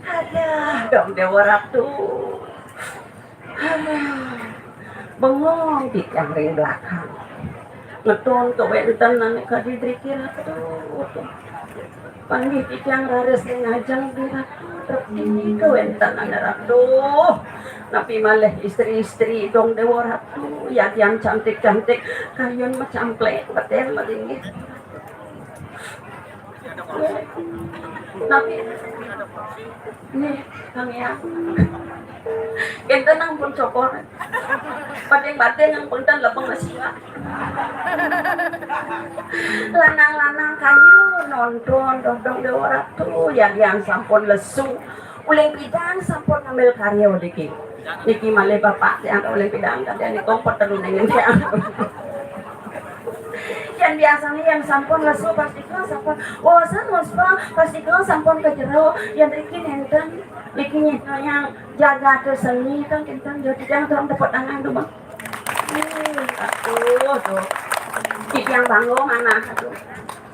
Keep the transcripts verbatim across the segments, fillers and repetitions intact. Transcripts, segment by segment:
Aduh, dong Dewa Ratu. Aduh, bengong titiang ring belakang. Ngetun kawéntenan ané kadi driki Ratu. Panggih titiang raris ring ajeng di Ratu, trep kawéntenan ané Ratu. Napi malih istri-istri dong Dewa Ratu, yadian cantik-cantik, kayun macamplek, betén malinggih. Napi? Nih, Kang Yang. Kénten ampun cokor. Bating-bating ampun ten lebeng masiwa. Lanang-lanang kayun nonton dong Dewa Ratu, yadian sampun lesu. Uling pidan sampun ngambil karya niki. Niki malih bapak tiang uling pidan tadi niki kompet teruningin tiang. Yén biasané yén sampun lesu pastika sampun, oh, sampun, pastika sampun ka jero, yén riki nénten, niki nyidayang jagate seni kan kénten, jadi jangan terang tepuk tangan dulu. Hmm, aduh, tuh. Titiang bangga manah, aduh.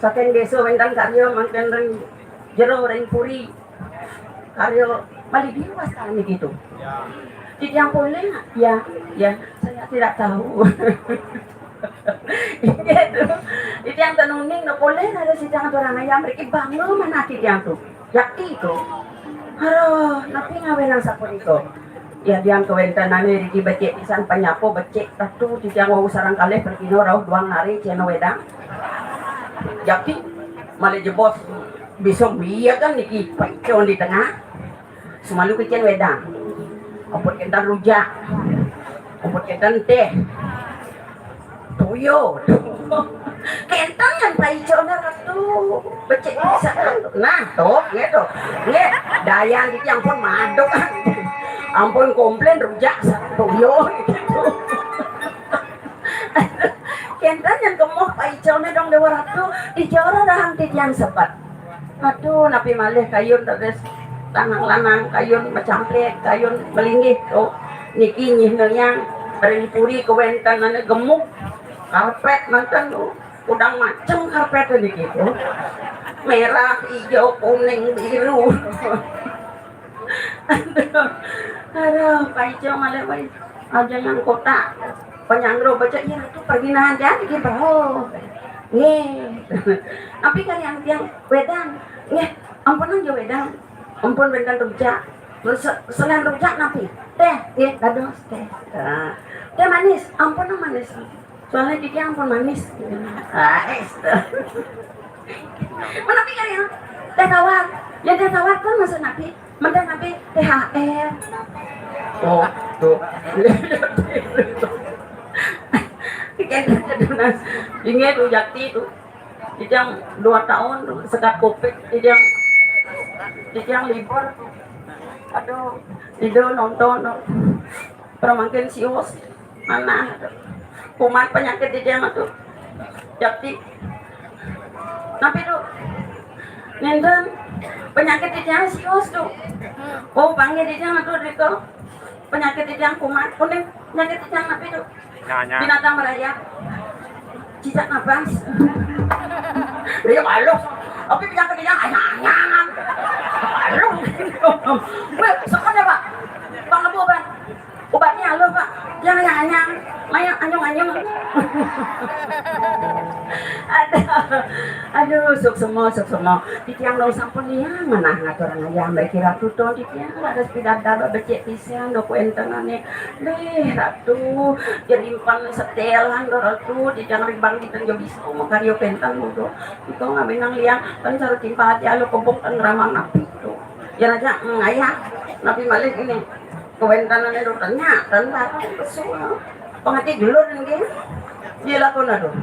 Saking désa wénten karya mangkin ring jero ring puri. Karya malih diwastani gitu. Titiang polih, ya, ya, saya tidak tahu. Gitu. Titiang ten uning, no, polih ada sidang aturang ayam, riki bangga manah titiang tuh. Yakti tuh. Aduh, napi ngawénang sapunika? Yadian kawéntenané riki becik pisan panyapa becik Ratu, titiang wau sareng kalih pragina rauh duang nari céna wédang. Yakti malih jebos bisa miyakan niki pecon di tengah. Semalu kicén wédang. Ampun kénten rujak. Ampun kénten téh. Toya. Kénten ngan paiconé Ratu. Becik pisan. Nah, tuh, nggih tuh. Nggih, dayan iki ampun maduk. Ampun komplain rujak sareng toya gitu. Kénten ngan kemuh paiconé dong Déwa Ratu, dijororahang titiang sebet. Aduh, napi malih kayun terus lanang-lanang, kayun macamplek, kayun malinggih, oh. Niki nyih nuyang ring puri kawéntenané gemuk. Karpet manten, oh. Kudang macem karpet niki, oh. Merah, hijau, kuning, biru. Aduh, aduh, paico malih, paico. Aja nang kotak. Panyangro baca, "Iya, Ratu, pergi nahan, jangan bikin perahu." Nggih. Napi kalian tiang wedang? Nggih, ampun aja wedang. Ampun wénten rujak. Terus se-, selain rujak napi? Téh, nggih, dados téh. Nah, téh manis, ampun manis. Soalnya titiang ampun manis. Ah, es. Menapi kalian? Téh tawar. Ya téh tawar pun maksud napi? Mending napi T H R. Oh, tuh. Inggih tuh Jakti tuh. Titiang dua tahun tuh sekat covid, titiang, titiang libur. Aduh, tidur nonton tuh. Pernah makin sios. Mana? Kumat penyakit titiang tuh. Jakti. Napi tuh? Nénten penyakit titiang sios tuh. Oh, panggih titiang tuh, Riko. Penyakit titiang kumat. Kuning penyakit titiang napi tuh? Nyanya. Binatang merayap. Cicak napas. Iya, halus. Tapi penyakit titiang anyang-anyangan. Halus. Wéh, sekon ya, Pak. Bang Lebu, Bang. Ubatnya halus, Pak. Yang anyang-anyang. Mayang anyong-anyong. Aduh, aduh, suksma, suksma. Titiang dong sampun liang ngenah ngaturang ayah mriki Ratu to, titiang radas pidabdab becik pisan do kuéntenané. Béh, Ratu, jerimpang setélan do Ratu, titiang rimbang dinten jo bisa makarya kénten mudo. Iko ngabinang liang, kan cara timpal ati alu kebuk kan ramang napi to. Ya raja, mm, ayah, napi malih ini. Kuéntenané do tanya, tan baru kesuwun. Pangati dulur nggih. Iya lakon aduh.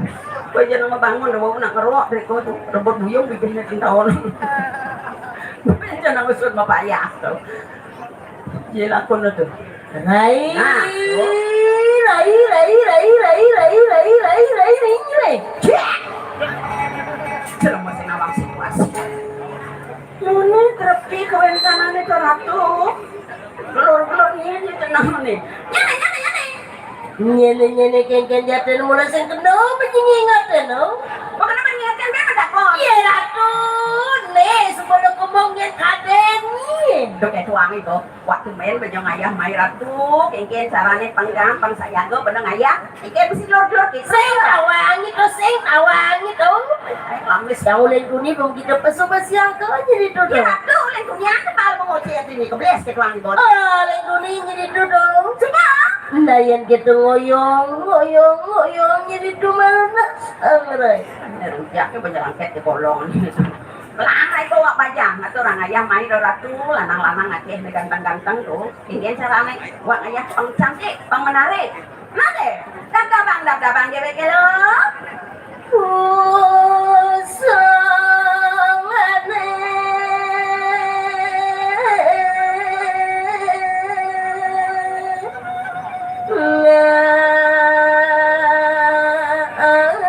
Kowe jangan ngebangun do wau nak ngerok riko tuh. Rebut buyung bibirnya kentaon. Jangan usut mapayah tuh. Iya lakon aduh. Rai, nah, tuh. Rai, rai, rai, rai, rai, rai, rai, rai, rai, rai. Cek. Jelema sing nawang situasi. Ngene krepi kawéntenané to Ratu. Kelur-kelur ngene tenang nih. Nyene, nyene, nyene. Nyene, nyene, kéngkén jatén mula sing kena penyingi ngatén, no? Kok kena penyingi ngatén, kan ada kon? Iya, Ratu. Nih, sebelum ngomong yang kadén nih. Dok, itu wangi tuh. Waktu main bejong ayah mai Ratu, kéngkén carané penggampang sayaga beneng ayah. Iki mesti lor-lor gitu. Sing tawang itu, sing tawang itu. Eh, lamis. Yang ulin kuni belum kita pesu besiang ke aja di duduk. Ya, tuh, ulin kuni aku malah mau cek ini, kebles ke tuang di bawah. Oh, ulin kuni jadi duduk. Coba. Ndayan kita ngoyong, ngoyong, ngoyong, jadi dumana. Angrai. Rujak ke penyerangket di kolong. Melarang itu wak bajang, atau orang ayah main do Ratu, lanang-lanang Aceh nih ganteng-ganteng tuh. Ini carané, wak ayah pang cantik, pang menarik. Nade, dab-dabang, dab-dabang déwék lo. Usangane. Nah, nah, nah.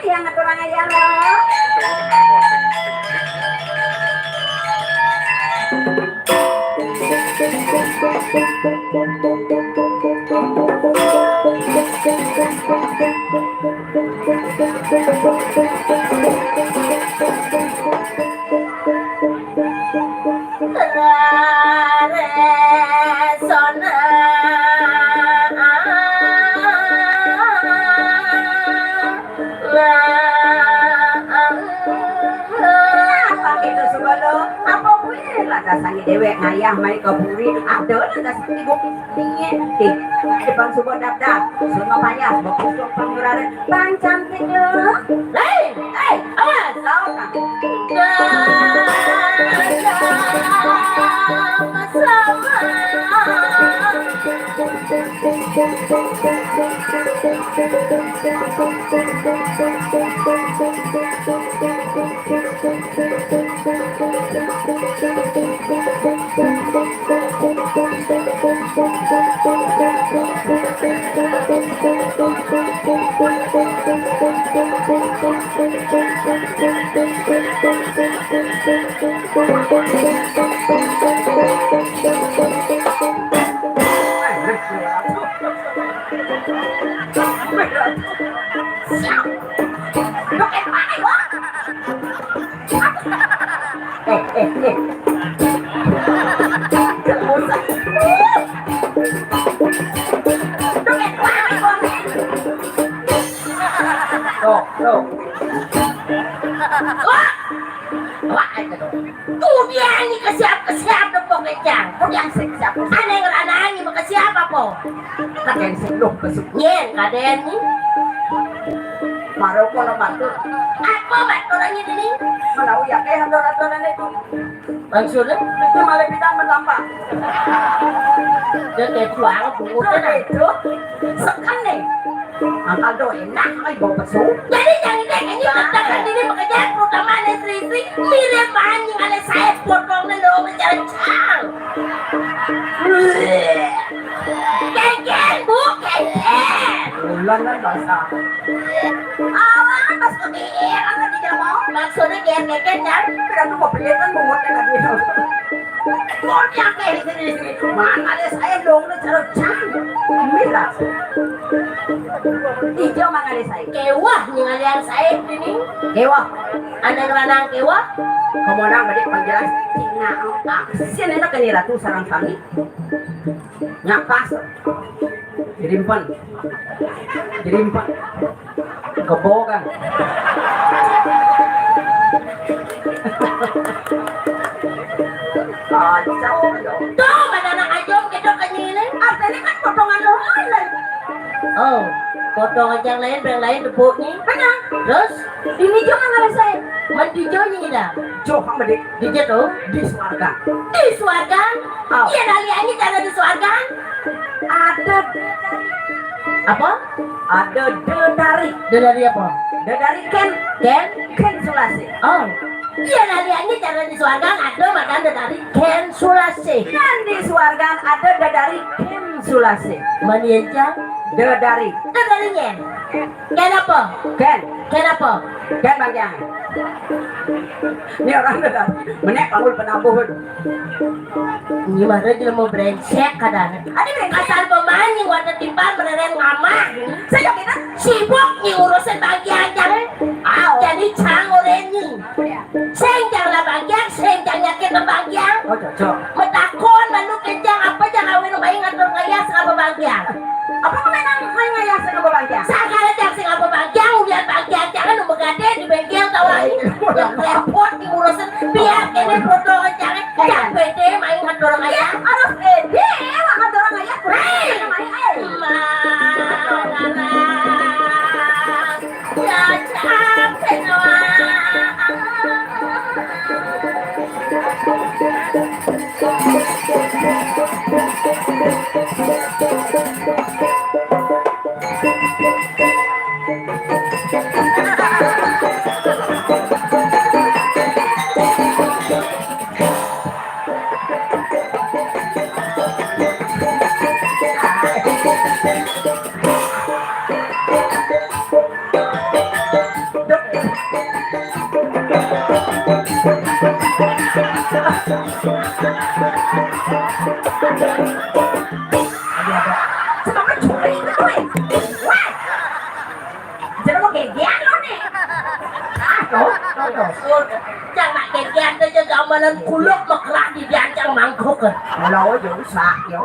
Yang aturang ayah lo. Rare sona. Apa gitu, Sugana? Apa kuwi? Lantasan déwék ngayah mai ka puri. Ada lantasan ibu piye? Di depan suba dap-dap. Semua payah, bagus dong pangurare. Bang cantik lo. Hei, hei, awas. Tahu kan? Sama-sama. Tuh, tuh. Wah, wah, ayo tuh. Tuh dia ini ke siap, ke siap dong pokoknya. Tuh dia sih ke siap. Aneh ngeranangi mau ke siapa po? Kakek sih loh ke siap. Nyen, kaden nih. Maro kalau batur. Apa batur ini nih? Menawi ya kayak hantor-hantoran itu. Maksudnya? Itu malah bidang bertambah. Dia kayak banget bungut. Itu, itu. Sekan nih. Angkal tuh enak, ay, bau pesu. Jadi jangan deh, ini tekan ini bekerja terutama ada istri-istri mirip anjing ada saya potongnya lo mencari cang. Kengkeng bu, kengkeng. Bulan kan basah. Awan pas kepikir apa tidak mau. Maksudnya dia kengkeng kan? Berarti mau beli kan bungutnya tadi. Kok dia kayak istri-istri? Mana ada saya dong, lu cara cang. Miras. Ijo mangane sae. Kewah ningali sae ini. Kewah. Ada ngeranang kewah. Komonang gede panggilan tina. Ah, sieun enak ni ratu sareng sami. Nyapas. Dirimpen. Dirimpen. Kebogan. Kacau. Tuh, mana anak ajong gitu kenyilin. Artinya kan potongan lo lain. Oh, potong aja yang lain, yang lain tepuknya. Mana? Terus? Ini juga nggak saya. Mandi joni dah. Jok sama dek. Di jatuh. Di suarga. Di suarga? Oh. Iya, dari ini cara di suarga. Ada. Apa? Ada dedari. Dedari apa? Dedari Ken. Ken? Ken Sulasi. Oh. Iya, dari ini cara di suarga ada makan dedari Ken Sulasi. Kan di suarga ada dedari Ken Sulasi. Mani encang? Dedari. Dedarinya. Kenapa? Ken. Kenapa? Ken bagian. Ini orang dedari. Menek bangun penambuh. Ini mah dia mau brengsek kadang. Ada brengsek. Asal pemain yang warna timpal mereren ngamah. Saya kira sibuk nih urusan bagian jangan. Jadi cang orangnya. Sing jang lah bagian, sing jang nyakit lah bagian. Oh, cocok. Metakon manuk kencang apa jang awin bayi ngatur kaya sing apa bagian. Apa kemana main ngayah sing apa bagian? Sagala jang sing apa bagian, udah bagian jangan nunggu gade di bengkel tahu lagi. Yang repot diurusin biar kene foto kencang. Cak pede main ngatur kaya. Harus pede, main ngatur kaya. Hei. Main, eh. Marah. Jangan mau gegean lo nih. Ah, tuh, tuh, tuh. Jangan gegean aja gamelan kuluk mekerah di diancang mangkuk. Kalau aja usah, yo.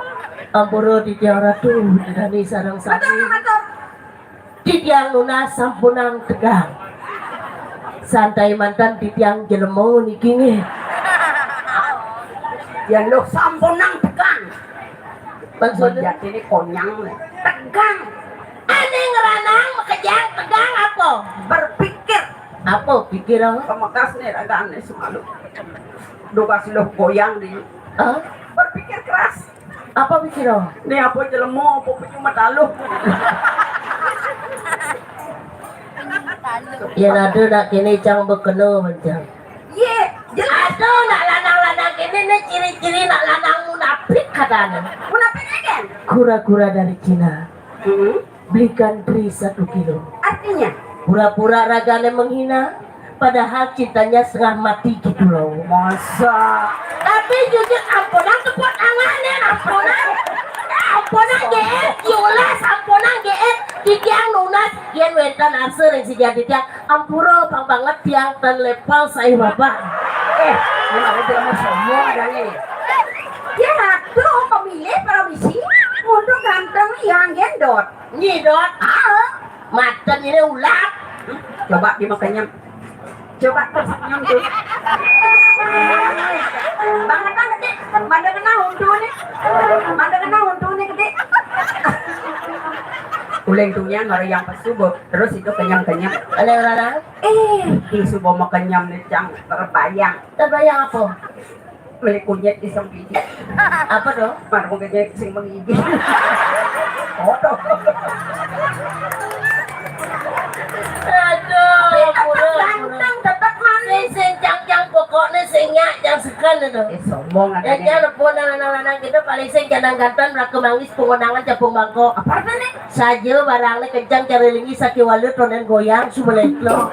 Ampura titiang ratu, dani sareng sami. Betul, betul. Titiang nunas sampunang tegang. Santai mantan titiang jelema niki nggih. Ya lo sampunang tegang. Maksudnya? Jadi ini konyang nih. Tegang. Ane ngeranang makejang tegang apa? Berpikir. Apa pikir apa? Pemekas nih ragane semalu. Dugas lo goyang di. Hah? Berpikir keras. Apa pikir apa? Nih apa jelema apa percuma taluh. Ya ada nak kene cang bekena mencang. Ye, jelas. Ada nak lanang-lanang kene nih ciri-ciri nak lanang munafik katanya. Munafik aja. Kura-kura dari Cina. Hmm. Belikan tri satu kilo. Artinya? Pura-pura ragane menghina, padahal cintanya setengah mati gitu loh. Masa? Tapi jujur ampunan tepuk tangannya, ampunan. Ampunan G R, diulas ampunan G R. Titiang nunas, yen wenten asa ring sejati tiang. Ampura pang banget tiang ten level saya bapak. Eh, ini ada drama semua ada nih. Dia ratu Dot. Nyidot. Ah. Mata ini ulat. Coba dia makannya. Coba tersenyum tuh. Banget banget deh. Pada kena huntu nih. Pada kena huntu nih gede. Uleng tuh yang orang yang pesu, Bu. Terus itu kenyang-kenyang. Ada orang? Eh, di subo makannya nih, Cang. Terbayang. Terbayang apa? Beli kunyit di sempidi. Apa tuh? Baru kunyit sing menggigit. Foto. Aduh, tetep ganteng, tetep manis. Sing, sing, cang, cang, pokoknya sing nyak, cang sekan itu. Eh, sombong ada. Ya, jangan pun lanang-lanang kita paling sing jangan ganteng, melaku manggis, pengonangan, capung bangkok. Apa artinya? Saja barangnya kencang, cari lingi, saki walut, ronen goyang, subelah lo.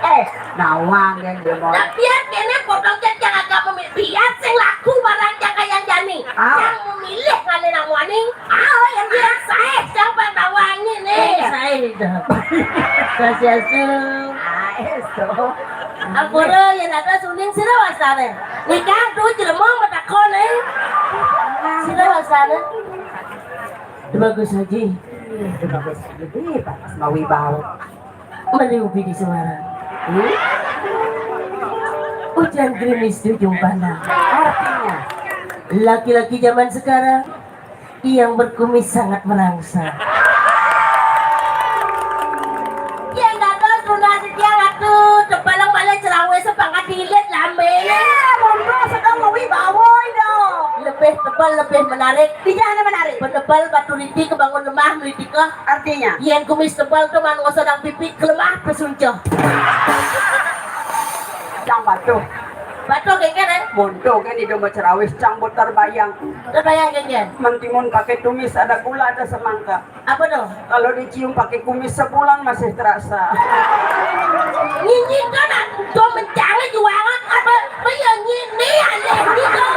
Eh, nawang yang dia mau. Nah, biar kene potong cek yang agak memilih. Biar sing laku barang cang kayang jani. Ah. Yang memilih ngane nang waning. Ah, yang biar saya cang pang nawangin nih. Eh, saya itu. Kasih asu. Ah, itu. Ampura yang ada suning sira wasane. Nikah tuh jelema matakon eh. Sira wasane. Bagus Haji. Bagus Haji. Bagus mau wibawa. Meliupi di suara. Hmm? Hujan gerimis di ujung pandang. Artinya, laki-laki zaman sekarang yang berkumis sangat merangsang. Yang gagal tunda setia ratu, tepalang balik cerawe sepangkat dilit lambe. Ya, monggo sedang mau wibawa dong. Lebih tebal, lebih menarik. Di mana menarik? Penebal batu riti kebangun lemah melitika. Artinya? Yen kumis tebal tuh man ngosodang pipi kelemah pesuncoh. Cang batuh. Batuh kengken eh? Monto kan ido mau cerawis cang botar bayang. Terbayang kengken. Mentimun pakai tumis ada gula ada semangka. Apa tuh? Kalau dicium pakai kumis sebulan masih terasa. Nyinyi kan tuh mencari jualan apa? Bayang nyinyi aneh gitu.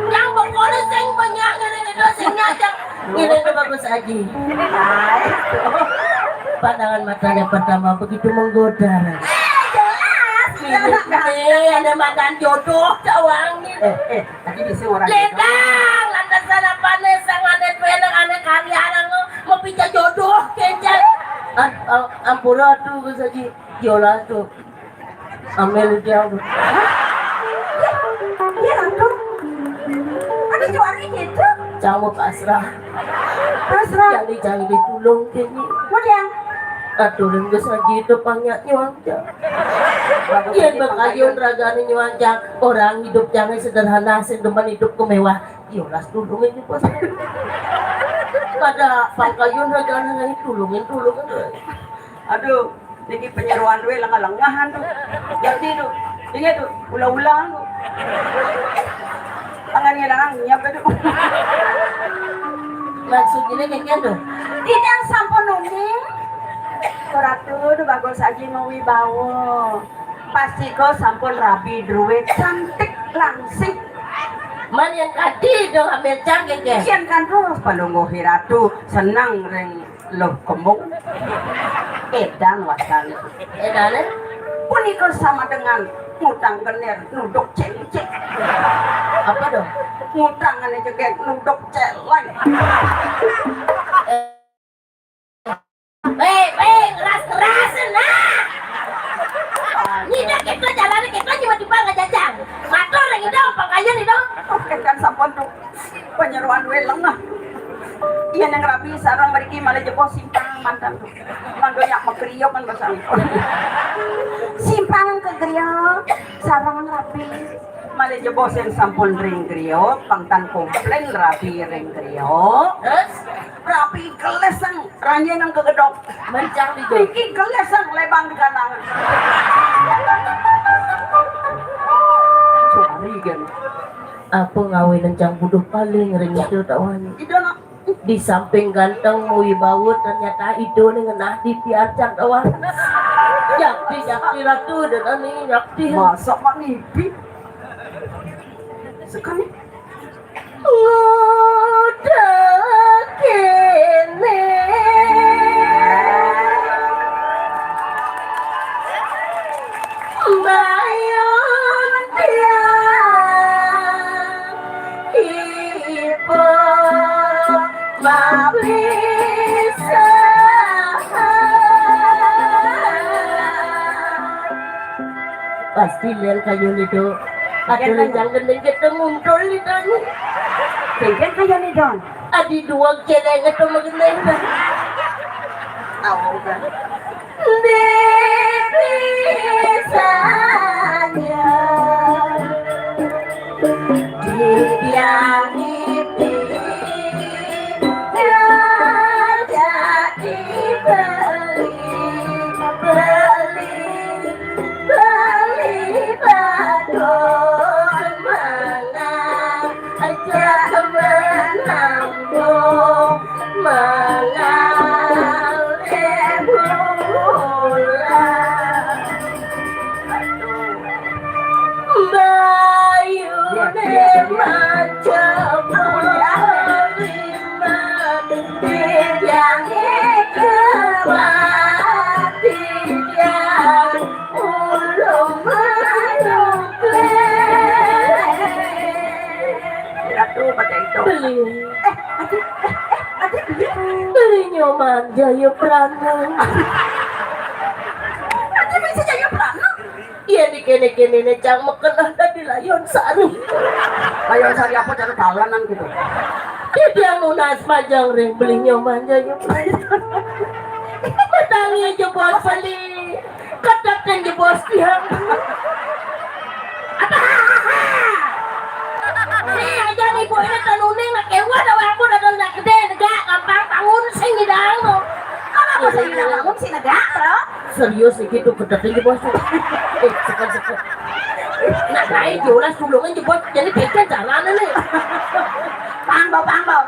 Yang berkono sing banyak ngene-ngene sing nyajak. Ini tuh bagus Aji. Pandangan matanya pertama begitu menggoda. Eh, jelas. Ini ada mantan jodoh cawang ini. Eh, eh, tadi bisa orang jodoh. Ledang, lantasan apa nih sang aneh tuh enak aneh karya orang mau pica jodoh kencang. Ampura tuh Gus Aji, jolas tuh. Ambil dia. Hah? Iya, iya, Ratu. Ada juara gitu? Cang mau pasrah. Pasrah. Cari-cari ditulung kene. Mau dia? Aturin Gus Aji itu pangnya nyuang cang. Yen bakayun ragane nyuang cang. Orang hidup jangan sederhana, sing demen hidup kemewah. Yolas tulungin nih bos. Pada pangkayun ragane tulungin tulungin. Aduh. Niki penyeruan duwe lengah-lengahan tuh. Jadi tuh, ini tuh ulah-ulah tuh. Tangan ngilangan nyap itu. Maksudnya kayak gitu. Tidak sampun uning. Ratu tuh bagus aja mau wibawa. Pasti kau sampun rabi druwe cantik langsing. Man yang kadi dong ambil canggih ke. Kian kan terus palungguh ratu senang ring Loh, kembung. Edan wacan. Edane? Punika sama dengan ngutang genir nuduk cengcek. Apa dong? Ngutang ane jegek nuduk celeng. Eh, eh, ngeras-ngeras nah. Nyidak kita jalan kita cuma di bawah jajang. Matur yang itu apa kalian itu? Oke kan sampun tuh. Penyeruan duwe lengah. Iya nang rabi sarang mriki malah jebos simpang mantan. Manggo nyak megriok kan bahasa. Simpang kegriok, sarang rabi. Malah jebos yang sampun ring griok, pangtan komplain rabi ring griok. Terus rabi keleseng. Ranye nang kegedok. Mencang di Iki geles nang lebang di kalangan. Suari kan. Apa ngawe nencang buduh paling ring itu tak wani. Ido nak. Di samping ganteng wibawa ternyata ido nih ngenah di piarcak tak wani. Yakti yakti ratu dan ani yakti. Masa mak ngipi? Sekali. Nguda kene mbayun tiang ipun. Pasti lain kayu nido. Ada yang gendeng kita muncul di tani. Gendeng kayu nido. Adi dua celeng itu menggendeng. Tahu kan? Bibi saja. Dibiangi jadi beli, beli, beli badut mangan. Aja menambung mengalir bulan. Bayu ne macam lima, yang kematian ulung manuk. Ratu pakai itu. Beli. Eh, adik, eh, eh, adik beli. Beli nyoman Jaya Prana. Adik bisa Jaya Prana. Iya, di kene-kene ne cang meken ah tadi layon sari. Layon sari apa cara talenan gitu? Dia nunas majang ring beli nyoman Jaya Prana. Matangi jebos beli. Kedaten jebos tiang. Apa? Nih, aja nih, Bu, ini tenuning, nak kewan, awak aku udah nak gede, negak, gampang bangun, sing ngidang, no. Kalau aku sing ngidang bangun, sih negak, bro. Serius nih, gitu, kedaten jebos. Eh, sekat, sekat. Nah, naik, jolas, tulungan jebos, jadi beda jalan ini. Pang, bau, pang, bau.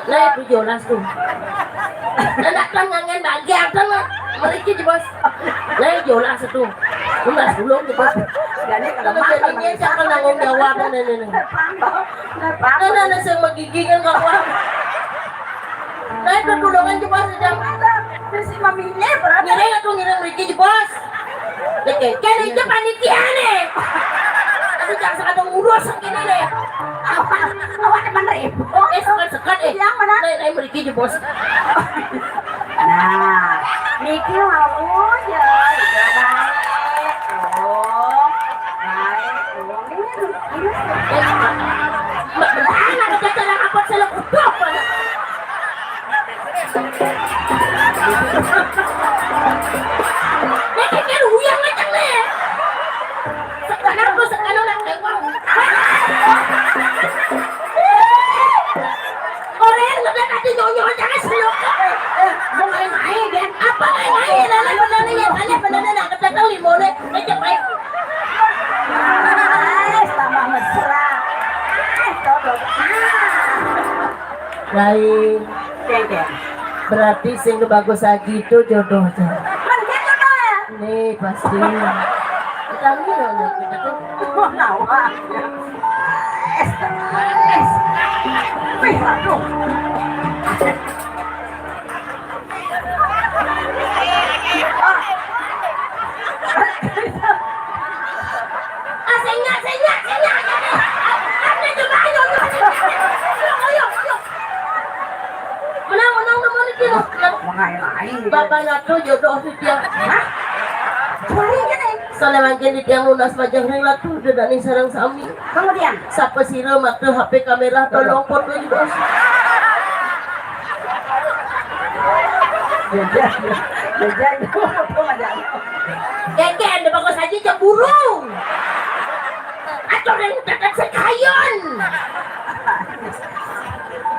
Nah, itu jolas tuh. Nah, nak kan ngangen bagian kan, Mak. Mereka jebos. Nah, jolas tuh. Udah, tulung jebos. Jadi kalau Kalau makan jadinya mereka siapa nanggung jawab, nih, nih, nih. Pang, bau. Nah, pang, Nah, nah, bau. Nah, saya mau gigi kan, kawan. Nah, itu tulungan jebos, jam. Terus si maminya berapa? Ngiring aku ngiring mereka jebos. Oke, kan itu panitia nih. Aduh, jangan sekadar ngurus gini nih. Awak, awak teman ribut. Eh, sekat-sekat, eh. Yang mana? Naik, naik, meriki jebos. Nah, niki mau ya, udah baik. Oh, baik. Oh, ini, ini. Eh, Mbak, Mbak, Mbak, anak kecil yang apa sih lo? Udah, mana? Nek, nek, nek, uyang ngeceng, nek. Sekarang aku, sekarang nak tengok. Orang udah tadi nyonyo, jangan seluk. Eh, eh, mau main-main, dia. Apa main-main? Lele, lele, ya, lele, lele, nak ketetel limo, nek. Ngecek, baik. Eh, tambah mesra. Eh, todok. Ah. Baik. Oke, oke. Berarti sing bagus lagi itu jodohnya. Mungkin jodoh ya? Nih, pasti. Kita lihat ya, kita tuh. Oh, nawa. Es, es. Wih, aduh. Ah, sing nyak, sing nyak, sing nyak, sing nyak. Ada juga, ayo, ayo, ayo, ayo, ayo. Menang, menang, teman itu. Mengain-ain gitu. Bapak Nato jodoh si dia. Hah? Suaranya nih. Soalnya mangkin di tiang lunas pajang ring latu, udah nih sarang sami. Kemudian? Sapa sira mata H P kamera tolong foto juga. Jajan, jajan, foto aja. Keke, ada bagus aja cemburu. Atau yang dekat sekayon.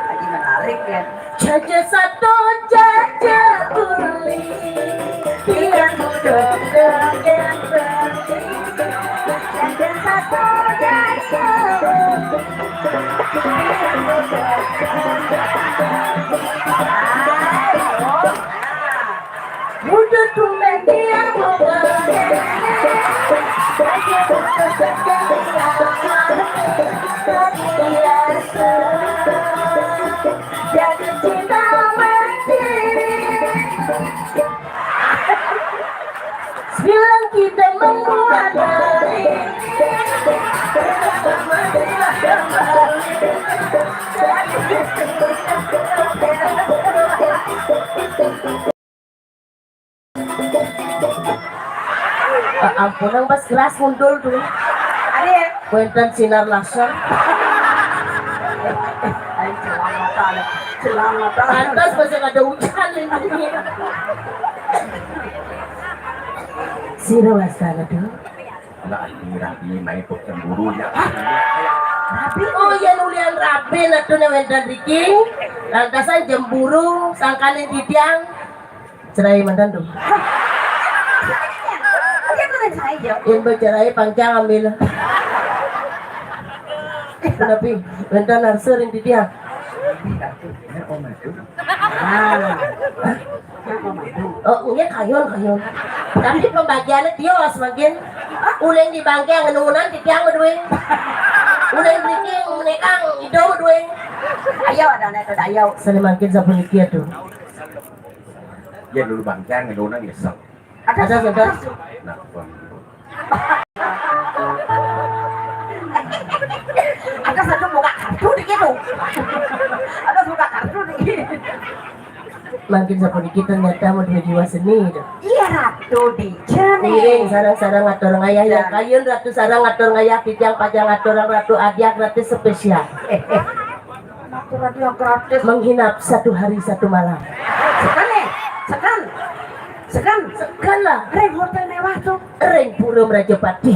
Lagi menarik ya. Jaja satu, jaja uli. Biar muda muda yang beli. Jaja satu, jaja uli. Ayo. Muda tumben dia muda. Lagi muda sekarang. Biasa. Jatuh cinta mati. Bilang kita membuat diri. Ampun, nang pas gelas ngundul tuh. Ada ya? Wénten sinar laser. Ayo, selamat, selamat. Pantas masih ada hujan ini. Sira wasana tuh. Lah, ini rabi main kok cemburu ya. Rabi. Oh iya, nulian rabi atuh né wénten riki. Lantasan cemburu sangkaning titiang. Cerai mantan tuh. Dia tuh cerai ya. Yang bercerai pangcang ambil. Tapi wénten narsur yang titiang. Ah. Oh, iya, kayon, kayon. Tapi pembagiannya tios makin. Uling di bangke ngenunan titiang beduing. Uling beriking menekang ido beduing. Ayo, ada anak itu, ayo. Seni makin sapuniki tuh. Ya dulu bangke ngenunan nyesel. Ada, ada, ada. Nah, Bang. Ada satu buka kartu di gitu. Ada buka kartu di gitu. Makin sapuniki ternyata mau dua jiwa seni itu. Iya, Ratu di Jene. Ngiring sareng-sareng ngatur ngayah ya. Kayun Ratu sareng ngatur ngayah, titiang pacang ngatur Ratu adiak Ratu spesial. Eh, eh. Aku radio gratis. Menghinap satu hari satu malam. Sekan nih, sekan. Sekan. Sekan lah. Ring hotel mewah tuh. Ring Pura Merajapati.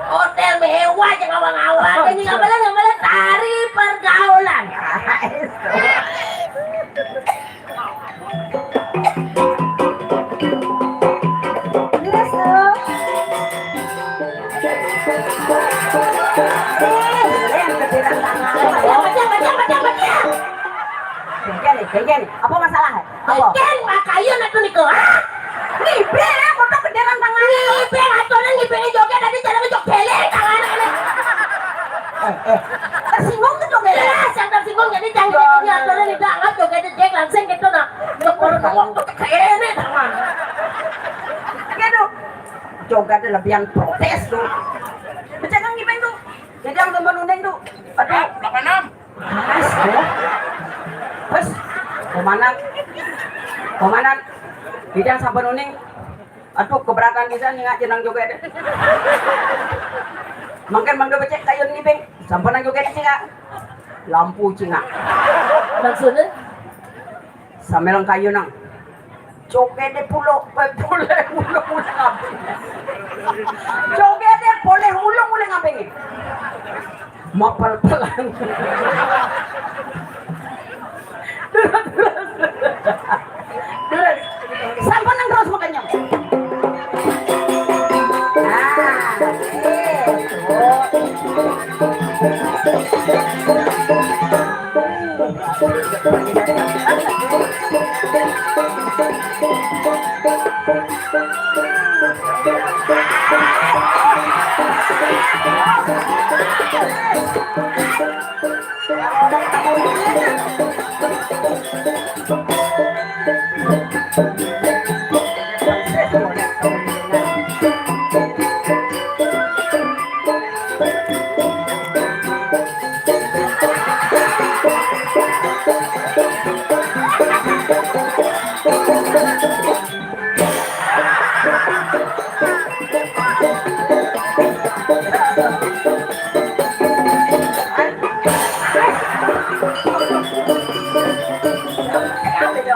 Hotel mewah aja ngawang-ngawang. Ini nggak boleh, nggak boleh. Tari pergaulan. Leres, tuh. Pecah, pecah, pecah, pecah. Bengkel nih, bengkel nih. Apa masalah? Apa? Bengkel, makayun atuh niku. Ah! Ngibeng, ah, foto genderan tangan. Ngibeng, atuh nang ngibeng joget tadi cara ngejok belek tangan. Eh, eh. Tersinggung tuh joget. Jelas yang tersinggung, jadi jangan joget atuh nang dianggap joget jek langsung gitu nah. Jok orang ngomong tuh kene tangan. Gitu. Joget lebihan protes tuh. Baca nang ngibeng tuh. Jadi yang temen uning tuh. Aduh. Delapan enam. Mas, ya. Mas, komandan. Komandan. Bidang sampun uning. Aduh, keberatan bisa nih nggak jenang joget. Mangkin mangga becek kayun ngibeng. Sampun nang joget cingak. Lampu cingak. Maksudnya? Sambil kayun nang. Joget deh pulo, eh, boleh ulung, ulung ngabing. Joget deh boleh ulung, ulung ngabing. Mapel pelan. Terus, terus. Terus. Sampun nang terus makanya. Ah, iya.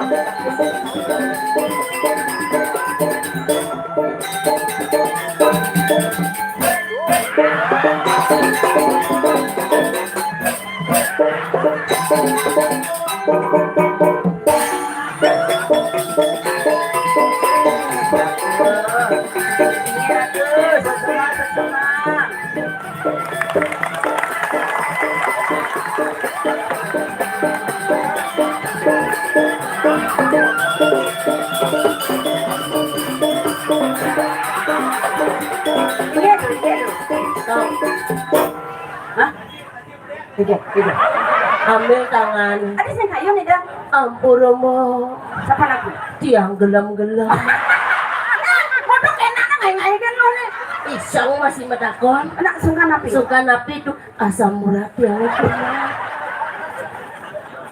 Iya, iya. Hah? Iya, iya. Ambil tangan. Ada sing kayu nih, Dang. Ampun, Romo. Siapa lagi? Tiang gelem-gelem. Kodok enak nang ngai-ngai kan lu nih. Iseng masih medakon. Anak sungkan api. Sungkan api itu asam urat tiang itu.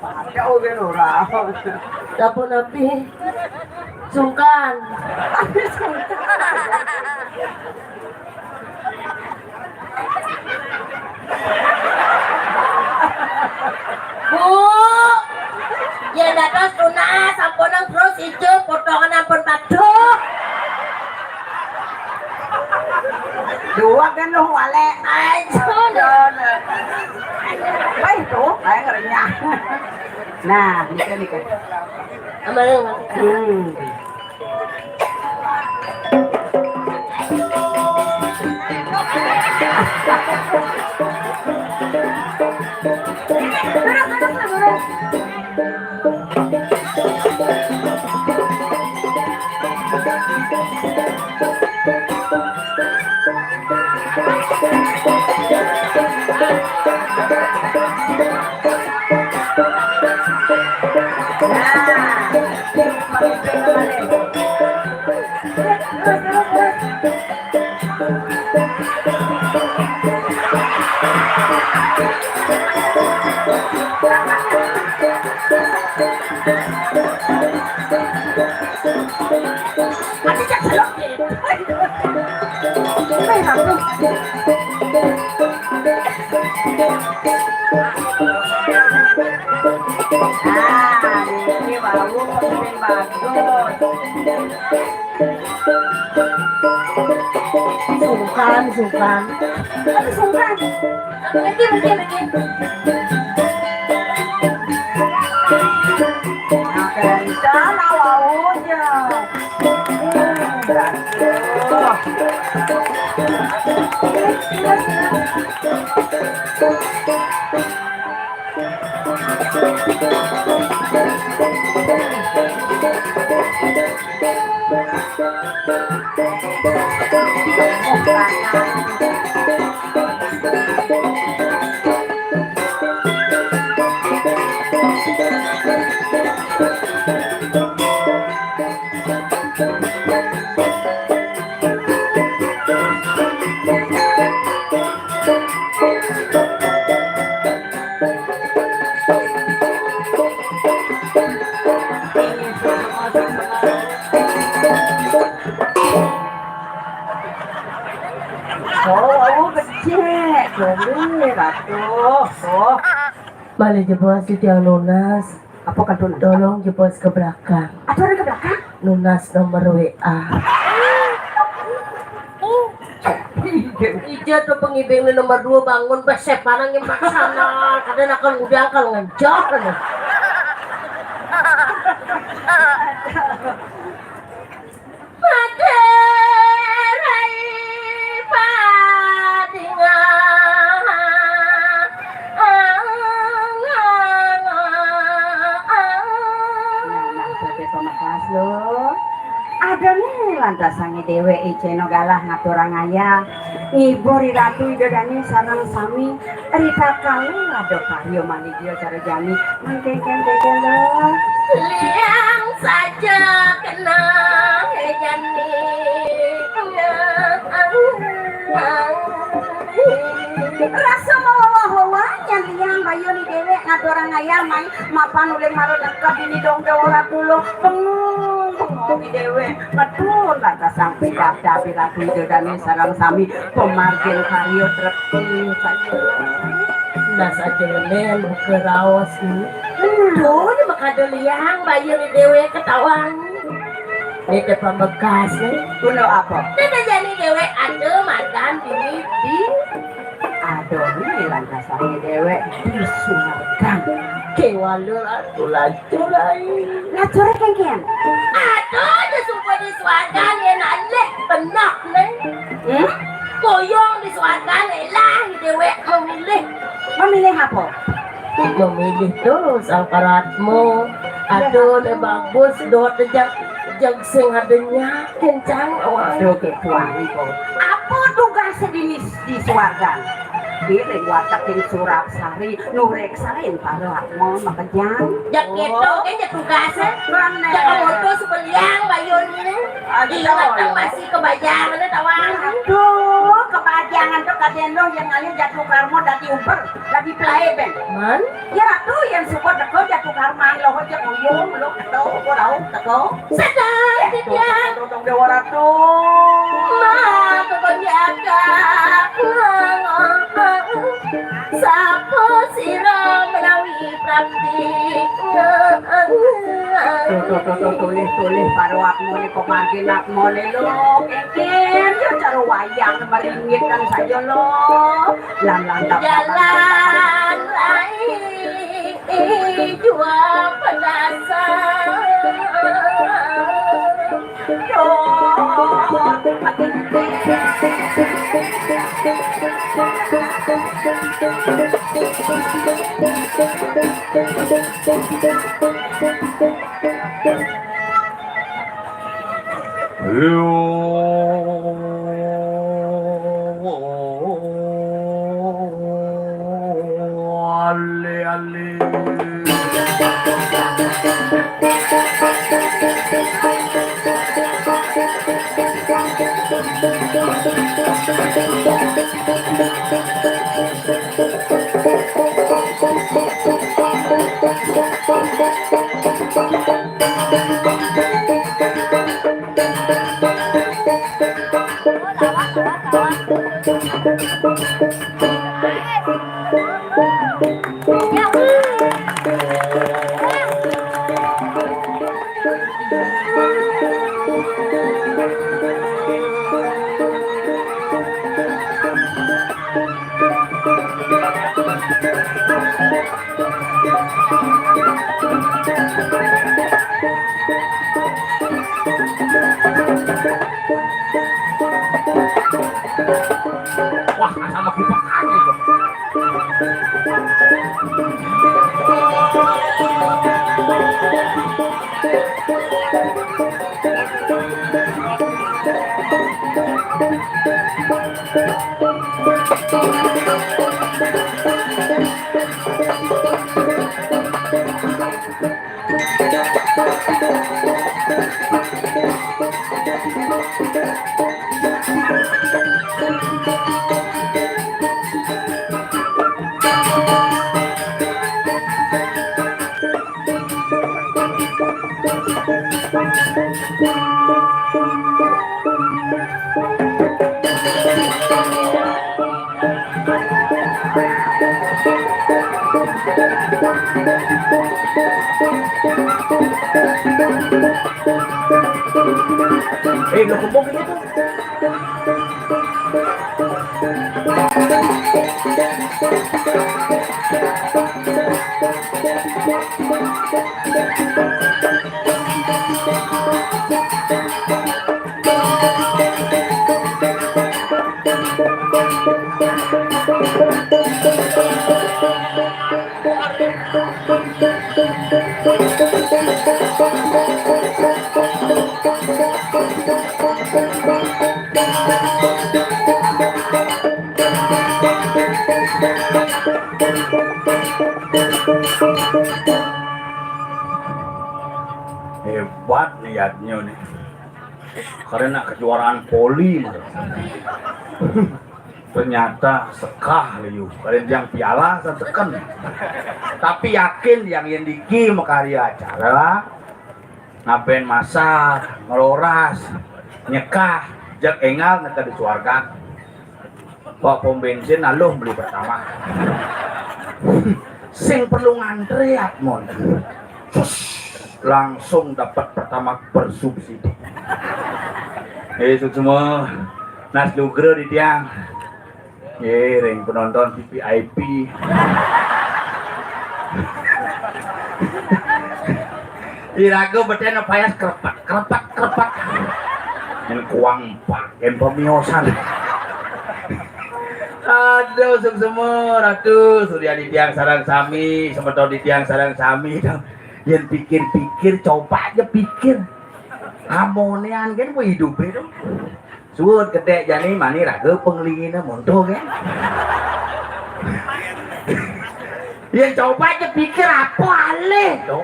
Ada oge ora. Dapur api. Sungkan. Bu, yén dados tunas, sampunang terus ijo, potongan ampun paduh. Dua kan lu walek. Ayo. Wah, itu, kayak ngerenyah. Nah, gitu nih kan. Aman, aman. Hmm. Ah, ini bau pemimpin bagus. Sungkan, sungkan. Aduh, sungkan. Lagi, lagi, lagi. Nah, kencang awalnya. Hmm, bagus. Oh, oh, becik. Boleh, Ratu. Oh. Malih jebos titiang nunas. Apa kadun? Tolong jebos ke belakang. Apa ke belakang? Nunas nomor W A. Ija tuh pengibing nomor dua bangun besepan angin maksana. Kadang akan udah akan ngejar. Madé rai padingah. Nah, nah, dadi pamekas lho. Adané lantas sangé déwék icéna galah ngaturang ayah. Ngibur Ratu Ida Dané sareng sami. Ritatkala ada karya manigya cara jani, mangkengken-kengken lho. Liang saja kena jani. Rasa mawa-wawa nyan liang bayu ni déwék ngaturang ayah mai mapan uling marut lengkap ini dong ora tulung. Bengong, bengong ni déwék. Betul, lantas sampai dapdap Ratu Ida Dané sareng sami. Pamargin karya trepti saja. Nah, saja ngenen buka raos ni. Duh, ini makada liang, bayar déwék ketawang. Ini teh pambekas ni. Guna apa? Teh jani déwék ada makan di, di. Aduh, ini lantasan déwék di suarga. Kewala ratu lacur ai. Lacur kengken. Aduh, dia sumpah di suarga ni, nak leh benak ni. Hmm? Koyong di suarga ni lah, déwék memilih. Memilih apa? Memilih tu sang paratmu. Aduh, dia bagus, dot jag, jag sing adanya, kencang awak. Aduh, kepuang kau. Apa tugas di, di suarga? Di ring wateking Surapsari, nu reksain para atma makejang. Jak kéto, kan, jak tugasé. Bener. Jak kawoto sebeliang bayuné. Aduh. Inget pasti kebajangan tawang. Aduh, kebajangan to kadén dong, yang ngalih jatuh karma dadi uber, dadi plaé, Ben. Man? Ya, Ratu, yang suka teka jatuh karma, lo aja kuyung, lo teka, gua rauh, teka. Sadar, Déwa Ratu. Maka konjaka. Sapa sira menawi prapti. Tuh, tuh, tuh, tuh, tulih, tulih, para atmané, pemangkin atmané, lo. Kéngkén, ya cara wayang meringit kan saja, lo. Lan, lan, tak, tak, tak, tak. Jalan lain. Jua penasar. Lu. Ale, ale. Wah, sama kupakan itu. Eh, lo kembung gitu. Hebat niatnya nih. Karena kejuaraan voli, Mas. Ternyata sekah liu. Kalian yang piala seseken. Tapi yakin yang yang diki makarya acara ngapain masak, ngeloras, nyekah, jak engal neka di suarga. Pak pom bensin aluh beli pertama. Sing perlu ngantri atmon. Langsung dapat pertama bersubsidi. Eh, semua nas lugra di tiang. Ye, ring penonton V V I P. Iraga beten payas krepat, krepat, krepat. Yang kuang pak, yang pemiosan. Aduh, suksma, Ratu, Surya di tiang sarang sami, semeton di tiang sarang sami. Yang pikir-pikir, coba aja pikir. Amonian kan, hidup itu. Suud kedék jani mani raga panglingina monto kan. Ya coba aja pikir apa alih to.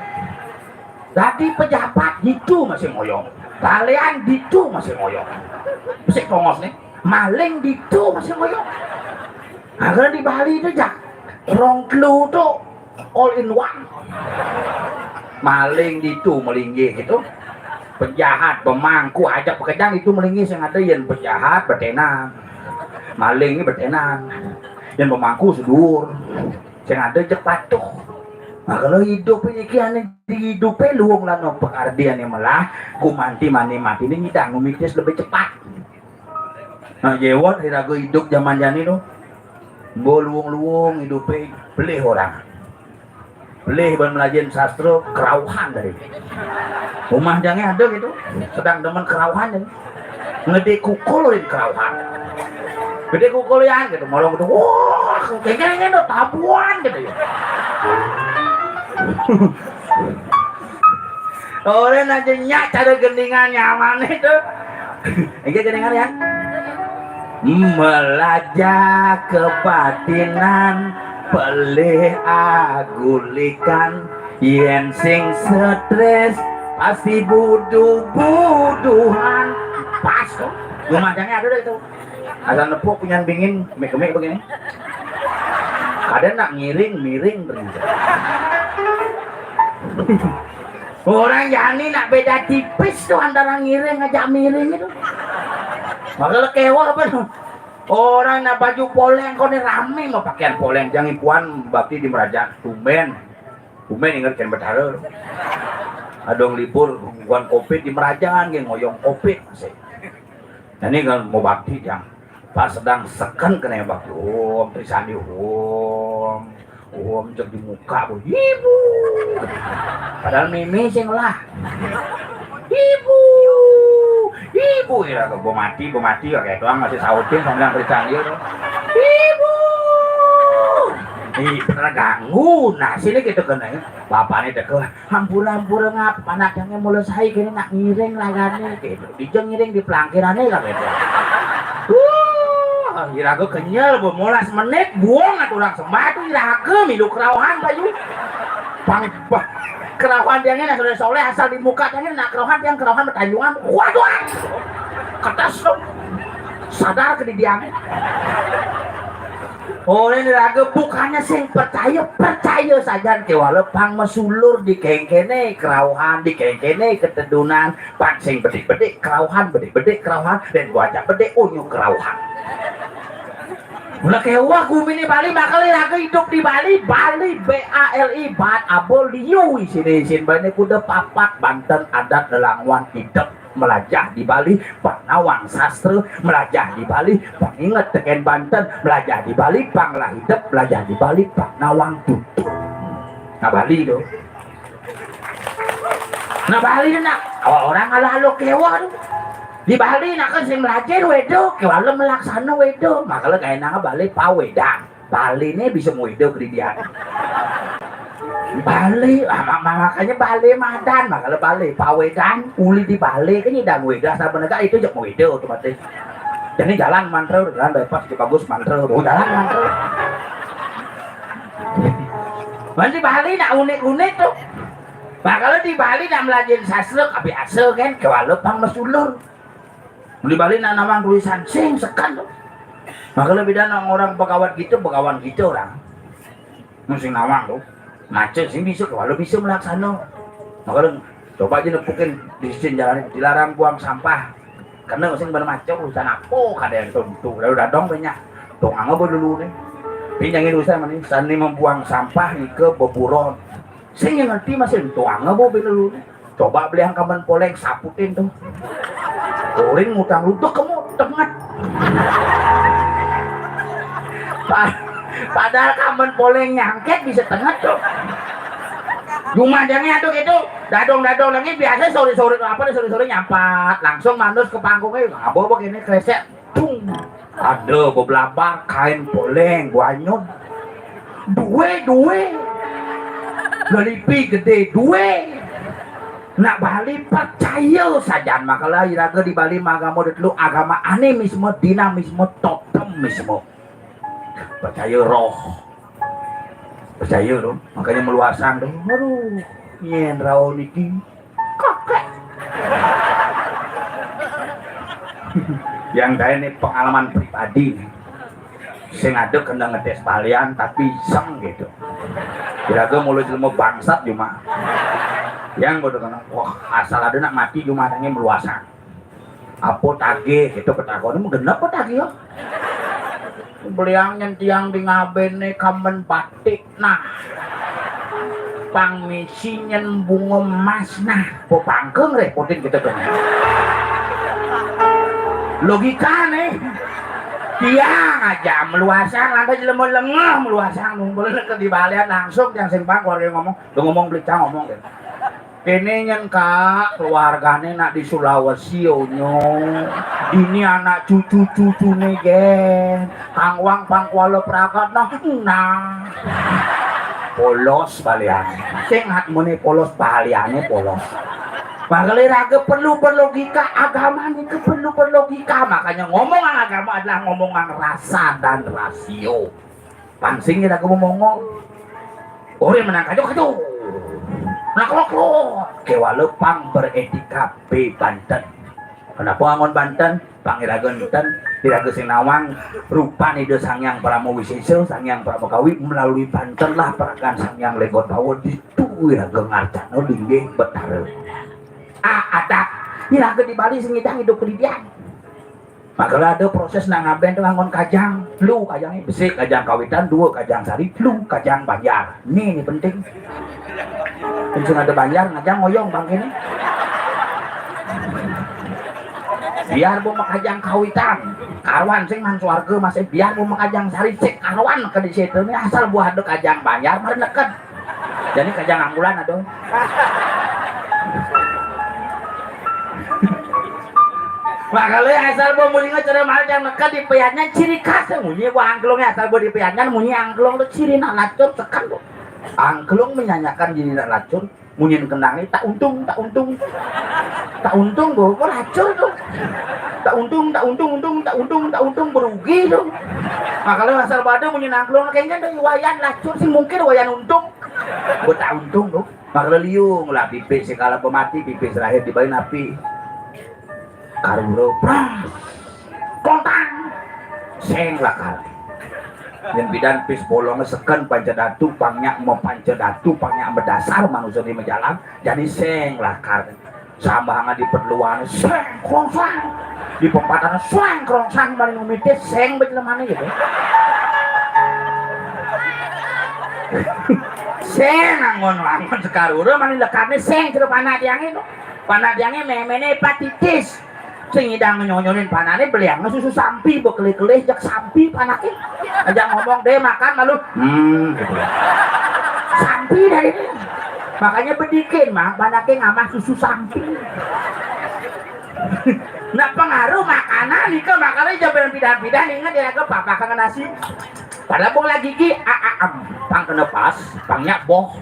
Dadi pejabat ditu masih ngoyong. Galean ditu masih ngoyong. Mesti kongos nih. Maling ditu masih ngoyong. Nah, kalau di Bali itu jak rong telu to all in one. Maling ditu melinggih gitu. Penjahat, pemangku, ajak pekerjaan itu melinggih sing ada yen penjahat betenan. Maling betenan. Yen pemangku sedur. Sing ada jek patuh. Nah, kalau hidup ini kian dihidupi luung lano pekardian yang melah, gumanti mani mati ini nyidang mitis lebih cepat. Nah, jewat iraga hidup zaman jani tu. Bo luung-luung hidupe pelih orang. Pelih ban melajen sastra kerauhan tadi. Rumah jange ada gitu, sedang demen kerauhan jadi. Ngede kukul rin kerauhan. Gede kukul yan gitu, molong gitu. Wah, kengkeng itu tabuan gitu ya. Orang aja nyak cara gendingan nyaman itu. Ini gendingan ya. Melajah kebatinan pelih agulikan yen sing stres pasti buduh-buduhan. Pas tuh. Rumah jange ada deh itu. Asal nepuk punya bingin, kemik-kemik begini. Ada nak ngiring, miring ternyata. Orang jani nak beda tipis tuh antara ngiring ngajak miring itu. Maka lekewa apa tuh? Orang nak baju poleng kau ni rame mau pakaian poleng. Jangan puan bakti di meraja. Tumben. Tumben ingat kan betara. Adong libur bukan covid di meraja kan ngoyong covid masih. Nah, ini kan mau bakti yang pas sedang seken kena bakti. Om Tri Sandi om. Om cek di muka bu. Ibu. Padahal meme sing lah. Ibu. Ibu ya bu mati bu mati ya kayak doang masih sautin sama yang Tri Sandi tu. Ibu. Ih, bener ganggu. Nah, sini gitu kena. Bapaknya teke, hampura-hampura ngap, anak yang mulai saya kini nak ngiring lagane gitu. Dija ngiring di pelangkirane lah gitu. Uh, iraga kenyal bu molas menit buang atuh orang sembah tuh iraga milu kerauhan bayu. Pang bah, kerauhan dia ini sudah soleh asal di muka dia nak kerauhan dia kerauhan bertanjungan. Waduh. Ketes tuh. Sadar ke di dia. Oleh raga bukannya sing percaya, percaya saja ke wala pang mesulur di kengkene kerauhan, di kengkene ketedunan, pang sing bedik-bedik kerauhan, bedik-bedik kerauhan, dan gua ajak bedik unyu kerauhan. Mula kewah gumi ni Bali, makanya raga hidup di Bali, Bali B A L I, bat abol liu isini isin bani kuda papat banten adat lelangwan hidup melajah di Bali, panawang sastra melajah di Bali, panginget teken banten melajah di Bali, panglah hidup melajah di Bali, panawang tutur. Nah Bali tu. Nah Bali tu nak orang ala-ala kewah tu. Di Bali nak kan sing melajah wedo, kewala melaksana wedo, makala kaya nang Bali pawedan. Bali ni bisa muida keridian. Bali, ah, ma- ma- makanya Bali madan, makanya Bali pawedan, uli di Bali kan nyidang weda saben negara itu jek muida otomatis. Jadi jalan mantra, jalan bypass di bagus mantra, oh jalan mantra. Masih Bali nak unik-unik tu. Nah kalau di Bali nak melajin sastra, biasa kan, kewala pang mesulur. Di Bali nak nawang tulisan sing sekan tu. Makanya beda nang orang pegawat gitu, pegawat gitu orang. Mesti nawang tu. Macet sing bisa kalau bisa melaksana. Makanya coba aja nepukin di sini jalan dilarang buang sampah. Karena sing pada macet urusan apa kada yang tentu. Lalu dadong banyak. Tong anga dulu nih. Pinjangin urusan mana? Sani membuang sampah ke beburon. Sing yang ngerti masih tong anga dulu nih. Coba beli angkaman poleng saputin tuh. Koring ngutang ludek kamu tenget. Pa- Padahal kamen poleng nyangket bisa tenget tuh. Cuma jangan tuh gitu. Dadong-dadong lagi biasa sore-sore apa sore-sore nyampat langsung manus ke panggungnya apa begini kresek tung ada bebelabar kain poleng buanyun due due lelipi gede due. Nak Bali percaya sajan makalah iraga di Bali magama di telu agama animisme, dinamisme, totemisme. Percaya roh. Percaya tu. Makanya meluasang tu. Aduh, nyen rao niki. Kakek. Yang saya ni pengalaman pribadi ni. Sing ada kena ngetes balian tapi iseng gitu. Kira-kira mulut jelema bangsat cuma. Yang bodoh kena, wah, asal ada nak mati cuma adanya meluasang. Apa tagih gitu ketahuan, mau genep apa tagih ya? Beliang nyen tiang di ngabene kamen batik nah. Pang misi nyen bunga emas nah. Apa pangkeng repotin kita tuh. Logika nih. Tiang aja meluasang, lantas jelema lengeh meluasang, numpul ke di balian langsung tiang simpang keluarga ngomong, lu ngomong beli cang ngomong deh. Kene nyen Kak, keluargane nak di Sulawesi onyo. Ini anak cucu-cucune gen. Kang Wang pang kuala pragat nah. Nah. Polos baliane. Sing hat muni polos baliane polos. Makanya raga perlu berlogika, agama ni ke perlu berlogika. Makanya ngomong agama adalah ngomong rasa dan rasio. Pansing kita ke Mongol. Orang menang kajo-kajo. Nah, kalau, kalau kewala pang beretika be Banten. Kenapa angon Banten? Pang iraga enten, iraga sing nawang rupan Ida Sang Hyang Parama Wisesa, Sang Hyang Parama Kawi, melalui Banten lah peragan Sang Hyang Legot Bawa ditu iraga ngarcana linggih Betara. Ah, ada. Iraga di Bali sing ngidang hidup kedidian. Makala ada proses nak ngaben tu angon kajang. Lu kajang ni besik, kajang kawitan, dua kajang sari, lu kajang banjar. Ni ni penting. Penting ada banjar ngajang ngoyong bang kini. Biar bu makajang kawitan, karuan sing ngan swarga masih biar bu makajang sari sik karuan ke di situ ni asal buah ada kajang banjar mari neket. Jadi kajang ambulan aduh. Makanya asal bu munyi cara mari yang neket di piannya ciri khas munyi bu angklungnya asal bu di piannya munyi angklung tu ciri nak lacur tekan bu. Angklung menyanyikan diri nak lacur. Munyin kendang ni tak untung, tak untung. Tak untung bro, kok lacur tu. Tak untung, tak untung, untung, tak untung, tak untung berugi tu. Nah, kalau asal pada munyin angklung kayaknya dari wayan lacur sih mungkin wayan untung. Buat tak untung tu. Nah, kalau liung lah pipis segala pemati pipis terakhir di balik api. Karura pras. Kontang. Seng lakar. Yen bidan pis bolonge seken panca datu, pangnya mepanca datu, pangnya medasar manusia di mejalan, jadi seng lakar. Sambahangan di perluan, seng krongsang. Di pempatan, seng krongsang, mari ngumite, seng bejelemane gitu. Seng angon-angon sekarura, mari lekarne, seng kira panak tiange, no. Panak tiange memene hepatitis. Sing ngidang nyonyonin panane beliang susu sampi bekele-kele jak sampi panake. Aja ngomong deh makan malu. Hmm, gitu. Sampi dari ini. Makanya bedikin mah panake ngamah susu sampi. Nah pengaruh makanan nih ke makanya jangan pindah-pindah ingat ya ke papa kangen nasi. Padahal bola gigi a a em pang kena pas pangnya boh.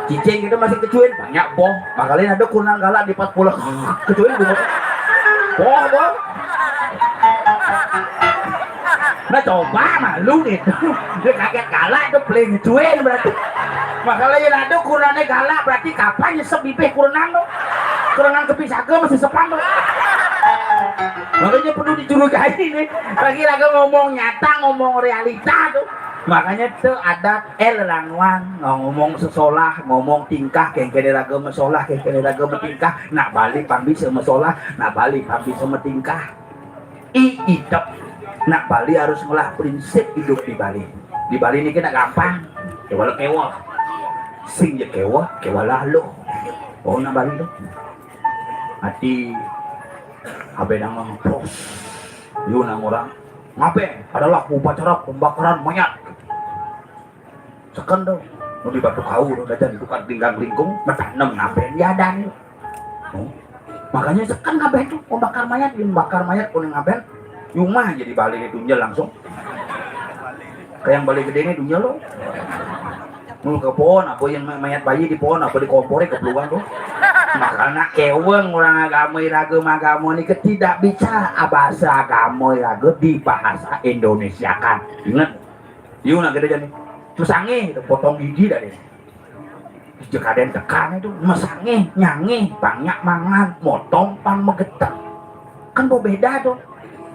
Cicing itu masih kecuin, banyak boh. Makanya ada kunang galak di empat puluh. Kecuin bunga. Boh, boh. Nah coba malu gitu. Dia kaget galak itu paling kecuin berarti. Makanya ada kunangnya galak berarti kapan nyesep bibih kunang tuh. Kunang kepisaga masih sepan tuh. Makanya perlu dicurigai nih. Lagi-lagi ngomong nyata, ngomong realita tuh. Makanya tuh adat eh lelanguan ngomong sesolah, ngomong tingkah, kengkene raga mesolah, kengkene raga metingkah, nak balik pang bisa mesolah, nak balik pang bisa metingkah. I idep. Nak Bali harus ngelah prinsip hidup di Bali. Di Bali niki nak gampang. Kewala kewa. Sing je kewa, kewala lo. Oh nak Bali tu. Ati abe nang pros. Yu nang orang. Ngape? Adalah upacara pembakaran mayat. Seken tu. Nu di Batu Kau tu dajan tukar tinggang lingkung, metanem ngape? Diadan. Oh. Makanya seken ngabe tu pembakar mayat, pembakar mayat kuning ngabe. Yuma aja di Bali ni tunjel langsung. Kayak yang Bali gede ni tunjel lo. Mulu ke pohon, apa yang mayat bayi di pohon, apa di kompor ke peluang tu. Makanya keweng orang agama iraga magama ni tidak bisa bahasa agama iraga dibahasa Indonesiakan. Ingat, yuk nak kita jadi mesangih, potong gigi dari. Jekaden tekan itu mesangih, nyangih, banyak mangan, motong pan megetek. Kan berbeda tuh.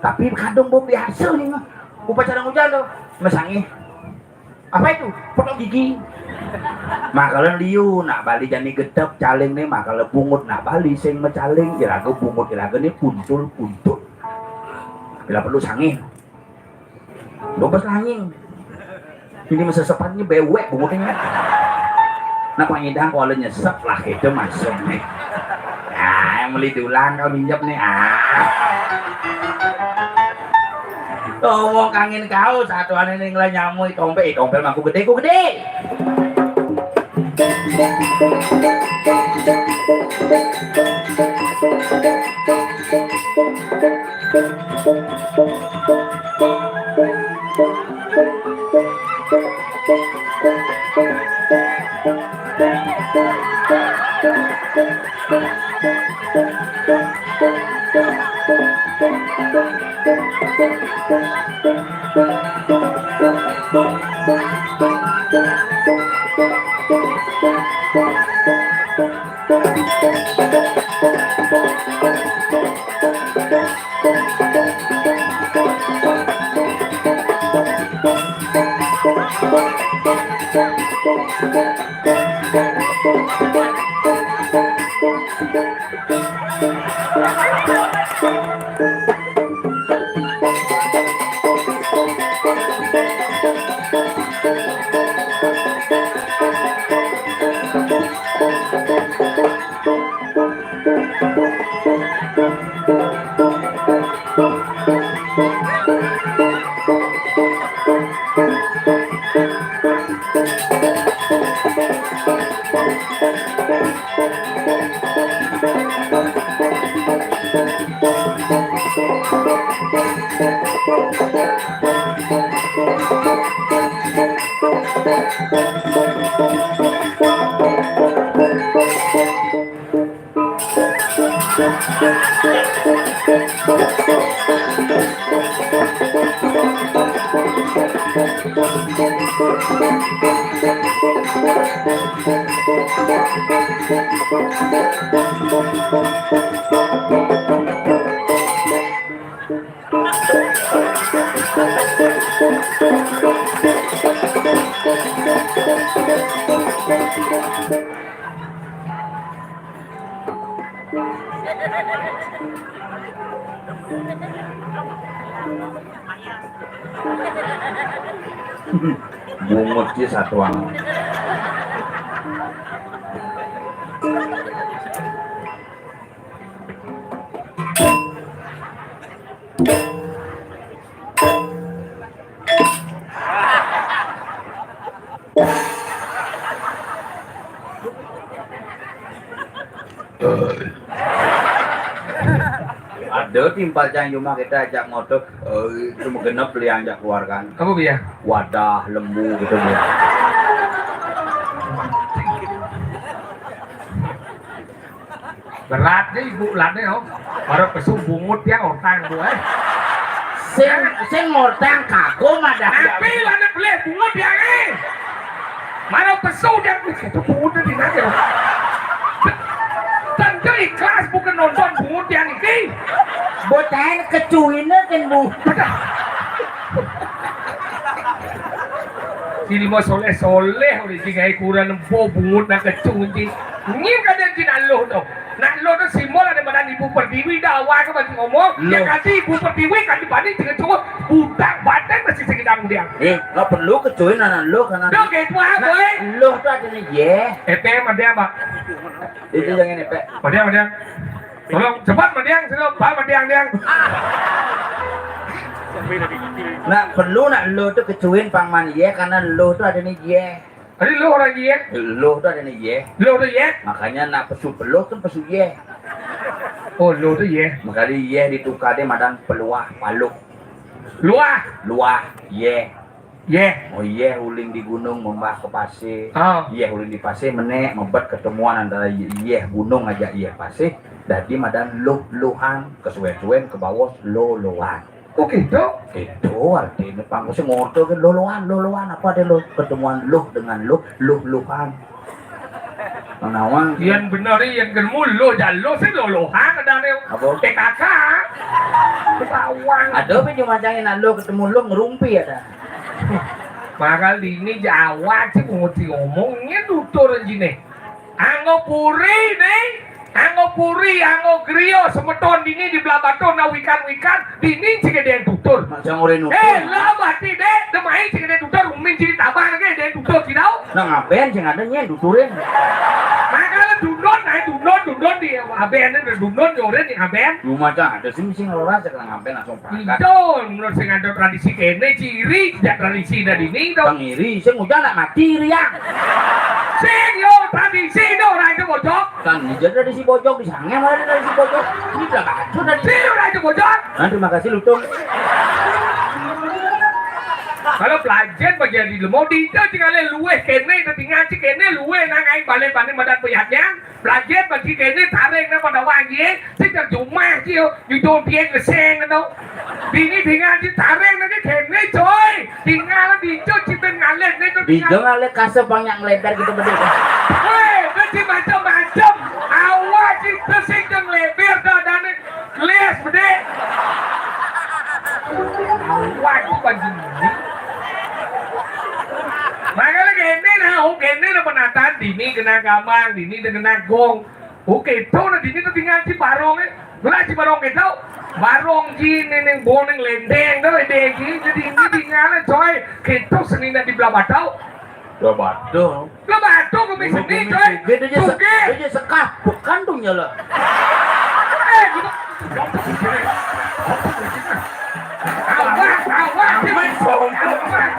Tapi kadang biasa nih mah. Upacara hujan tuh, mesangih. Apa itu? Potong gigi. Makalan liu, nak bali jani gedep caling nih, makalan bungut nak bali sing mecaling, iraga bungut iraga nih kuntul kuntul. Bila perlu sangin. Dua belas langing. Ini masa sepannya bewek bungutnya. Nah, pangidang kalau nyesep lah itu masuk nih. Ah, yang beli dulang kau minjem nih. Ah. Ngomong kangin kau, satuan ini ngelah nyamui tompel, eh, tompel mangku gede, ku gede. Bungut ki satuan. Ada timpal cang cuma kita ajak ngotot, eh, cuma genep liang ajak keluarkan. Apa dia? Wadah, lembu gitu dia. Berat deh ibu lade, oh. Para pesu bungut yang otang tuh, eh. Sing, sing ngotang kagum ada. Tapi lade pelih bungut yang, eh. Mana pesu dia, itu bungut di mana? Tentu ikhlas bukan nonton bungut yang ini. Bocahin kecuinnya kan bu. Silima soleh-soleh, udah sing gawe kuburan empo bungut nak kecung, Ci. Ngim kada, Ci, nak luh tu. Nak luh tu simbol ada badan Ibu Pertiwi, dah awal ke bagi ngomong. Luh. Ya, kati Ibu Pertiwi, kati banding tiga cuma budak badan masih sekedar mudian. Eh, nggak perlu kecuin anak luh karena. Dah, kayak itu apa, eh? Luh tu ada ni, ye. Epe, ada apa? Itu jangan epe. Ada, ada. Tolong cepat mandiang, sudah, Pak, mandiang, diang. Nak perlu nak luh tu kecuin pang man ye, karena luh tu ada ni ye. Tadi luh orang ye. Luh tu ada ni ye. Luh tu ye. Makanya nak pesu peluh tu pesu ye. Oh, luh tu ye. Makanya ye ditukar dia madan peluah paluh. Luah. Luah ye. Yéh. Oh, yéh uling di gunung membah ke pasih. Ah. Yéh uling di pasih menék mebet ketemuan antara yéh gunung ajak yéh pasih. Dadi madan luh-luhan, kesuwen-suwen ke bawos loloan. Oh, gitu? Itu artinya pang sing ngorto ke loloan, loloan apa ada lo ketemuan luh dengan luh, luh-luhan. Nawang. Yén bener, yén ketemu luh, jan luh sih lolohan ada nih. Apa? P K K. Ketahuan. Ada apa cuma cangin luh ketemu luh ngerumpi ada. Bakal dini Jawa sih mau ngomongnya tutur jine. Anggo puri nih. Anggo puri, anggo griya, semeton dini di Blahbatuh, nah wikan-wikan, dini sing ada yang tutur. Mak sing ora nutur. Eh, lah, berarti, Dék, demai sing ada yang tutur, umin sing ditabah, nggih, ada yang tutur, sih, tau? Nah, ngapain sing ada nyén tuturin? Makanya dundun, nah, dundun, dundun di, aben, dundun, nyorin di, aben. Rumah ada sing, sing ora, sekarang ngapain langsung berangkat? Itu, menurut sing ada tradisi kene, ciri, tidak tradisi dari ini, tau? Pengiri, sing udah nak mati, Riang. Sing, yo, tradisi, itu, orang itu bocok. Kan, jadi dari si Bojong di sana, mana dari si Bojong? Ini udah baju dari sini, udah itu bocor. Nah, terima kasih, Lutung. Kalau pelajar bagi yang di lemodi, itu tinggal luweh kene, itu tinggal si kene luweh nang aing balik-balik madan peyatnya. Pelajar bagi kene taring nang pada wangi, sing terjumah sih, yo, nyucung dia ngeseng, gitu. Bini tinggal si taring nanti kene, coy. Tinggal dicuci ben ngalir, nih, tuh, tinggal. Dijo ngalir kasar banyak ngelebar gitu, bener. Hei, itu si macam-macam. Awak itu sing jeng lebar, dadane kelis, bener. Awak itu panjang ini. Makanya kene, nah, oh, kene, nah, penataan, dini kena gamang, dini kena gong. Oke, itu, nah, dini tuh tinggal si barong, eh. Lah, si barong gitu. Barong gini, ning boning lendeng, tuh, deh, gini, jadi ini tinggal, coy. Gitu, seni di Blahbatuh. Blahbatuh. Blahbatuh, kami seni, coy. Dia, dia, dia se-, dia sekah, bukan tuh nyala. Eh, gitu. Awak, awak, awak, awak,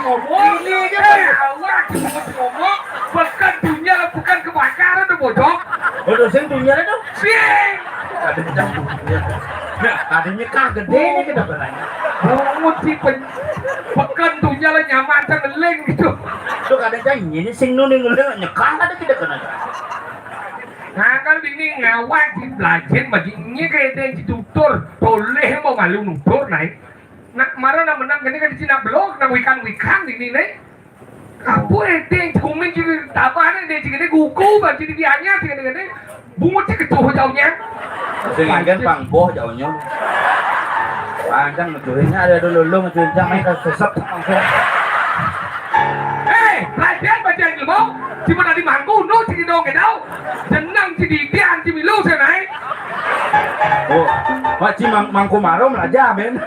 ngomong. Ini aja, eh, awak, ngomong. Bukan dunia, bukan kebakaran tuh, bocok. Waduh, sing dunia tuh. Sing. Ada yang dunia. Nah, tadinya kah gede nih kita berani. Bungut si pen-, pekan dunia lah nyaman, ngeling gitu. Tuh, kadang kan ini sing nuni ngeling, nyekang ada tidak kena. Nah, kan ini ngawak di belajar, bagi ini kayak ada yang ditutur, boleh mau malu nutur, naik. Nah, marah nang menang, ini kan di Cina belok, nang wikan-wikan ini, nih. Apa edeng kumin jadi tabah, edeng jadi gugu, bagi di dianya, jadi, jadi bungut sih ketuh jauhnya. Sing anggen pang boh jauhnya. Panjang ngejulinnya ada dulu, lu ngejulinnya main ke sesep. Eh, latihan belajar ilmu, cuma tadi mangku, nu, sini dong, gitu. Jenang, si didian, si milu, saya naik. Oh, Pak, si mang-, mangku maro melajar, men.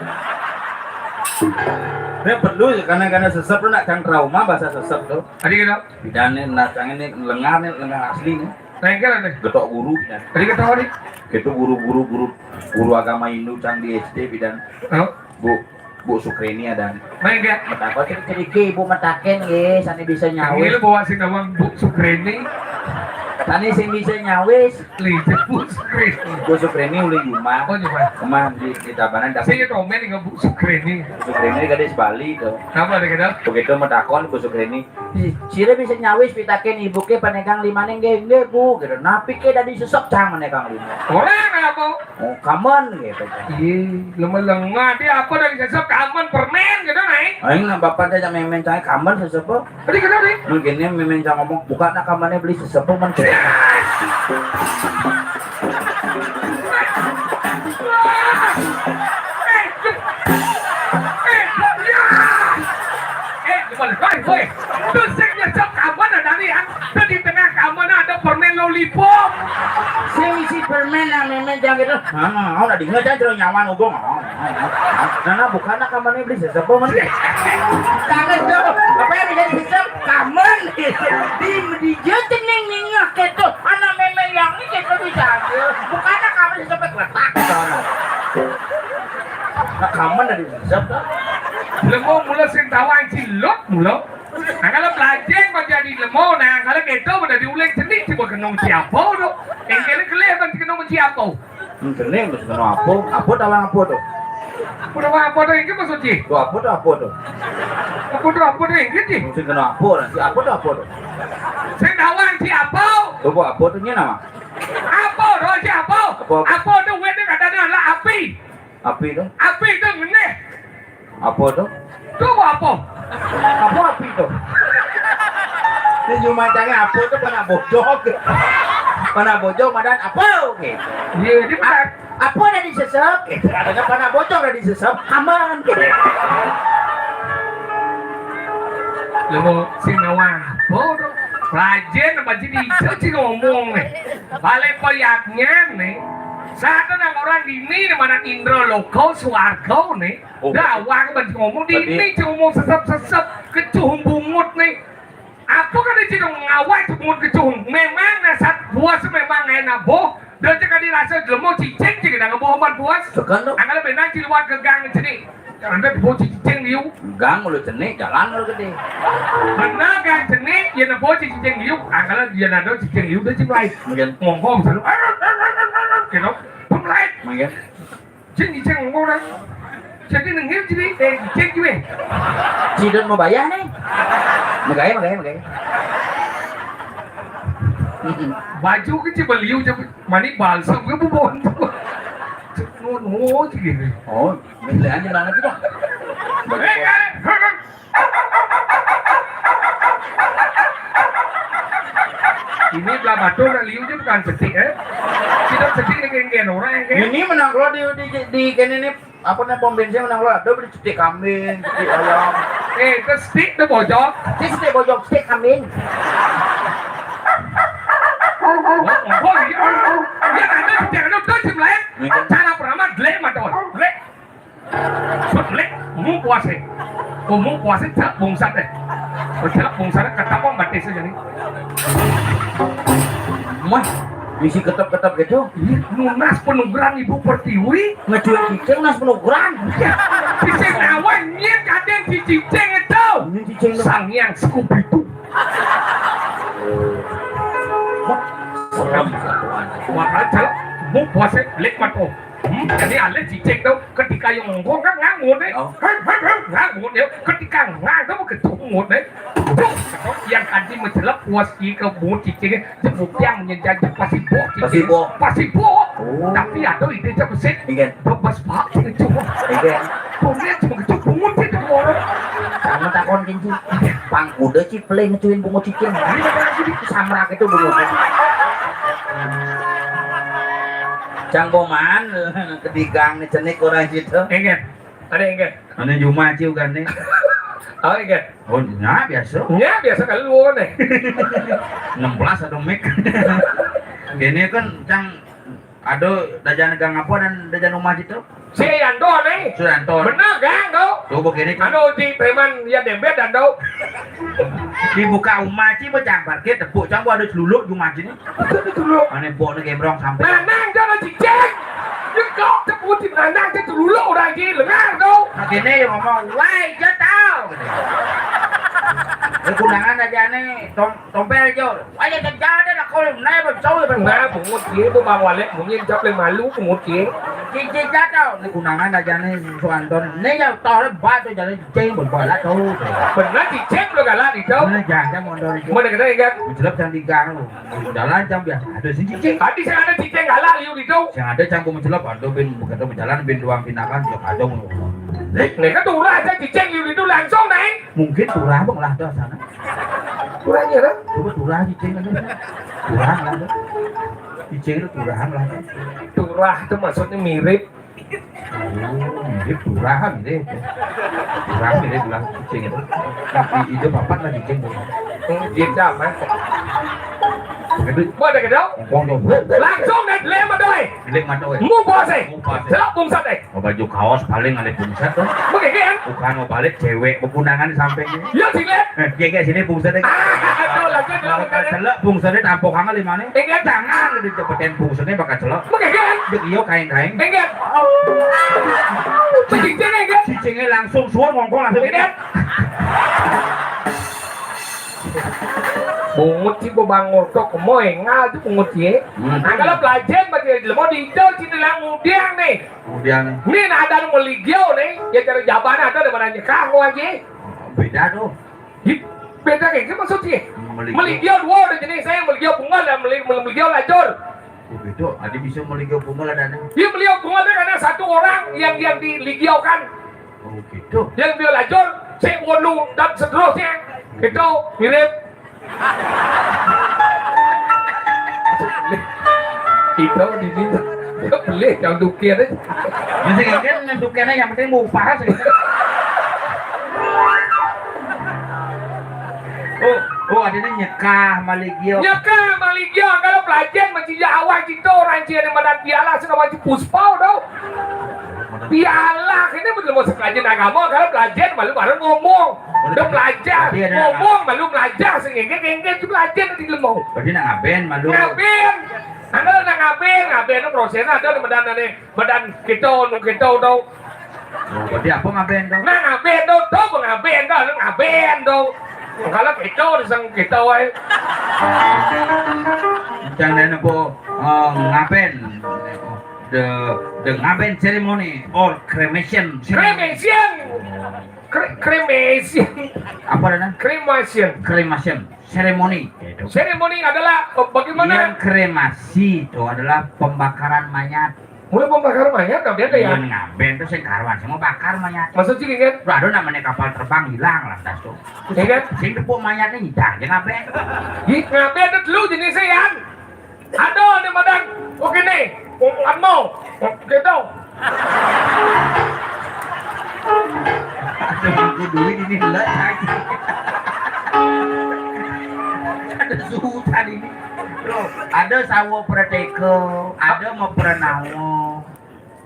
Ini perlu, karena, karena sesep lu nak cang trauma bahasa sesep tuh. Tadi gitu. Bedane nak cang ini lengar nih, lengar asli nih. Lengkel nih. Getok guru ya. Tadi ketawa nih. Itu guru-guru, guru, guru agama Hindu cang di S D bidan. Oh. Bu, Bu Sukreni ada. Main gak? Metakotin kerike Ibu metaken nggih, sane bisa nyawis. Ini lu bawa sing nawang Bu Sukreni. Tani sing bisa nyawis. Li, Bu Sukreni. Bu Sukreni ulih jumah. Oh, jumah. Kemah di, di Tabanan. Sing komen dengan Bu Sukreni. Bu Sukreni gadis Bali tuh. Kenapa ada kata? Begitu metakon Bu Sukreni. Sira bisa nyawis pitaken ibuke panegang limane nggih, nggih, Bu, gitu. Napike dadi sesep cang menegang lima. Orang apa? Oh, kamen gitu. Iya, lemah-lemah. Dia apa dari sesep kamen permen gitu, naik. Aing nang bapak teh memen cai kamen sesep. Tadi kenapa, nih? Mungkin dia memen cang ngomong, "Buka nak kamarnya beli sesep, men." Eh, eh, ya. Eh, woi, woi, woi. Terus saya nyesek kamen ada nih, ya. Terus di tengah kamen ada permen lollipop. Sing isi permen yang memen cang gitu. Nah, nah, nah, udah dengar cang jeruk nyaman ugung. Nah, nah, bukan nak kamarnya beli sesep, men. Jangan dong. Apa yang bisa sesep? Kamen. Di, di dia cening ningah gitu. Anak memen yang ini gitu bisa. Bukan nak kamarnya sesep letak. Nah, kamen dari sesep, kan? Lemo mula sing tawang cilok mula. Nah, kalau belajar mau jadi lemo, nah, kalau gitu mau jadi uling seni, coba kenung siapa tu? Yang kena kelih, bang, kenung siapa? Hmm, kena, terus kenung apa? Apa tawang apa tu? Apa tawang apa tu? Ini maksud cik? Tu apa tu, apa tu? Apa to, apa to, inggih, Ji? Sing kena apa lah? Si apa to, apa to? Sing nawang si apa? Coba apa to, nyén nama? Apa to, si apa? Apa? Apa to, wit ni katanya adalah api. Api to? Api to ngenéh. Apa to? To apa? Apa api to? Ini cuma tanya apa to, panak bojog. Panak bojog, madan apa? Gitu. Iya, ini benar. Apa dah disesep? Katanya panak bocor dah disesep, aman. Lha sing nawang apa to? Rajin apa jadi ijo sing ngomong né. Balik payaknya né. Satu nang orang dini né mana Indra Loka swarga né. Oh. Dawang ban ngomong dini cuma ngomong sesep-sesep, kecuh bungut né. Apa kan dia cina ngawai cuma kecuh? Memang nasat buas memang enak boh. Dia cakap dia rasa jelema cicing cina nak boh ban buas. Tekan tu. Angkala benang ci luar gegang cini. Anda boh cicing liu. Gang mulu cenik, jalan mulu gede. Benar gang cenik, dia nak boh cicing liu. Angkala dia nak ada cicing liu, dia cicing lain. Mungkin. Ngomong selalu. Gitu. Pun lain. Mungkin. Cing, cing, ngomong dah. Jadi nengil jadi, eh, cing juga. Cidon mau bayar nih. Megai, megai, megai. Baju ke cik beliu je, mani balsam ke bubon tu. Cik, no, no, cik gini. Oh, nilai aja banget tu dah. Eh, eh, ini belah batu nak liu je bukan setik, eh. Kita setik ni geng-geng orang, eh. Ini menang kalau di, di, di, kene ni, apa ni, pom bensin menang kalau ada beli setik kambing, setik ayam. Eh, ke setik tu bojok. Setik, setik bojok, setik kambing. Oh, oh, iya. Iya, ada setik, ada tu, sim lain. Iya. Cara beramal, delek mata, delek. Sut lek, mu puase. Ko mu puase, cak bungsat deh. Ko cak bungsat, ketapang batis aja nih. Mah, bisi ketep-ketep gitu. Ih, nunas penugeran Ibu Pertiwi. Ngejual cicing, nunas penugeran. Iya. Cicing nawan, nyet kadén si cicing itu. Ini cicing tuh. Sang Hyang Skubidu. Wah, serem. Wah, cak, mu puase, lek mato. Hmm, jadi alé cicing tu, ketika yang ngongkong kan ngangun deh. Oh. Hei, hei, hei, ngangun dia. Ketika ngang tu, ketungut deh. Duh, yang tadi mencelep, puas i ke bungut cicing, jebuk yang menyenjang, pasti boh cicing. Pasti boh. Pasti boh. Oh. Tapi ada ide je besit. Iya. Bebas banget gitu. Iya. Bungut cuma gitu, bungut itu orang. Sama takon kinci. Pang kuda cipling ngecuin bungut cicing. Ini apa lagi di samrak itu bungut. Cang Boman, kedigang nih cenik orang situ. Enggak. Ada enggak? Ane juma aci ugane. Oh, enggak. Oh, nya biasa. Nya biasa kalau lu nih. Enam belas atau mik. Gini kan cang ada dajan gang apa dan dajan rumah gitu. Si Yanto nih. Suyanto. Bener gang tuh. Coba gini kan. Anu di preman ya dembet dan tuh. Dibuka rumah ci berjambar ke tepuk campur ada celuluk rumah ci ni. Celuluk. Ane bok ni gembrong sampai. Nanang jangan cicing. Dia kok tepuk di nanang dia celuluk orang ci lengar tuh. Nah, gini yang ngomong, "Wai, dia tahu." Gitu. Kundangan aja nih, tom tompel aja. Wai, dia jalan deh, nak kau naik bercau ya. Nah, pungut dia tuh bang Walek, mungkin cap malu pungut dia. Cici jatuh, ni kundangan aja nih, Suanton. Ni ya tahu batu jalan cicing berbalak tuh. Benar cicing lu galak itu. Mana jajan mondor itu. Mana kena ingat? Mencelep yang di gang lu. Jalan jam biasa ada sih cicing. Tadi saya ada cicing galak liu itu. Yang ada canggung mencelep ada bin begitu berjalan bin doang pinakan jok ada mau. Eh, mereka tuh ulah aja cicing liu itu langsung naik. Mungkin turah bang lah dah sana. Turahnya kan? Coba turah cicing ada. Turah lah ada. Cicing itu turah lah ada. Turah itu maksudnya mirip. Oh, mirip turahan deh. Turahan mirip bilang cicing itu. Tapi itu papat lah cicing tuh. Hmm, dia sama. Begitu. Mau ada kedau? Ngomong tuh. Langsung deh, lem ada eh. Jelek mata weh. Mu puas eh. Mu puas eh. Celak bungsat eh. Mau baju kaos paling ada bungsat tuh. Begitu kan? Bukan mau balik cewek bekundangan di sampingnya. Ya sih lem. Eh, dia kayak sini bungsat eh. Ah, aduh lagi. Kalau tak celak bungsatnya tampok hangat lima nih. Ingat. Jangan dicepetin bungsatnya bakal celak. Begitu kan? Dek iyo kain-kain. Ingat. Cicingnya ingat. Cicingnya langsung suar ngongkong langsung ingat. Bungut sih bebangor tok kemoy ngal tuh bungut sih. Hmm. Nah kalau pelajaran bagi mau di itu sini lah ngudiang nih. Ngudiang. Nih nah ada mau ligio nih, ya cari jawabannya ada daripada nyekah lagi. Beda tuh. Hi, beda kayak gitu maksudnya. Meligiau. Meligiau dua ada jenisnya, meligiau bungal dan meli-, meli-, meligiau lajur. Oh, beda. Ada bisa meligiau bungal ada nih. Iya, meligiau bungal itu karena satu orang yang, yang diligiaukan. Oh, gitu. Yang dia lajur, si wonu dan seterusnya. Itu mirip. Itu di sini. Beli yang dukir aja. Masih kan yang dukirnya yang penting mau upah sih. Oh, oh, ada nih nyekah, maligio. Nyekah, maligio, kalau pelajaran masih ya awal gitu, orang Cina madan piala, sudah wajib puspau dong. Piala, ini betul mau sekalian agama, kalau pelajaran malu baru ngomong. Udah belajar, berarti ada ngomong, malu belajar, sehingga, sehingga itu belajar di ilmu. Berarti nak ngaben, malu. Ngaben. Ada nak ngaben, ngaben itu prosesnya ada di badan nih. Badan kita, nu kita, tau. Oh, berarti apa ngaben, tau? Nah, ngaben, tau, tau, ngaben, tau, ngaben, tau. Kalau kita, disang kita, wae. Jangan apa, eh, ngaben. The, the ngaben ceremony or cremation ceremony. Cremation. Cre-, cremation. Apa namanya? Cremation. Cremation ceremony. Gitu. Ceremony adalah, eh, bagaimana? Yang kremasi itu adalah pembakaran mayat. Mulai pembakaran mayat, ngaben ya? Iya, ngaben tuh sing karuan, sing mau bakar mayat. Maksud sih, kan? Lah, ada namanya kapal terbang hilang lantas tuh. Iya, kan? Sing tepuk mayatnya hilang, ya ngaben. Ih, ngaben tuh dulu jenisnya, Yan. Ada di badan. Oke nih. Omongan mau. Gitu. Aduh, aku duit ini lah. Ada sultan ini. Bro, ada sawo prateka, ada mau pranawo.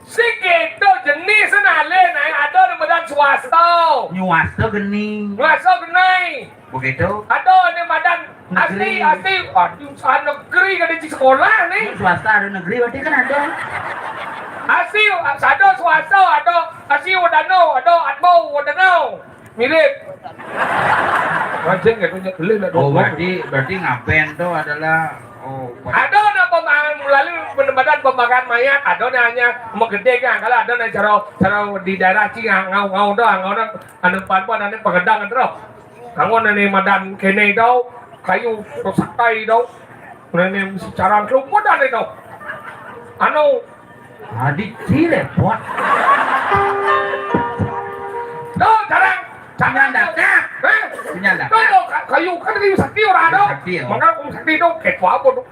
Si gitu jenis nale, nah, ada di badan swasta. Nyuwasta geni. Swasta geni. Begitu. Ada di badan negeri. Asli, asli. Aduh, salah negeri kada di sekolah nih. Ini swasta ada negeri, berarti kan ada. Asli, ada swasta, ada asli wadano, ada atmo wadano. Mirip. Anjing gitu, beli lah. Oh, berarti, berarti ngaben tuh adalah, oh, ada pemakaran melalui penempatan pemakaran mayat, ada nih hanya mau gede kan, kalau ada nih cara, cara di daerah Cina ngau-ngau doang, ngau doang, anu pan-pan, anu pagedang terus. Kamu nani madan kene tau, kayu rusak tai tau. Nani mesti carang kelumputan itu. Anu. Adi cile pot. Tuh, carang. Carang dadak. Hah? Carang dadak. Tuh, tuh, ka-, kayu kan kayu sakti orang ada. Sakti, oh. Maka kayu sakti itu ketua apa tuh?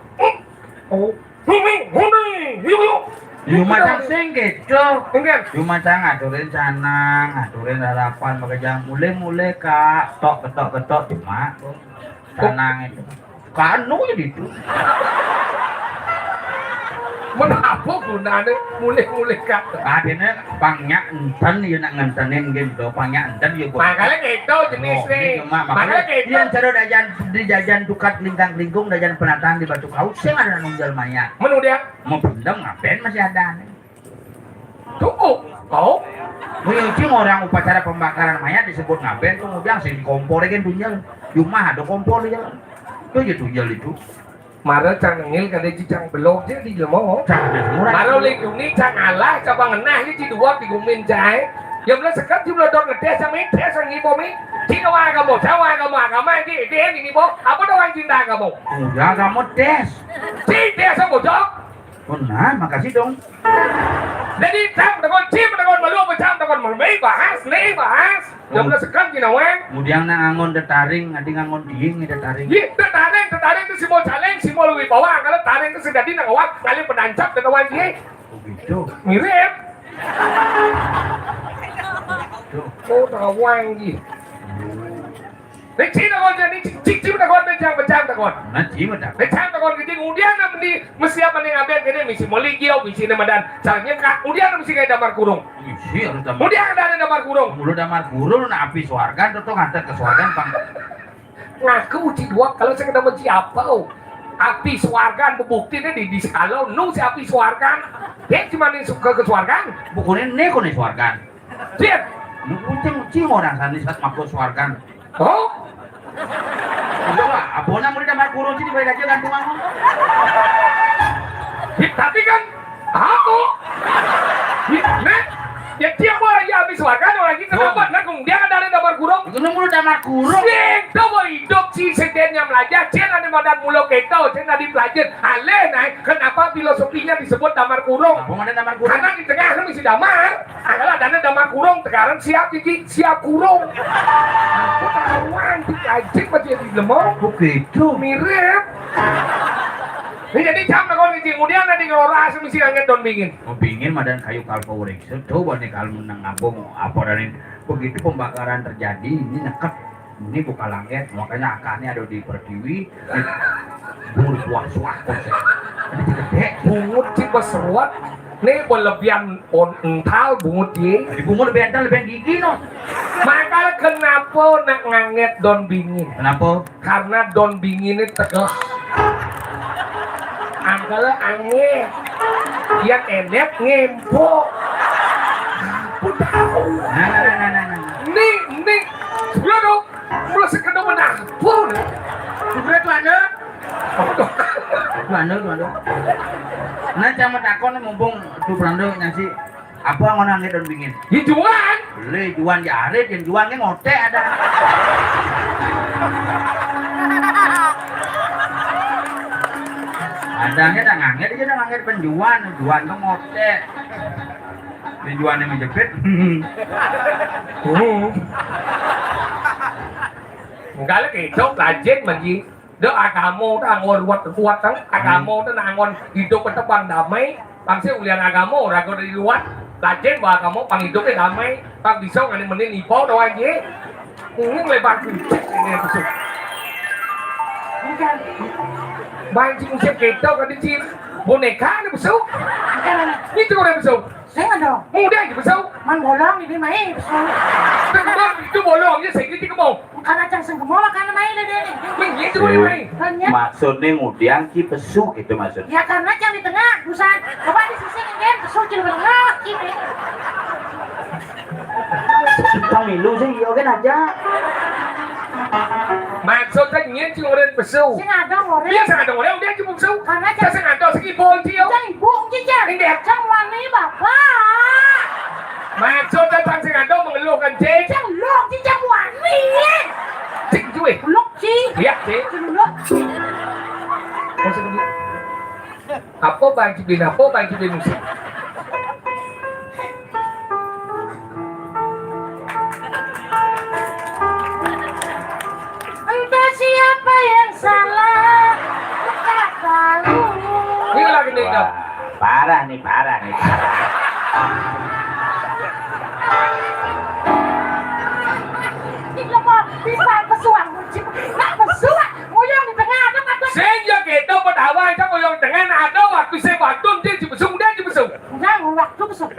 Oh. Huni, huni, yuk, yuk. Yuk, macam sing gitu. Enggak. Yuk, macam ngaturin sana, ngaturin harapan, makanya mulai-mulai, Kak. Tok, ketok, ketok, cuma sanang itu. Kanu ya gitu. Menapa gunanya mulai-mulai, Kak? Adanya pangnya enten ya nak ngentenin gitu, pangnya enten ya buat. Makanya gitu jenisnya. Oh, gitu, Mak. Makanya gitu. Yang cara dajan, di jajan dukat lingkang lingkung, dajan penataan di Batu Kau, sing ada nunjal mayat. Menu dia. Mau pendem ngapain masih ada nih? Tuh, oh. Mau nyuci orang upacara pembakaran mayat disebut ngapain tuh, udah sing kompor kan tunjal. Cuma ada kompor ya. Tuh ya tunjal itu. Mara cang nengil kada cicang belok je di jelema. Cang ada semua. Mara lindungi cang Allah, cabang ngenah je di dua di gumin cai. Ya mula sekat je mula dor ngetes sama tes sang ibu mi. Cina wa agama, cawa agama, agama je, dia ini bo. Apa doang cinta agama? Udah agama tes. Cinta sama bocok. Oh, nah, makasih dong. Jadi, cang takon, cim takon, malu apa cang takon, malu, bahas, nih, bahas. Jam sekan kina weng. Kemudian nak ngangon tetaring, adi ngangon diing, tetaring. Iya, tetaring, tetaring itu simbol caleng, simbol wibawa. Kalau taring itu sing dadi nang awak, kali penancap dan awan dia. Oh, gitu. Mirip. Tuh. Oh, tawang ji. Nek cina kon jadi cik cik cik takon, nek jam jam takon. Nah, cik mah tak. Nek jam takon gede, kemudian apa di mesti apa nih ngapain gede, misi moli kio, misi ini madan. Caranya kak, kemudian mesti kayak damar kurung. Isi harus damar. Kemudian ada ada damar kurung. Mulu damar kurung, nah api suargan tuh tuh ngantar ke suargan pang. Ngaku uji dua kalau saya ketemu siapa, oh. Api suargan bebukti ini di di sekalo, nung si api suargan. Dia cuma nih suka ke suargan. Bukunin nih kok nih suargan. Cip. Lu kucing, kucing orang sana saat makhluk suargan. Oh? Itulah, abona mulai damar kurung sini balik aja gantungan. Tapi kan, aku. Nek, ya tiap orang ya habis suargan orang kita dapat, nah, kemudian ada Damar kurung. Iku nemu damar kurung. Sing to mau hidup si sedenya melajah, cen ada madan mula keto, cen ada pelajar. Aleh naik, kenapa filosofinya disebut damar kurung? Apa madan damar kurung? Karena di tengah misi damar, kalau ada damar kurung, sekarang siap gigi, siap kurung. Ketahuan, dikajik masih di lemah. Begitu. Mirip. Ini jadi jam nak kau ni, kemudian ada ngelola misi angin don bingin. Oh, bingin madan kayu kalpa urik. Coba nih kalau menang apa, apa dari begitu pembakaran terjadi, ini neket. Ini buka langit, makanya akahnya ada di pertiwi. Bungut buah suah kok. Ini gede. Bungut si beseruat. Nih berlebihan on ental bungut ye. Di bungut lebih ental, lebih gigi no. Maka kenapa nak nganget don bingin? Kenapa? Karena don bingin ini tegelah. Angkala anget. Yang enek ngempo. Aku tahu. Nah, nah, nah, nah, nah. Nih, nih. Sebelum dong. Belum sekedar menang. Pun. Sudah tuh ada. Tuh ada, tuh ada. Nah, cang mau takon mumpung tuh Prando nyasi. Apa ngono angin don bingin? Ya juan. Boleh juan ya arit, yang juan kan ngotek ada. Adanya dah ngangit aja, dah ngangit penjuan, juan tuh ngotek. Penjuan yang menjepit. Hmm. Enggak lagi hidup rajin lagi. Dek agama tu anggon kuat-kuat kan. Agama tu nak anggon hidup ke tebang damai. Bangsa ulian agama, raga dari luar. Rajin bawa agama, pang hidup ke damai. Pang bisa ngani meni nipo tu aja. Ini lebar kucing ini besu. Banci musim kita kan di sini. Boneka ni besu. Ini tu orang besu. Sing ada. Muda aja besu. Man bolong ini main besu. Tengok itu bolong je, saya kritik kemau. Karena cang sing kemau, karena main deh ini. Main itu boleh main. Maksudnya ngudiang ki pesu gitu maksudnya. Ya karena cang di tengah, busan. Coba di sisi ini pesu cil berengah gini. Cang milu sih, iya kan aja. Maksudnya nyen cing orang pesu. Sing ada orang. Iya, sing ada orang, dia cuma pesu. Karena cang sing ada segi bol cil. Cang ibu, cing cang. Ini dia. Cang wani bapak. Maksudnya cang sing ada mengeluhkan cing. Cang lo, cing cang wani. Cing cuy. Lok cing. Iya, cing. Cing lok. Maksudnya apa bang cibin, apa bang cibin musik? Entah siapa yang salah, tak tahu. Ini lagi nih, Dok. Wah, parah nih, parah nih, parah. Ini mau bisa pesuang, nak pesuang, ngoyong di tengah, ada apa? Sing ya gitu, pedawai kan ngoyong tengah, ada waktu saya bantu, dia cibesung, dia cibesung. Enggak, waktu pesuang.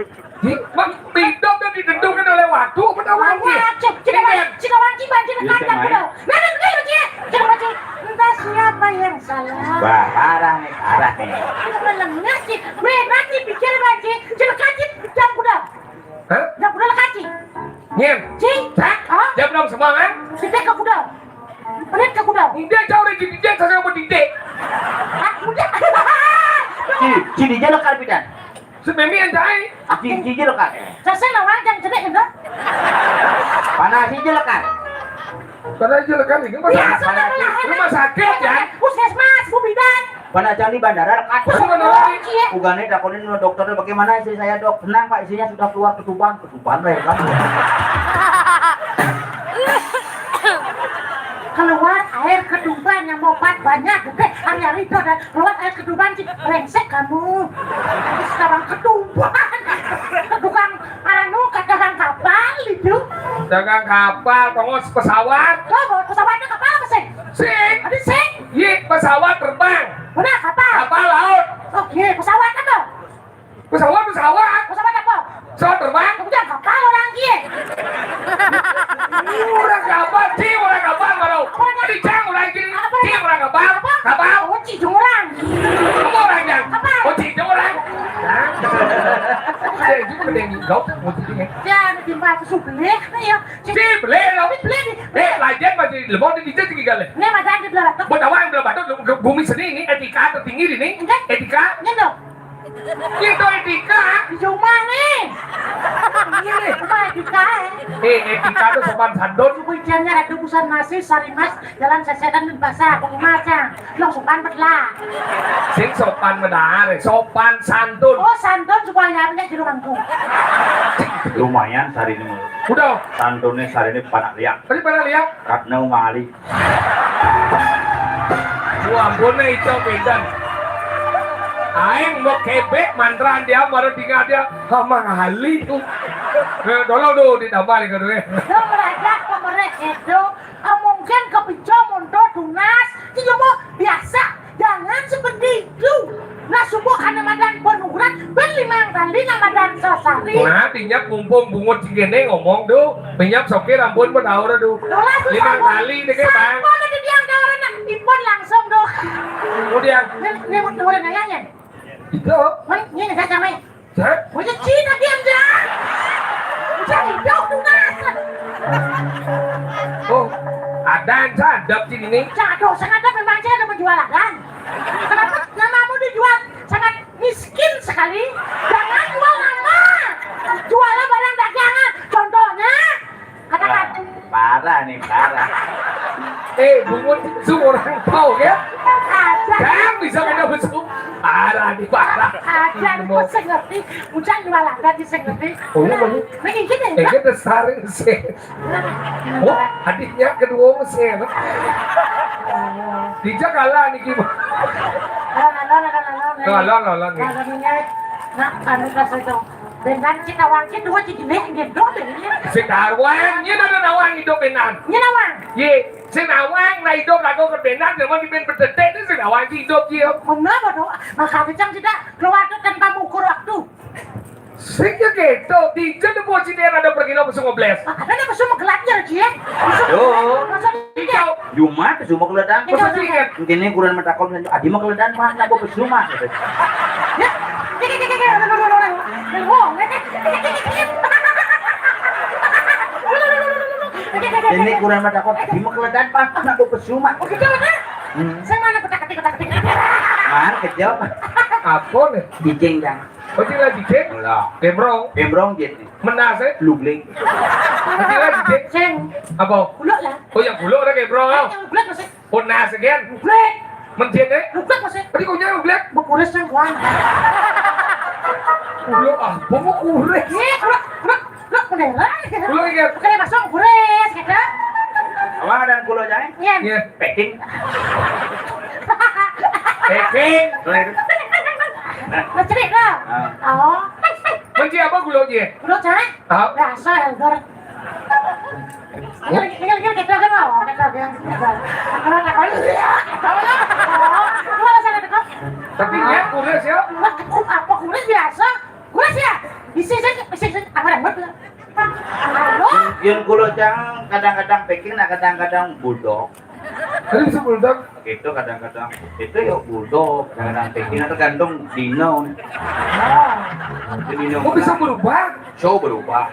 Ih, Bang, hidup dan ditentukan oleh waktu apa tak waktu? Waktu, cina wanci, cina wanci, banci, cina kandang, cina. Nah, nah, nah, cina, cina wanci. Entah siapa yang salah. Wah, parah nih, parah nih. Cina melengah sih, berat sih, pikir wanci, cina kaki, jam kuda. Hah? Jam kuda kaki. Nyen. Cing. Hah? Jam enam semua kan? Kita ke kuda. Pelit ke kuda. Udah jauh dari dididik, saya mau didik. Ah, udah. Ci, ci di jalan karbidan. Sememi anjay. Aki gigi lekat. Sasa nawang jam cedek itu. Panas aja lekat. Panas aja lekat ini rumah sakit. Rumah sakit ya. Puskesmas, Bu Bidan. Panas aja di bandara lekat. Puskesmas. Ugane takonin sama dokternya, "Bagaimana istri saya, Dok?" "Tenang, Pak, istrinya sudah keluar ketuban." Ketuban lah ya kan. Keluar air ketuban yang mau obat banyak, gede hari-hari itu ada keluar air ketuban sih, brengsek kamu. Sekarang ketuban. Tukang anu, dagang kapal itu. Dagang kapal, tongos pesawat. Tuh, pesawatnya kapal apa sih? Sing. Ada sing? Iya, pesawat terbang. Mana kapal? Kapal laut. Oke, pesawat apa? Pesawat, pesawat. Pesawat apa? Pesawat terbang. Udah kapal orang dia. Orang kapal, ci orang kapal baru. Di cang orang gini, ci orang kapal. Kapal. Oh, ci orang. Apa orang yang? Kapal. Oh, ci orang. Eh, itu gede nih, gau, mau ci ini. Ya, di tempat suplih, ya. Ci beli, lo. Beli, beli. Eh, lajen masih lemot di sini tinggal. Ini macam di belakang. Buat awak yang belum batuk, bumi seni ini, etika tertinggi ini. Enggak. Etika. Ini dong. Itu etika. Di rumah nih. Iya nih. Rumah etika, eh. Eh, etika tuh sopan santun. Kuwi jenenge Ratu Pusat Masih, Sari Mas, Jalan Sesetan dan Pasar, Bung Mas, ya. Lo sopan bet lah. Sing sopan benar, eh. Sopan santun. Oh, santun supaya apa nih di rumahku? Lumayan sari ini. Udah. Santunnya sari ini panak liak. Tadi panak liak? Ratna Umali. Wah, ampun, eh, itu pinten. Aing mau kebek mantra dia baru tinggal dia sama ahli tuh. Eh, tolong tuh ditambah nih, Kak, tuh, eh. Lo belajar pemerintah itu, eh, mungkin kepicu mundur tunas, itu mau biasa, jangan seperti itu. Nah, subuh kana madan penurunan, ben limang kali namadan sasari. Nah, dinya mumpung bungut cigene ngomong tuh, minyak sokir ampun berdaur tuh. Lima kali deh, Bang. Sampun itu dia daur anak, ipun langsung tuh. Kemudian. Ini, ini mau daur anak ya? Itu. Ini, ini saya sama. Hah? Punya Cina dia, dia. Jadi jauh tuh nasa. Oh, ada yang sadap di sini. Cado, sengaja memang saya ada penjualan. Kenapa namamu dijual? Sangat miskin sekali. Jangan jual nama. Juallah barang dagangan. Contohnya, katakan. Wah, parah nih, parah. Eh, bungut itu orang tahu ya? Ada. Kan bisa beda besuk. Parah nih, parah. Ada, aku sing ngerti. Hujan jualan, tadi sing ngerti. Oh, iya, Bang. Nah, ini gini, eh, kita saring sih. Oh, adiknya kedua mesin. Dijak kalah nih gimana? Lalu, lalu, lalu, lalu, lalu. Lalu, lalu, lalu, nih. Lalu, nih, nah, anu, kasih dong. Dengan kita wangkit dua jadi nih, gitu deh, ini. Si Darwan, ini ada nawang hidup benar. Ini nawang. Ye, si nawang, nah hidup lagu ke benar, dia mau dimain berdetek, ini si nawang hidup dia. Benar, bodoh. Maka bicang tidak keluar tuh tanpa mengukur waktu. Sing ya gitu, di jadi buat sini ada pergi lo besok ngebles. Ah, ada apa semua gelapnya, Ji? Yo. Masa Ijau. Jumat semua kelihatan. Masa sih kan? Mungkin ini kurang metakon, adi mah kelihatan mah, nabo besuma. Ya. Ini kurang metakon, adi mah kelihatan mah, nabo besuma. Oh, gitu, kan? Hmm. Saya mana kotak-ketik, kotak-ketik. Mana kejam? Apa nih? Dijeng, Jang. Oh, cing lagi cek? Lah. Gembrong. Gembrong, Jeng. Menas, eh? Lugling. Cing lagi cek? Sing. Apa? Kuluk lah. Oh, yang kuluk ada gembrong, oh. Yang kuluk masih. Oh, nas again. Lugling. Mencet, eh? Lugling masih. Tadi kau nyai lugling? Bekuris, Jeng, kuan. Kuluk, ah, bengok kuris. Iya, kuluk, kuluk, kuluk, kuluk. Kuluk, iya. Oke, masuk, kuris, gitu. Awak ada kuluk, Jeng? Iya. Iya. Packing. Packing. Ngecerik lah. Ah. Oh. Menci apa gulanya? Gula cai. Ah. Biasa, Elder. Ini, ini, ini kita kan mau, kita kan. Kalau tak boleh, iya, kita boleh. Oh, lu alasan ada kok. Tapi ya, kuris ya. Wah, kok apa kuris biasa? Kuris ya? Isi, isi, isi, isi. Apa rambut? Halo? Yang kulo cang kadang-kadang packing, nah kadang-kadang bulldog. Tadi bisa bulldog? Gitu kadang-kadang. Itu ya bulldog, kadang-kadang packing, tergantung dino. Dino. Kok bisa berubah? Show berubah.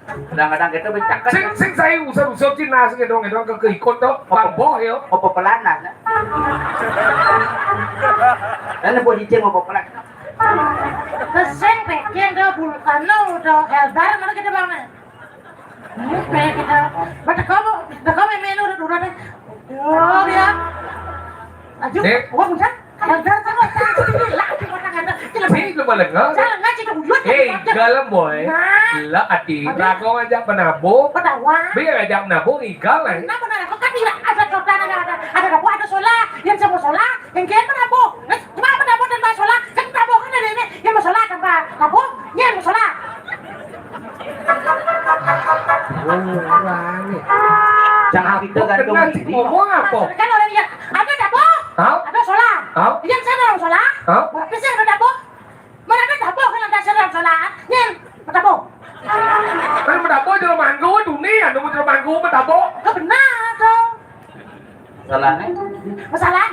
Kadang-kadang kita bercakap. Sing, sing saya usah-usah Cina, sing dong, dong ke, ke ikut tuh, Bang Boh ya. Apa pelan lah? Dan buat izin apa pelan? Keseng packing dah bulu kanu dah Elder, mana kita bang? Ini kayak kita, bata kamu, bata kamu main udah udah deh. Oh ya. Ayo, eh. Wah, udah. Elder sama, lah di kota Elder. Sini lu balik, ha? Salah ngaji dong, yuk. Eh, galem boy. Nah. Lah ati, rago ngajak penabung. Penabung. Biar ngajak penabung, igal lah. Kenapa nanya? Kok kan tidak ada kota, ada, ada, ada dapur, ada solar, yang sama solar. Yang kian mah nabok. Cuma apa nabok dan masalah? Kan nabok kan ada ini. Yang masalah apa? Nabok? Yang masalah. Wah, nih. Jangan kita gantung diri. Ngomong apa? Kan orang lihat ada nabok. Hah? Ada solar. Hah? Yang saya orang solar. Hah? Berarti saya ada nabok. Mana ada nabok kan ada saya orang solar. Yang nabok. Kan nabok di rumah gua dunia, nunggu di rumah gua nabok. Kebenar dong. Masalahnya? Masalah?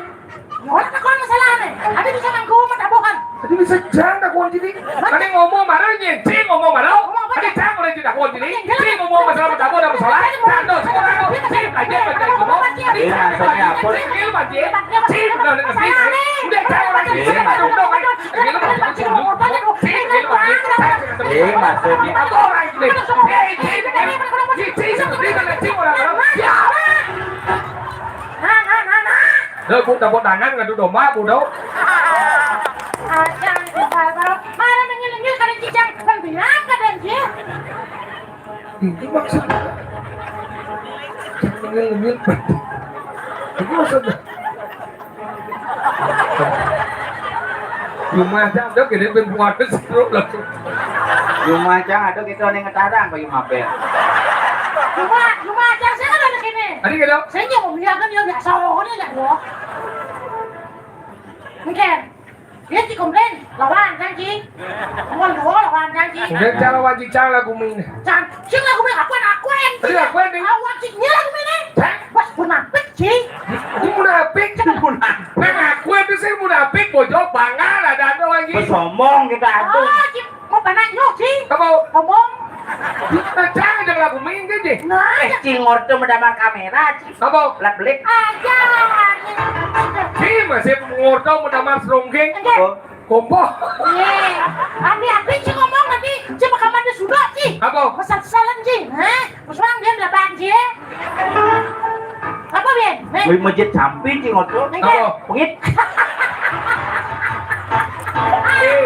Ya, orang tak kurang masalahnya. Ada bisa nanggung, mah tabokan. Tadi bisa jang tak kunci ni. Tadi ngomong marah ni, cing ngomong marah. Ngomong apa? Tadi jang orang tidak kunci ni, cing ngomong masalah tak ada masalah. Jang tu, cing orang tu, cing aja macam ngomong. Tadi jang macam apa? Cing ilmu aja, cing benar dengan cing. Udah jang orang ni, cing tak dong dong. Cing ilmu. Eh, maksudnya. Apa orang ini? Cing, cing, cing, cing, cing, cing, cing, orang, orang. Ya. Nah, nah, nah, nah. Lah, Bu, tepuk tangan ngadu domba, Bu, dong. Aja, aja, aja. Mana nengil-nengil kada cicang, kan bilang kada, anjir. Ini maksudnya. Nengil-nengil. Itu maksudnya. Rumah aja ada gede, ben buat stroke langsung. Rumah aja ada gitu, ada yang ngetarang bagi mabel. Rumah, rumah aja saya kan ada sini. Ada gitu? Saya nggak mau bilang kan, ya biasa, pokoknya nggak, loh. Mungkin. Dia ci komplain, lawan kan, ci. Ngomong dulu, lawan kan, ci. Udah, cara wajib cara lagu ini. Can, sing lagu ini aku, aku yang Aduh, aku yang ini. Awak ci, ini lagu ini. Hah? Bos munafik, ci. Ini munafik. Munafik. Nah, aku itu sih munafik, bojo bangga, ada, ada lagi. Pesomong kita aduh. Oh, ci, mau panak nyok, ci. Apa? Ngomong. Jangan, jangan lagu ini, ci. Nah, Eh, ya. Ci ngorto medamar kamera, ci. Apa? Lak belik. Aja. Ci, masih ngorto medamar serungging. Enggak. Apa? Kompo. Iya. Andi, andi, ci ngomong nanti, ci makamannya sudah, ci. Apa? Pesan salam, ci. Hah? Pesan dia berapaan, ci? Apa, Ben? Ben? Wih, masjid samping, ci, ngotot. Enggak. Apa? Pengit. Eh,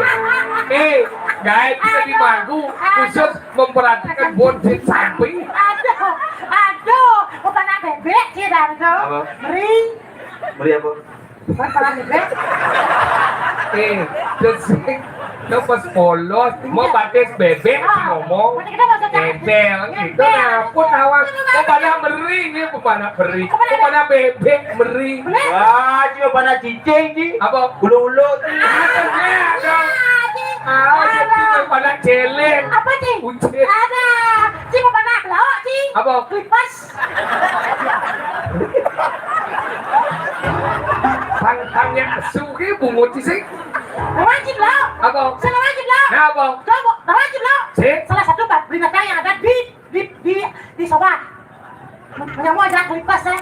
eh, guys, kita di Aduh. Magu Aduh. Khusus memperhatikan bonsai samping. Aduh, aduh, mau panak bebek, ci, dah, tuh. Apa? Meri. Meri apa? Bukan panak bebek. Eh, terus, terus pas polos, mau Iya. Pakai bebek, Ah, ngomong. Berarti kita maksudnya Nempel, gitu. Nempel. Nah, pun awak. Itu Mau pada meri, ini mau pada meri. Mau pada bebek, meri. Bener. Wah, cuma pada cicing, Ci. Apa? Ulu-ulu, Ci. Ah, iya, dong. Ah, Ci. Ah, iya, Ci, mau pada celeng. Apa, Ci? Ucil. Ada. Ci, mau pada lauk, Ci. Apa? Kipas. Pantangnya asu ki bungut sih. Wajib lo. Apa? Salah wajib lo. Nah, apa? Coba, wajib lo. Sih? Salah satu bat-, binatang yang ada di, di, di, di sawah. Menyamu aja kelipas, eh.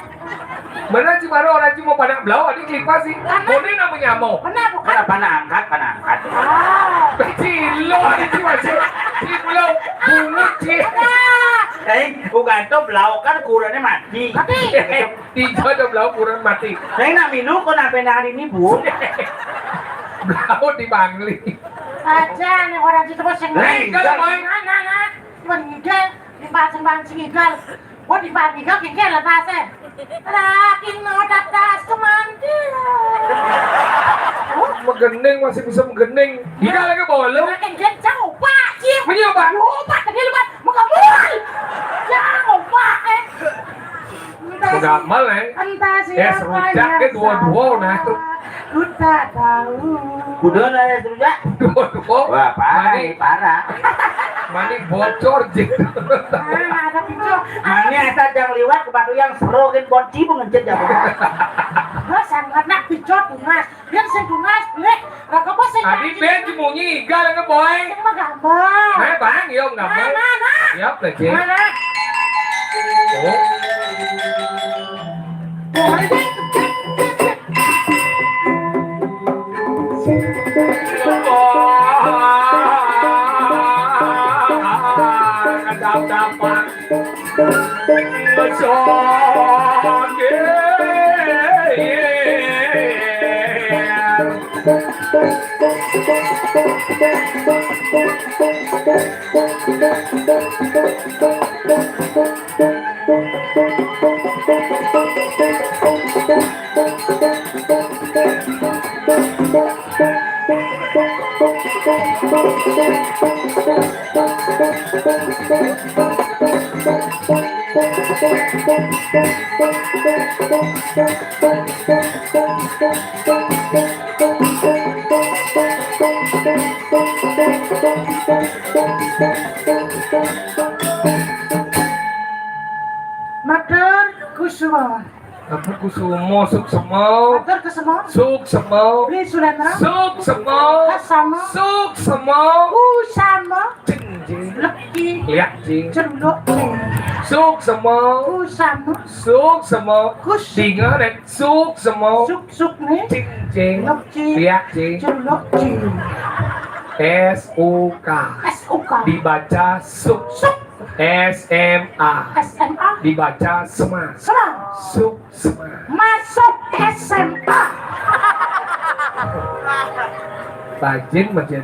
Mana sih baru orang cuma pada belau, ada kelipas sih. Karena Boleh namanya mau. Benar, bukan? Mana, mana angkat, mana angkat. Ah. Kecil lo, itu masih. Kecil lo, bungut sih. Ada. Eh, bukan tuh belau kan ukurannya mati. Tapi Tiga ada belau kurang mati. Saya nak minum kok nak penang hari ini, Bu. Belau di Bangli. Aja nih orang situ bos yang Lah, enggak, Boy. Nah, nah, nah. Cuman ngigal, di pasang bang sing ngigal. Gua di bang ngigal, kengkel lah tasnya. Lagi no datas kemandian. Megening masih bisa megening. Dia lagi bawa lu. Makin kencang, obat, Cip. Menyobat. Obat, tadi lu, Pak. Mau kabur. Ya, obat, eh. Entah Udah si-, amal, eh. Entah Eh, siapa serujak yang ke dua-dua, salah. Nah. Ku tak tahu. Udah lah ya, serujak. Dua-dua. Wah, parah Mani. Nih, parah. Mani bocor, Jin. Ah, ada pintu. Mani asal jang liwat ke batu yang serokin bonci mengencet jago. Gua sangat nak pintu tunas. Biar sing tunas, boleh. Raga bos sing Adi janji. Ben jemunyi, igal nge, Boy. Sing mah gampang. Nah, Bang, yo, gampang. Nah, nah, nah. Yap, lagi. Nah, nah. Oh. Matur kusumo. Apa kusumo, suksmo? Matur kusumo. Suksmo. Bli Sulandra. Suksmo. Kasamo. Suksmo. Kusamo. Cing, cing. Leki. Liak, cing. Cerulok, cing. Suksmo. Kusamo. Suksmo. Kus. Dengar, eh. Suksmo. Suk, suk, nih. Cing, cing. Leki. Liak, cing. Cerulok, cing. S U K. S U K. Dibaca suk. Suk. S M A. S M A. Dibaca sema. Sema. Suk sema. Masuk S M A. Rajin, rajin.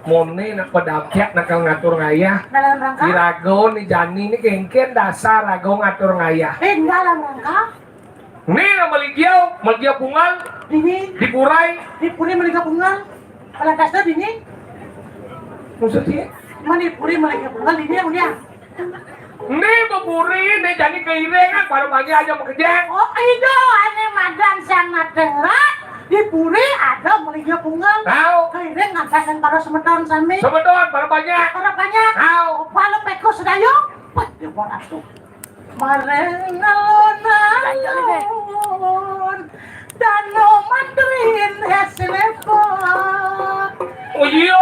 Moné nak pedampiak, nak ngatur ngayah. Dalam rangka? Di raga ni jani ni kéngkén dasar raga ngatur ngayah. Éh, dalam rangka? Né nak maligia, maligia pungal. Dini. Di puri. Di puri maligia pungal. Palantas tu dini. Maksudnya? Mani puri maligia pungal dini yang dia. Né ba puri, né jani kairing, kan, baru pagi aja makejang. Oh, ida, ané madan sang ngadéng rat, di puri ada maligia pungal. Tahu. Kairing ngantasan para semeton sami. Semeton, para banyak. Para banyak. Tahu. Kalau peko sedayung, pet, dia buat atuh. Maring alon-alon, dano mantrin ya silepa. Oh iya,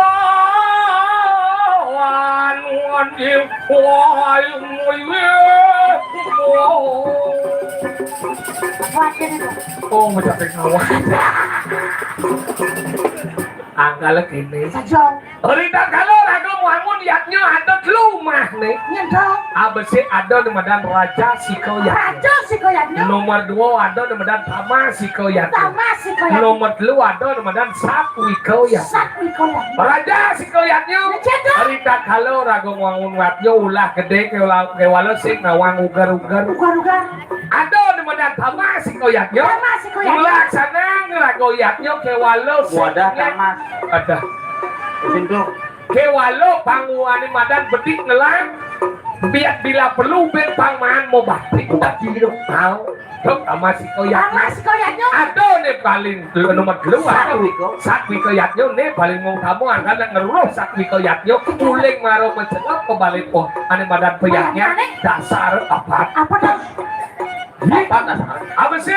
anu, anu, wah, iya, iya. Oh, macam tengah. Angkal kéné. Saja. Rita kala raga wangun yadnya ada telu mah né. Nyén to? Abesik ada né madan Raja Sika Yadnya. Raja Sika Yadnya. Nomor dua ada né madan Tama Sika Yadnya. Tama Sika Yadnya. Nomor telu ada né madan Satwika Yadnya. Satwika Yadnya. Raja Sika Yadnya. Nyén to? Rita kala raga wangun yadnya ulah gedé kéwala, kéwala sing nawang uger-uger. Uger-uger. Ada né madan Tama Sika Yadnya. Tama Sika Yadnya. Melaksana raga yadnya kéwala sing. Wadah Tama. Ada. Kéwala panguané madan bedik ngelang, biat bila perlu bin pang maan mau batik. Batik gitu. Tahu. Dok, Tama Sika Yadnya. Tama Sika Yadnya. Ada né paling nomor telu, ada. Satwika. Satwika Yadnya né paling mau tamu, angkat nak ngeruh Satwika Yadnya, uling maro mencengok ke balé poh. Ané madan peyaknya, dasar apa? Apa dah? Apa dasar? Apa sih?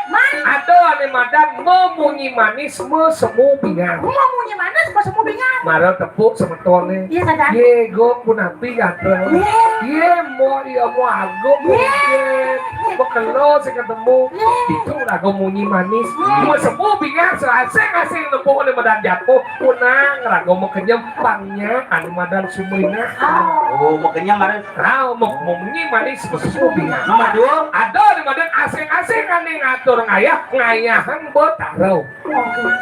Man. Ada ané madan memunyi manis, mesemu bingar. Memunyi manis, mesemu bingar. Mara tepuk semetoné. Iya, sadar. Yé, gong pun api gatel. Yé. Yé, mo, iya, mo, argo, yé. Bekelo sing ketemu. Yé. Itu lagu munyi manis. Hmm. Mesemu bingar, asing-asing tepuk ané madan jatuh. Punang, lagu mau kenyem, pangnya, ané madan sumringah. Oh, mau kenyem, harus. Rao mok-, memunyi manis, mesemu bingar. Nomor dua. Ada né madan asing-asing ané ngatur ngayah, ngayahan betara.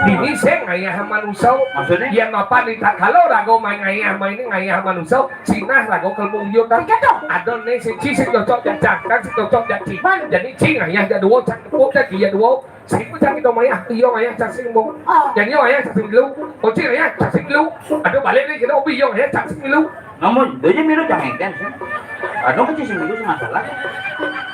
Dini sing ngayahan manusa. Maksudnya? Yén mapan di tatkala raga main ngayah, main ngayah manusa, sinah raga kelmu uyut. Ada né sing ci sing cocok jak cang, cang sing cocok jak ci. Jadi ci ngayah jak dua, cang tepuk jak iya dua. Sing pun cang kita mayah, iya ngayah cang sing bong. Oh. Jadi iya ngayah cang sing dulu. Oci ngayah cang sing dulu. Ada balik né kita obi iya ngayah cang sing dulu. Namun, dia aja milu cang engken sih. Anu kecil sing milu sing masalah.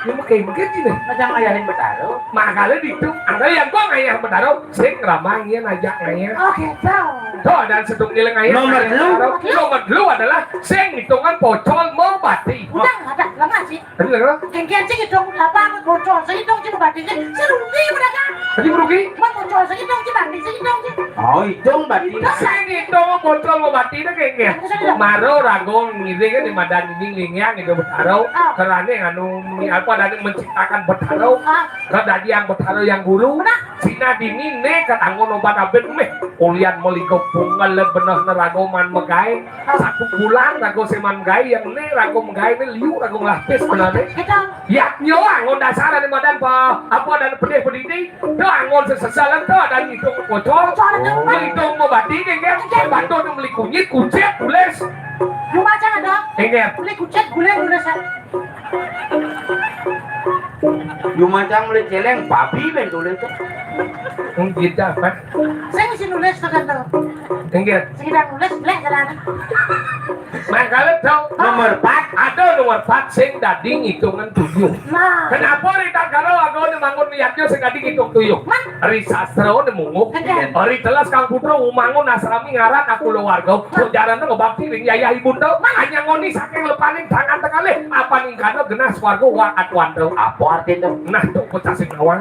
Ini mah kayak gitu nih. Macam ngayahin betara. Makanya di itu, ada yang gua ngayah betara, sing ramang iya ngajak ngayah. Oh, gitu. Tuh, ada seduk ngiling ngayah. Nomor telu. Nomor telu adalah sing hitungan pocol mebati. Udah, ada, lama sih. Tadi lagi apa? Engken sing hitung apa, pocol sing hitung sing mebati sing rugi mereka. Tadi rugi? Mun pocol sing hitung sing mebati sing hitung sih. Oh, hitung berarti. Sing hitung pocol mebati dah kayaknya. Maro raga ngiring kan di madan ini lingiang itu betara. Ah. Kerana anu apa, ada menciptakan betara. Ah. Kan dadi yang betara yang guru. Benar. Sina dini né kan anggon obat abet méh. Ulian meligo pungal bener raga man megai. Satu bulan raga seman megai, yang né raga megai né liu raga ngelapis bener né. Yadnya anggon dasar ada madan pa, apa, ada pedih pedidi. Dah anggon sesesalan tu ada ngitung pocol. Ngitung mebati kan. Bantu tu meli kunyit, kucit, tulis. Lu macam ada? Enggak. Meli kucit, guling, tulis. Lu macam meli celeng, babi ben tulis. Enggak apa? Saya mesti nulis tu kan tu. Enggak. Sekedar nulis, blek jalan. Mangkala tau. Nomor empat. Ada nomor empat sing dadi ngitungan tuyuh. Nah. Kenapa ri tatkala raga né mangun niatnya sing dadi ngitung tuyuh? Man. Ri sastra né mungguh. Enggak. Ri telas Kang Putra umangun asrami ngaran aku warga. Nah. Jaran ngebakti ring yayah ibunda. Man. Anyang ngoni saking lepaning tangan tekalih. Apa ningkana genah swarga wa atwanda. Apa artinya? Nah, tuh pecah sing nawang.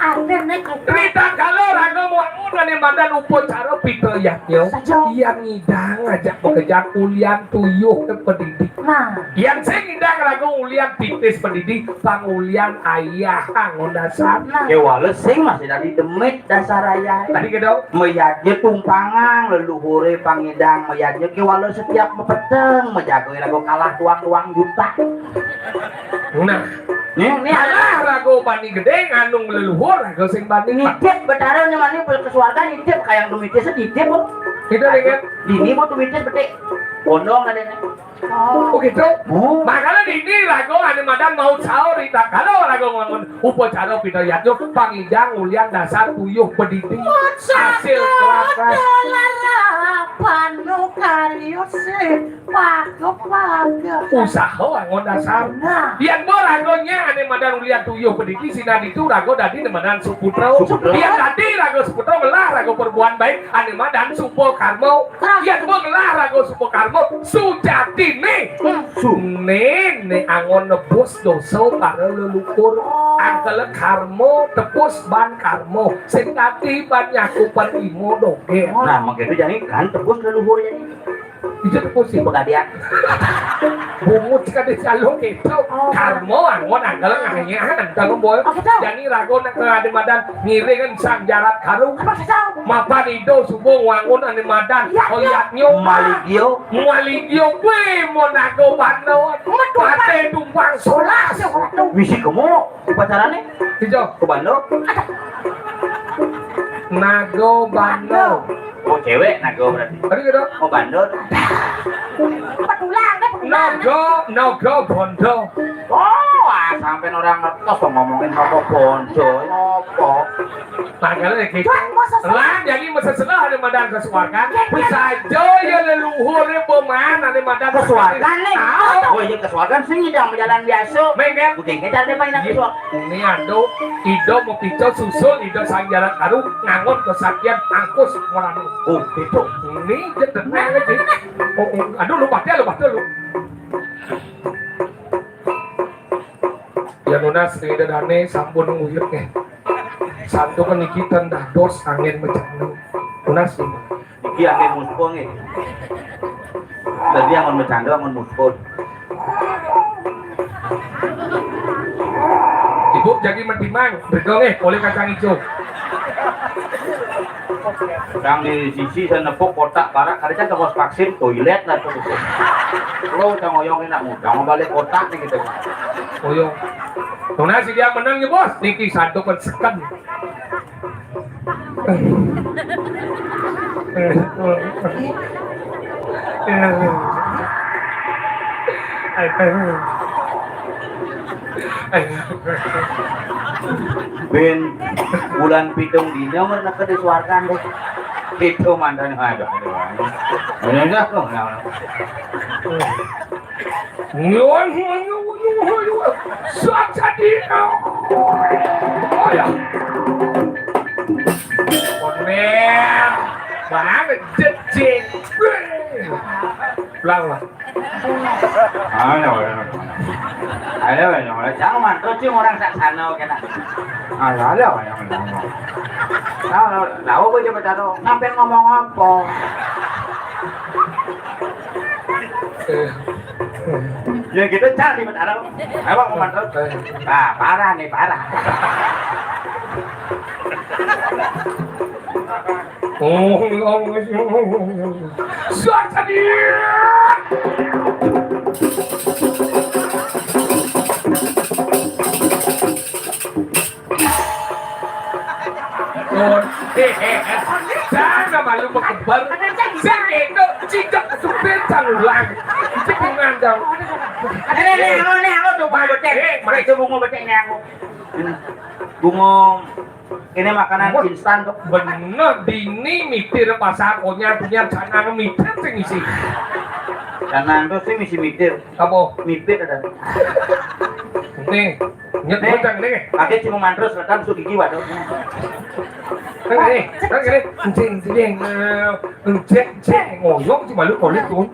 Amin, nek gitu. Ritatkala raga ngwangun ané madan upacara pita yadnya, saja. Yan ngidang ajak makejang ulian tuyuh padidi. Nah. Yan sing ngidang raga ulian titis padidi, pangulian ayah anggon dasar. Nah. Kéwala sing masih dadi demit dasar ayah. Tadi kéto. Mayadnya tumpangang leluhuré pangidang, mayadnya kéwala setiap mapeteng, majaga raga kalah tuang-tuang juta. Nah. Nih, nih, alah raga bani gedé nganung leluhur raga sing bani. Nitip Betara nih mani bel ke suarga nitip kayang dumitnya sedikit, Bu. Itu dengan dini, Bu, dumitnya betik. Bondong adanya. Oh, gitu. Oh. Makanya dini raga ané madan maut saur, ritatkala raga ngwangun upacara pita yadnya, pangidang ulian dasar tuyuh padidi. Hasil kerakas. Panu karyo sih. Paga, paga. Usaha anggon dasar. Nah. Yan ba raga nya ané madan ulian tuyuh padidi, sinah ditu raga dadi ané madan suputra. Suputra. Yan dadi raga suputra, ngelah raga perbuatan baik, ané madan supakarma. Nah. Yan ba ngelah raga supakarma, sujatiné. Hmm. Né, né anggon nebus dosa para leluhur. Oh. Angkala karma, tebus ban karma. Sing dadi ban nyakupan imo dogén. Nah, mangkéto jani kan tebus leluhur jani. Itu tuh pusing pegadian. Bungut sekali selalu gitu. Oh. Karma anggon anggal nganyaan, kalau boy. Oh, gitu. Jani raga nak ané madan ngiringan sang jarat karu. Apa sih, Sang? Mapan ida suba ngwangun ané madan. Ya, ya. Oyatnya. Maligio. Maligio, wé, mau naga bandot. Waduh, Pak. Paté tumpang solas. Solas, ya, waduh. Misi kemo. Upacarané? Ijo. Ke Bando? Naga Bando. Oh, cewek Naga berarti. Tadi gitu. Oh, Bando. Petulang, deh, petulang. Naga, Naga Bondo. Oh, ah, sampai orang ngertos kok ngomongin Naga Bondo. Ngopo? Tanggalnya gitu. Lah, jadi masa selah ada madan ke suarga. Bisa aja ya leluhurnya pemain ada madan ke suarga nih. Tahu. Oh, iya, ke suarga sih, jangan jalan biasa. Main kan? Udah, kita ada main lagi, Bos. Ini ado, ido mau pico susul, ido sang jalan karu, ngangon kesaktian angkus moranu. Oh, itu. Ini dia tenang aja. Oh, oh. Aduh, lupa dia, lupa dia, lu. Ya nunas, ida dané sampun nguyut nggih. Santukan niki ten dados angin mejana. Nunas niki. Iki angin muspung nggih. Dadi amun mejana, amun muspung. Ibu jagi medimang, rega nggih, oleh kacang ijo. Kang di sisi saya nepuk kotak parak, ada kan tembus vaksin toilet lah tuh. Lo udah ngoyong enak mudah mau balik kotak nih gitu. Ngoyong. Tuh nasi dia menang ya bos, niki satu kan seken. Ben bulan pitung dina mah neka di suargan deh. Itu mantan ada. Ini enggak tuh. Nyuwun, nyuwun, nyuwun, nyuwun. Suat jadi. Oh ya. Konen. Banget jejek. Ulang lah. Ayo, ayo, ayo. Ayo, ayo, ayo. Jangan mantu, Cing, orang sak sana, oke, nak. Ayo, ayo, ayo, ayo. Tahu, tahu, gue coba tahu. Sampai ngomong apa? Ya gitu, cari bentar. Apa mau mantu? Ah, parah nih, parah. Oh, oh, oh, oh, oh. Suat tadi. Oh, eh, eh, eh. Jangan malu berkembar. Saya itu cicak supir ulang. Itu bunga dong. Ada nih, ada nih, ada tuh bunga betek. Eh, Mas. Itu bunga betek nih aku. Bunga ini makanan instan tuh. Bener, dini mitir pasar, onya punya canang mitir sing isi. Canang tuh sing isi mitir. Apa? Mipit ada. Nih, nyet nih, bocang nih. Pakai cuma mantrus rekam su gigi waduh. Nih, nih, nih, nih. Encing, encing, eh, encing, encing, ngoyong cuma lu kulit tuh.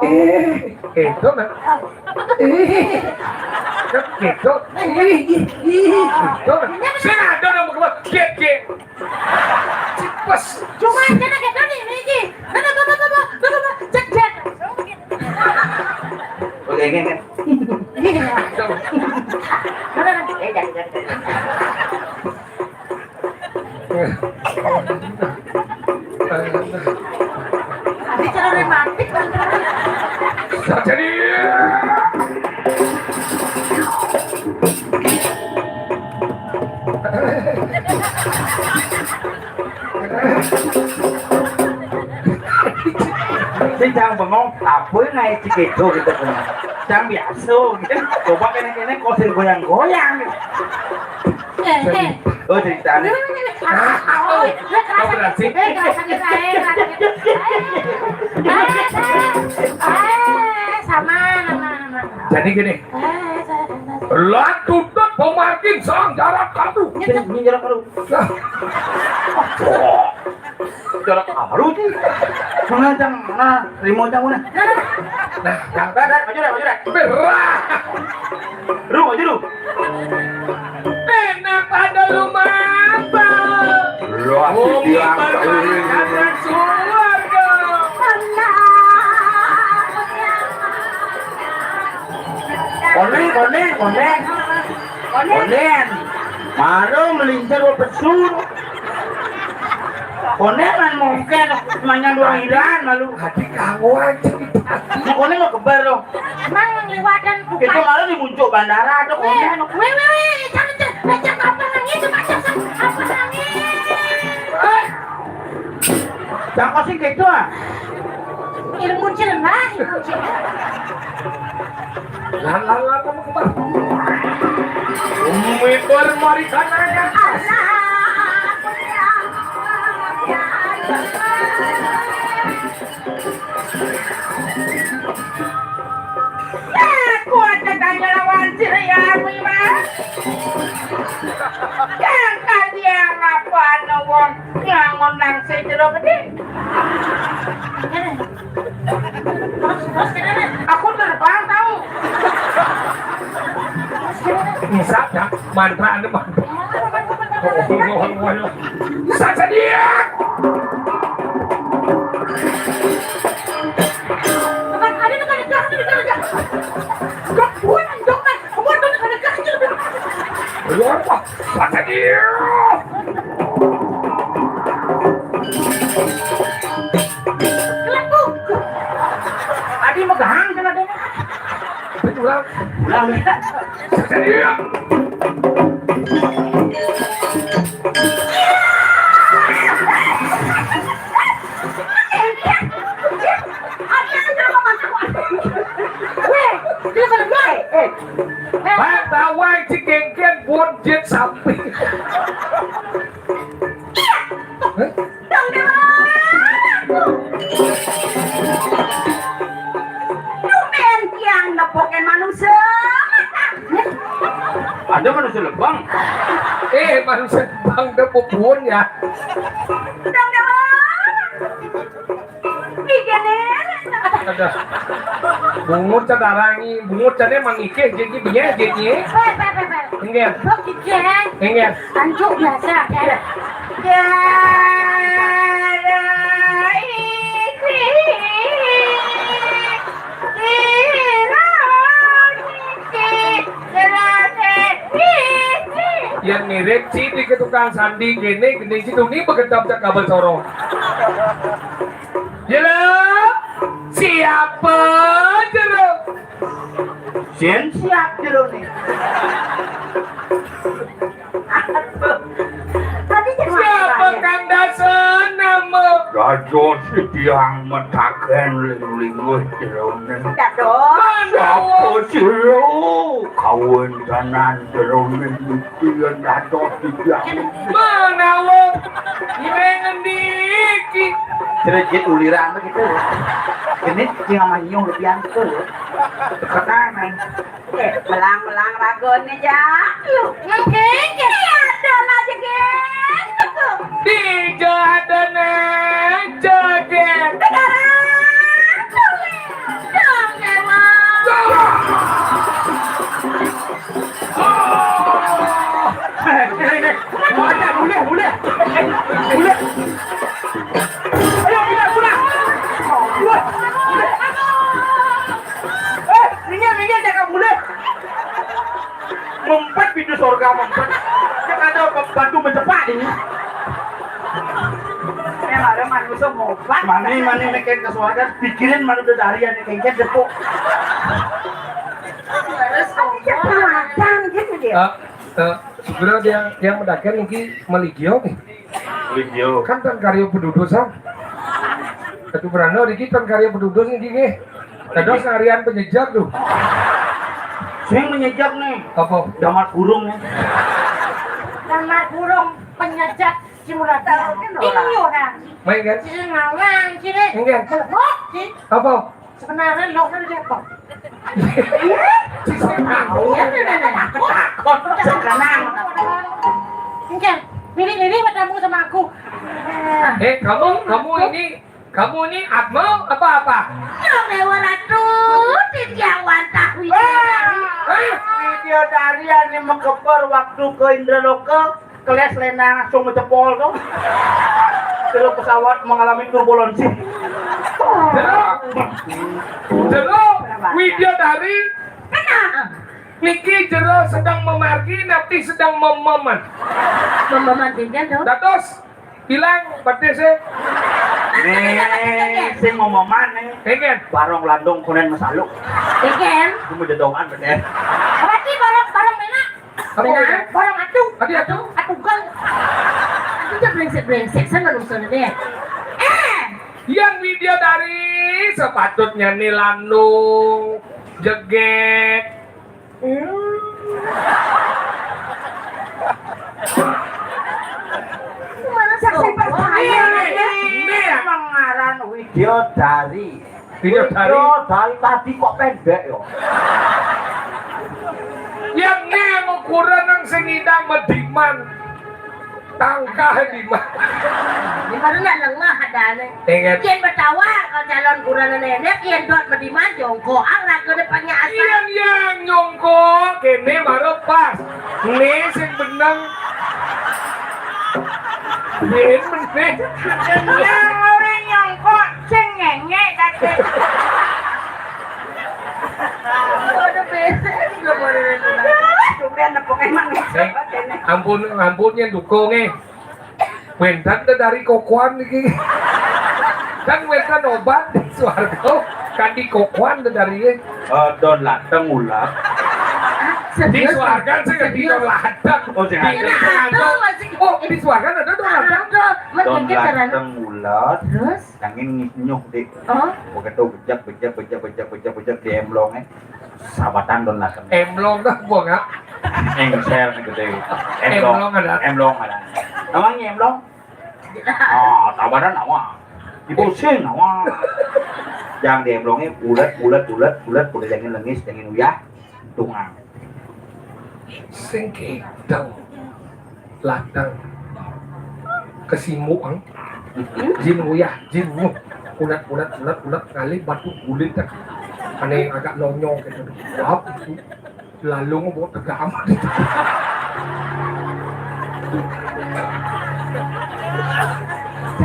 Eh, itu nah. Eh. Gitu. Ih, ih, ih, gitu. Sing ada nang berkembang. Gek, gek. Cipes. Cuma aja nak gitu nih, nih, nih. Mana, mana, mana, mana, mana, cek, cek. Oke, oke, oke. Mana, mana? Eh, jangan, jangan, jangan. Tapi cara romantis, Bang. Jadi, sing jangan bengong, apa naik cik itu gitu kan. Yang biasa gitu. Coba kena-kena kau sing goyang-goyang. Eh, eh. Oh, ceritanya. Ah, oh, oh, kerasa gitu. Eh, kerasa gitu, eh, kerasa gitu. Eh, eh, eh, sama, sama, sama. Jadi gini, eh, saya, saya, saya. Lah tutut pemargin sang jarak kamu. Gitu. Ini jarak kamu. Nah. Jarak kamu sih. Mana yang mana? Remote yang mana? Nah, nah, nah, nah, maju dah, maju dah. Berat. Ru, maju, Ru. Enak pada lu mata. Lu asik. Bumi bilang berpangkat keluarga. Konen, konen, konen. Konen. Mana melintir gua pesun. Konen kan mungkin semuanya dua hilan lalu. Hati kamu aja. Mau konen mau kebar dong. Emang liwatan bukan. Itu malah di puncak bandara ada konen. Weh, weh, weh, jangan, jangan, jangan, apa nangis, apa nangis, apa nangis. Eh, jangan kasih gitu ah. Ilmu jelema, ilmu jelema. Lan, lan, lan, kamu kebar. Umi bermari kanaya. Aku ada tanya lawan si Rian, Mas. Yang tadi yang apa, no, wong ngangon nang sejero gede. Aku terbang tahu. Bisa dah mantra anu mantra. Saja dia. Bukan ada, bukan ada, bukan ada. Bukan, bukan, bukan. Saja dia. Adi megang kan adanya. Ulang. Ulang. Saja dia. Weh, dia kan gue. Eh, eh. Bang, bawai cikengken pun jet sampai. Hah? Dong, dong. Tumben tiang nepokin manusia. Ada manusia lebang. Eh, manusia lebang udah pupun ya. Dong, dong. Iki ne. Ada. Bungut catarangi, bungut cane mangike jeki biye jeki. Pe, pe, pe, pe. Inggih. Bok iki. Inggih. Anjuk biasa. Ya. Yang mirip si di tukang sandi gini, gini si Tuni begendam cak kabel sorong. Jero, siapa jero? Sing siap jero nih. Tadi siapa kang dasa nama? Dados tiang metaken ling-linguh jero nih. Dados. Siapa jero? Kawin kanan jero nih. Iya, dados tidak. Menawa. Ini ngendi iki? Cerejit uliran gitu. Ini sing ama nyuh lebih angkel. Tekanan. Eh, melang-melang ragone, Jak. Lu. Nggih, nggih. Iya, ada aja, geng. Tiga ada nang joget. Sekarang. Dong, Dewa. Salah. Ngumpet pintu sorga, ngumpet. Cék ada batu mencepak ini. Emang ada manusia ngumpet. Mani, mani, nek ka sorga, pikirin mani udah dari ane kengket jepuk. Terus, Cék makan gitu dia. Ah, eh, segera dia, dia mendakan niki maligio nih. Maligio. Kan tan karya pedudusan. Satu beranda niki tan karya pedudusan niki nggih. Kados ngarian penyejak tuh. Sing menyejak nih. Apa? Damar burung nih. Damar burung penyejak si Murata. Ini orang. Main kan? Si ngawang, sini. Enggak. Kok sih? Apa? Sebenarnya lo kan siapa? Iya, nih, nih, nih, nih. Takut, takut. Sekarang. Enggak. Milih-milih bertemu sama aku. Eh, kamu, kamu ini, kamu ini Akmal apa apa? Yo, Dewa Ratu, Titiawan Tahu. Hah? Widyadari ane mekeper waktu ke Indraloka, keles lenang langsung mencepol tuh. Kalau pesawat mengalami turbulensi. Jero, jero, Widyadari. Kenapa? Niki jero sedang memargi, nanti sedang mememan. Mememan tinggal dong. Dados, bilang, berarti sih. Nih, sing mememan nih. Pengen. Barong landung kunen mesalu. Pengen. Kamu jedongan bener. Berarti barong, barong mana? Apa ya? Barong atuh. Adi atuh. Atuh gang. Itu tuh brengsek-brengsek, saya nggak urusan dia. Eh. Yang Widyadari sepatutnya nih landung, jeget. Hmm. Mana saksi percaya? Ini, ini, ini yang mengaran Widyadari. Iya, dari, iya, dari tadi kok pendek ya? Yang nih yang ukuran yang sing idang mediman. Tangkah diman. Ini baru nak lengah adane. Ingat. Yen betawa kalau calon kurang nenek, yen dot mediman jongkok, ah, raga depannya asal. Iya, yang nyongkok, kene baru pas. Nih sing beneng. Yen meneh. Yang orang nyongkok, sing ngenyek kate. Waduh, besek, nggak boleh. Tumben nepuk emang. Eh, ampun, ampun yang dukung, eh. Wénten ta dari kokoan iki. Kan wénten obat di swarga, kan di kokoan ta dari, eh. Eh, don lateng ulat. Di swarga sing di don lateng. Oh, sing di ada. Di, oh, di swarga ada don lateng. Ada. Don lateng ulat. Terus? Nanging nyuh, Dik. Oh. Begitu bejek, bejek, bejek, bejek, bejek, bejek di emlongnya. Sabatan don lateng. Emlong ta apa, Kak? Engsel gitu. Emlong. Emlong ada. Emlong ada. Namanya emlong. Oh, tabaran apa? Dipusing apa? Yang di emlongnya bulat, bulat, bulat, bulat, udah jangan lengis, jangan uyah. Tungang. Sing kidang. Ladang. Kesimuk, ang. Jin uyah, jin wuh. Ulat, ulat, ulat, ulat, ngalih batu gulit, tak. Ane agak lonyong gitu. Apa itu? Lalu ngomong tegak amat.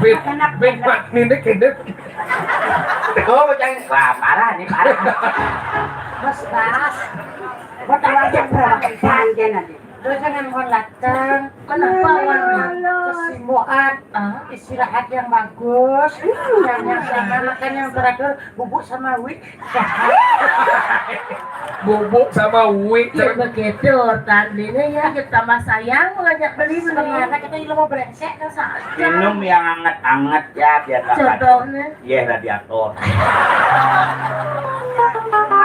Bin, bin, bin, ini kene. Oh, bocah ini. Wah, parah nih, parah. Bos, bos. Bos, tahu aja berapa kali panjang nanti. Terus kan mau datang. Kenapa, Wan? Kesibukan. Ah, istirahat yang bagus. Hmm. Yang, yang sama, makan yang teratur. Bubuk sama Wi. Bubuk sama Wi. Ya begitu, tandine ya, kita tambah sayang, ngajak beli, beli. Sebenarnya kita ilmu brengsek kan saja. Minum yang anget-anget ya, biar nggak panas. Contohnya? Iya, radiator.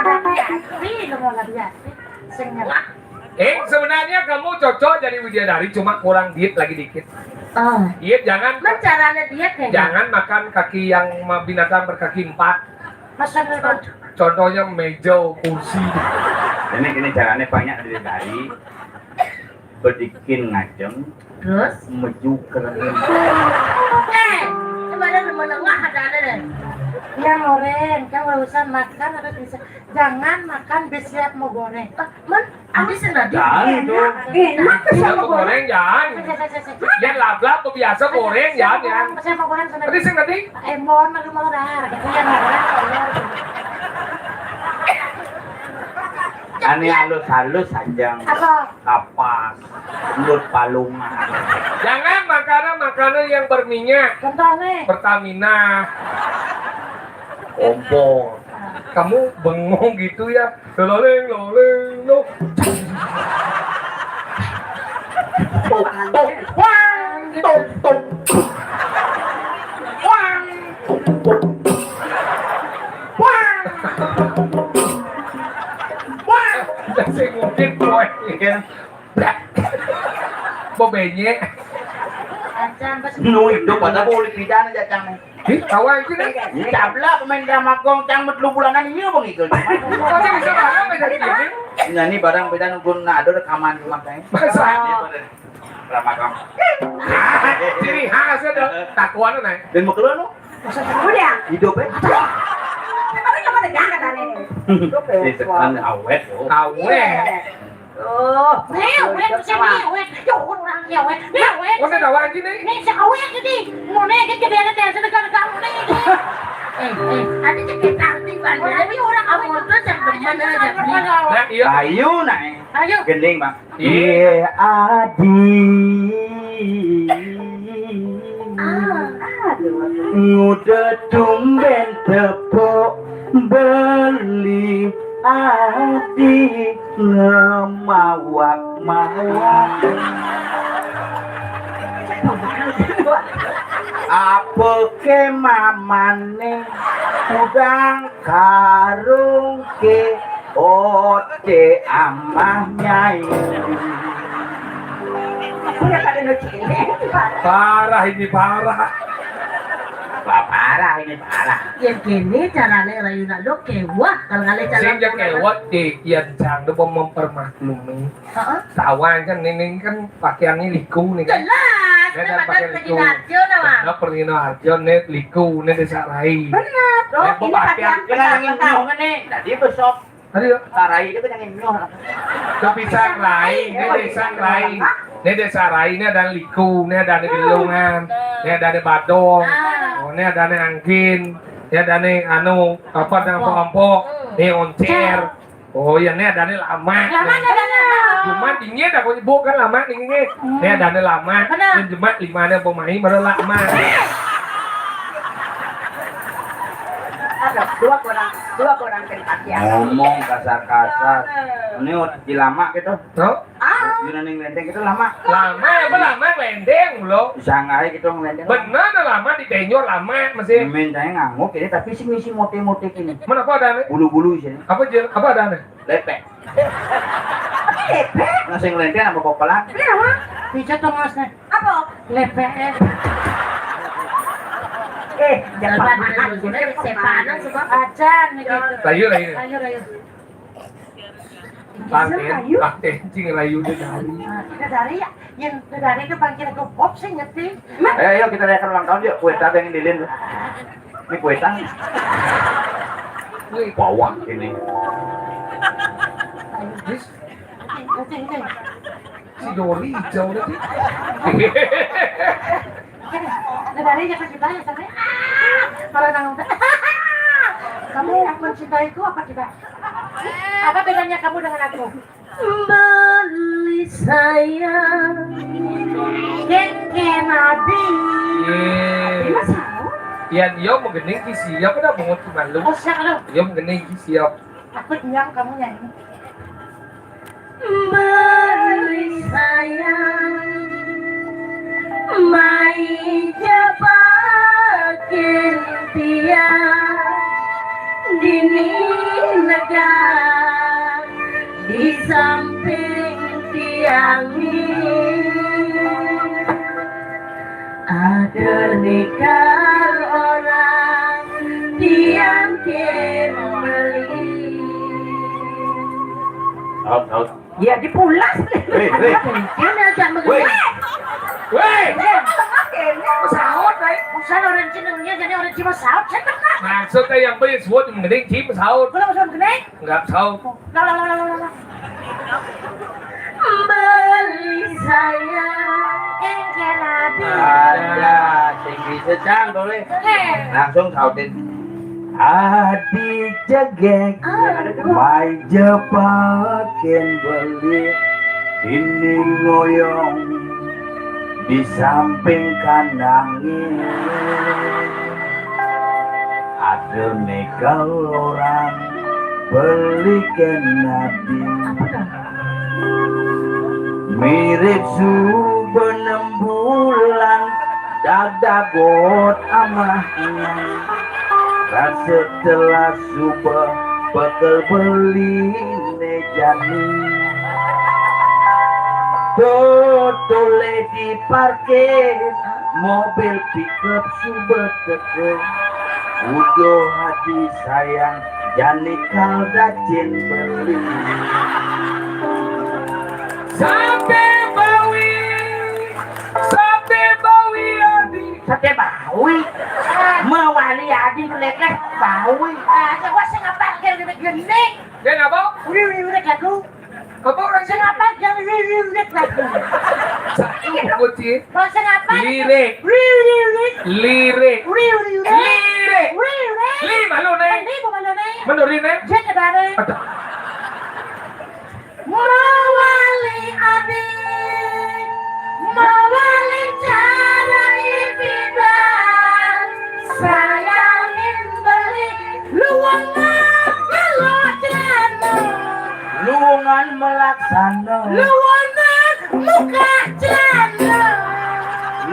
Radiator, ilmu radiator. Sing nyelak. Eh, sebenarnya kamu cocok jadi Widyadari, cuma kurang diet lagi dikit. Oh. Diet jangan. Mana caranya diet ya? Jangan makan kaki yang ma-, binatang berkaki empat. Maksudnya? Con-, contohnya meja, kursi. Ini, ini caranya banyak dari tadi. Bedikin ngajeng. Terus? Meju kering. Eh, kemarin menengah ada, ada deh. Yang goreng, kan urusan makan ada bisa. Jangan makan besiap mau goreng. Ah, men, habis tadi. Jangan itu. Enak. Enak. Besiap mau goreng, jangan. Sik, sik, sik, sik. Yang lablab biasa goreng, jangan, jangan. Besiap mau goreng sama. Tadi sing tadi? Embon, aduh, mau dah. Gitu ya, mau goreng, mau goreng. Ane halus-halus aja. Apa? Kapas. Mulut palungan. Jangan makanan-makanan yang berminyak. Contohnya? Pertamina. Kompor. Kamu bengong gitu ya? Loleng, loleng, lo. Tok, tok, wang, tok, tok. Wang, tok, tok. Wang. Wang. Sing mungkin, boy. Ikan. Brak. Bo benye. Acan, pas nu hidup ada boleh pidana jacang. Ih, tawa iki nih. Ini cabla pemain drama gong cang met lu bulanan iya bang itu. Oke, bisa barang beda gini. Nah, ini barang beda nunggu nak ada rekaman makanya. Masa? Ini pada drama gong. Ah, ciri khas ada takuan nih. Dan mau keluar no? Udah. Hidup ya? Tapi nggak ada jangan katanya. Itu kan awet loh. Awet. Oh, mewek, si mewek. Ya, orang mewek. Mewek. Udah tawa iki nih. Nih, si awet ini. Mau nih, kita biar ada sedekah-sedekah mau nih. Eh, eh. Ada cerita di mana? Tapi orang awet itu yang bener aja. Nah, iya. Ayo, nah. Ayo. Gending, Bang. Iya, Adi. Ah, aduh. Nguda tumben tepuk beli ati ngemawak-mawak. Apa ke mamane udang karung ke Ode amah nyai. Udah pada ngecengin. Parah ini, parah. Wah, parah ini, parah. Yang kene carane rayu nak lo kewah kalau ngale cara sing yang kewah di yang cang do mempermaklumi. Heeh. Tawan kan ini kan pakaiannya liku nih kan. Jelas. Ini kan pakai liku. Nah, pergi no aja nih liku nih desa rai. Benar. Ini pakaian. Kenapa yang nyong nih? Tadi besok Aduh, ya. Sarai itu kan yang nyoh. Ke pisang rai, ini desa rai. Ini desa rai, ini ada liku, ini ada gelungan, ini ada badong, oh, ini ada angkin, ini ada anu, apa, ada empok-empok, ini oncer. Oh iya, ini ada lama. Lama ada, ada. Cuma dingin aku nyebut kan lama dingin. Ini ada lama. Benar. Dan jemak lima ada pemain baru lama. Ada dua orang, dua orang tempat ya. Ngomong kasar-kasar. Ini udah di lama gitu. Tuh. Ah. Di Nanding Lenteng itu lama. Lama ya, apa lama Lenteng lo? Sanggai gitu Lenteng. Benar lama di Penyor lama masih. Main saya ngangguk ini tapi sih misi mote-mote ini. Mana apa ada nih? Bulu-bulu sini. Apa je? Apa ada nih? Lepek. Lepek? Nasi Lenteng apa kopelan? Ini apa? Pijat dong mas nih. Apa? Lepek. Eh, jangan panas. Sepanas coba. Acan nih gitu. Rayu, rayu. Rayu, rayu. Paten, paten, cing rayu dia dari. Nah, kita dari ya, yang dari itu bangkit ke pop sih ngerti. Eh, ayo kita rayakan ulang tahun yuk, kue tabeng lilin tuh. Ini kue tang. Wih, bawang ini. Ayo, Jis. Oke, oke, oke. Si Dori hijau tadi. Negara yang kasih banyak sampai ah, kalau nang udah kamu mencintaiku apa tidak? Apa bedanya kamu dengan aku? Beli sayang keke mati. Iya. Mas mau? Iya, dia mau gending ki siap, udah bangun ki malu. Oh, siap, aduh. Dia mau gending ki siap. Aku diam, kamu nyanyi. Beli sayang mai jabakin tiang dini negak di samping tiang ni. Ada nikah orang tiang kembali. Out, out. Ya dipulas. Weh, weh. Dia ajak begini. Weh. Weh. Pesawat, baik. Usah orang Cina, jadi orang Cina pesawat, saya pernah. Maksudnya yang beli suat yang gede, Cina pesawat. Kalau pesawat gede? Enggak pesawat. Lah, lah, lah, lah, lah, lah. Beli saya engkel adi. Ada, tinggi sedang boleh. Eh. Langsung sautin. Adi jegeg, mai jepaken beli, ini ngoyong di samping kanange. Ada nih kalau orang beli kena di mirip suba enam bulan, dadagot amahnya. Rasa telah suba bekel beli ne jani. Totole di parkir, mobil pickup suba teke. Udah hati sayang, jani kal dacin beli. Sampai bawi, sampai bawi adi. Sampai bawi. Mawali adi lekeh bawi. Ah, coba sing apa gel gede gede. Dia apa? Wih, wih, wih, aku. Apa orang sing apa gel wih, wih, wih, aku. Satu kucing. Bahasa apa? Lirik. Wih, wih, wih. Lirik. Wih, wih, wih. Lirik. Wih, wih. Lima lo nih. Ini bukan lo nih. Menurut nih. Cek ke mana? Aduh. Mawali adi, mawali cara ipidan, sayangin beli luwangan melok celana. Luwangan melaksana. Luwangan muka celana.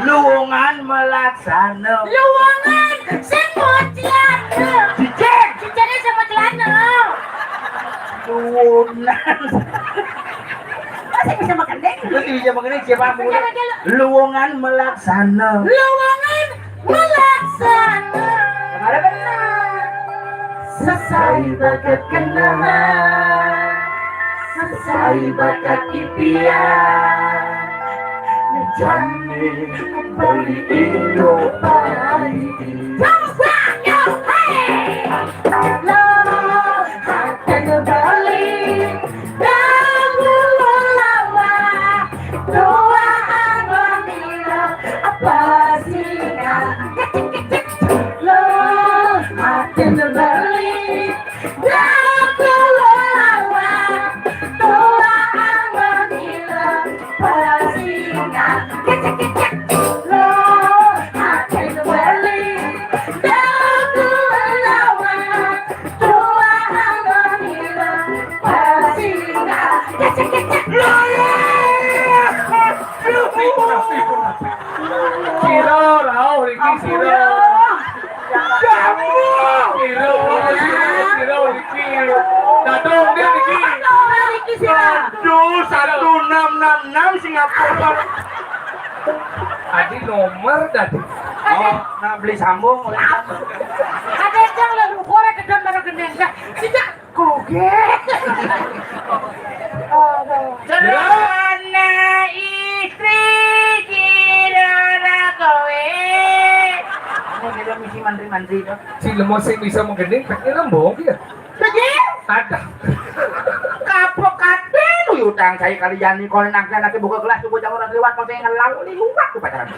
Luwangan melaksana. Luwangan semua celana. Cicing. Cicingnya semua celana. Luwunan. Masih bisa makan deh. Masih bisa makan deh, siapa aku? Siapa aja lu? Luwungan melaksana. Luwungan melaksana. Ada benar. Sesai bakat kenangan. Sesai bakat impian. Jani beli Indo pagi. Coba, yo, hey. Lo, hati beli. Dagu lawa. Tua abang bilang, apa sih? Lo, hati beli. Dagu lawa. Tua abang bilang, apa sih? Sira rauh iki, sira. Sira, sira, sira iki. Dadong dia iki. Aduh, satu enam enam enam Singapura. Adi nomor tadi. Oh, nah beli sambung. Ada yang lho, korek gedhe karo gendeng. Sejak koge. Aduh. Jero ana istri, jero ana kowe. Ini kita misi mantri-mantri to. Si lemo sing bisa menggending, tak kira mbok ya. Begitu. Ada. Kapok kabeh lu utang saya kali Yani, kono nang anake buka gelas, tuku jamu ora liwat, kok saya ngelau liwat tuh pacaran.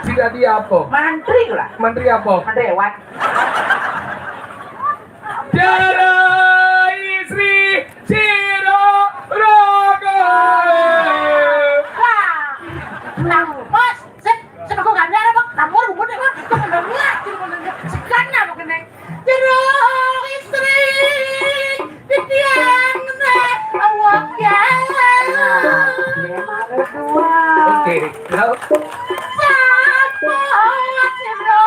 Tidak dia apa? Mantri lah. Mantri apa? Mantri lewat. Jero istri sira raga. Wah. Nang bos, sip, sip aku gak nyara, Pak. Kamu ribut ya, Pak. Kamu udah mulai, kamu udah mulai. Segan apa kena? Jero istri, titiang neh, awak ya. Oke, no. Sapa jero,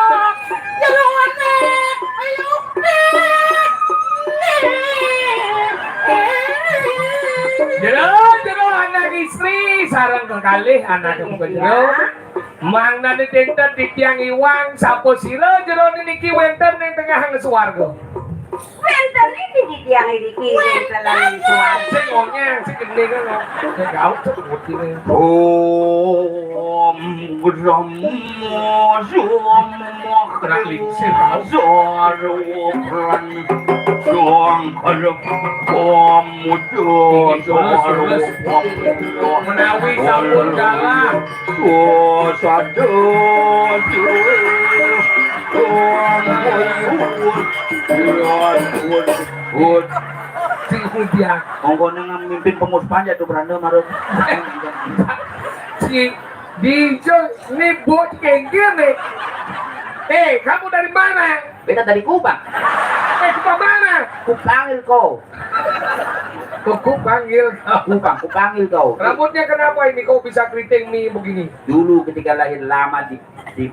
jero neh, ayo neh. Jero, jero anak istri, sareng kekalih anak jero. Mangdane dinten titiang iwang, sapa sira jerone niki wenten ning tengah swarga? Wenten niki titiang niki wenten ning swarga. Sing wonge, sing gendeng kok. Sing gaut sebuti ne. Om Brahma Soma Kena lingsir, tau. Zaro Pran Doang Kalep Om Mudo. Iki sules, sules. Menawi sampun kalah. Dosa, dosa. Sing kudiang. Monggo nang mimpin pengurus panja tuh beranda marut. Si Dinjo nih bocah kengkir nih. Eh, kamu dari mana? Beta dari Kupang. Eh, Kupang mana? Kupanggil kau. Kok kupanggil kau? Kupang, kupanggil kau. Rambutnya kenapa ini kok bisa keriting mi begini? Dulu ketika lahir lama di, di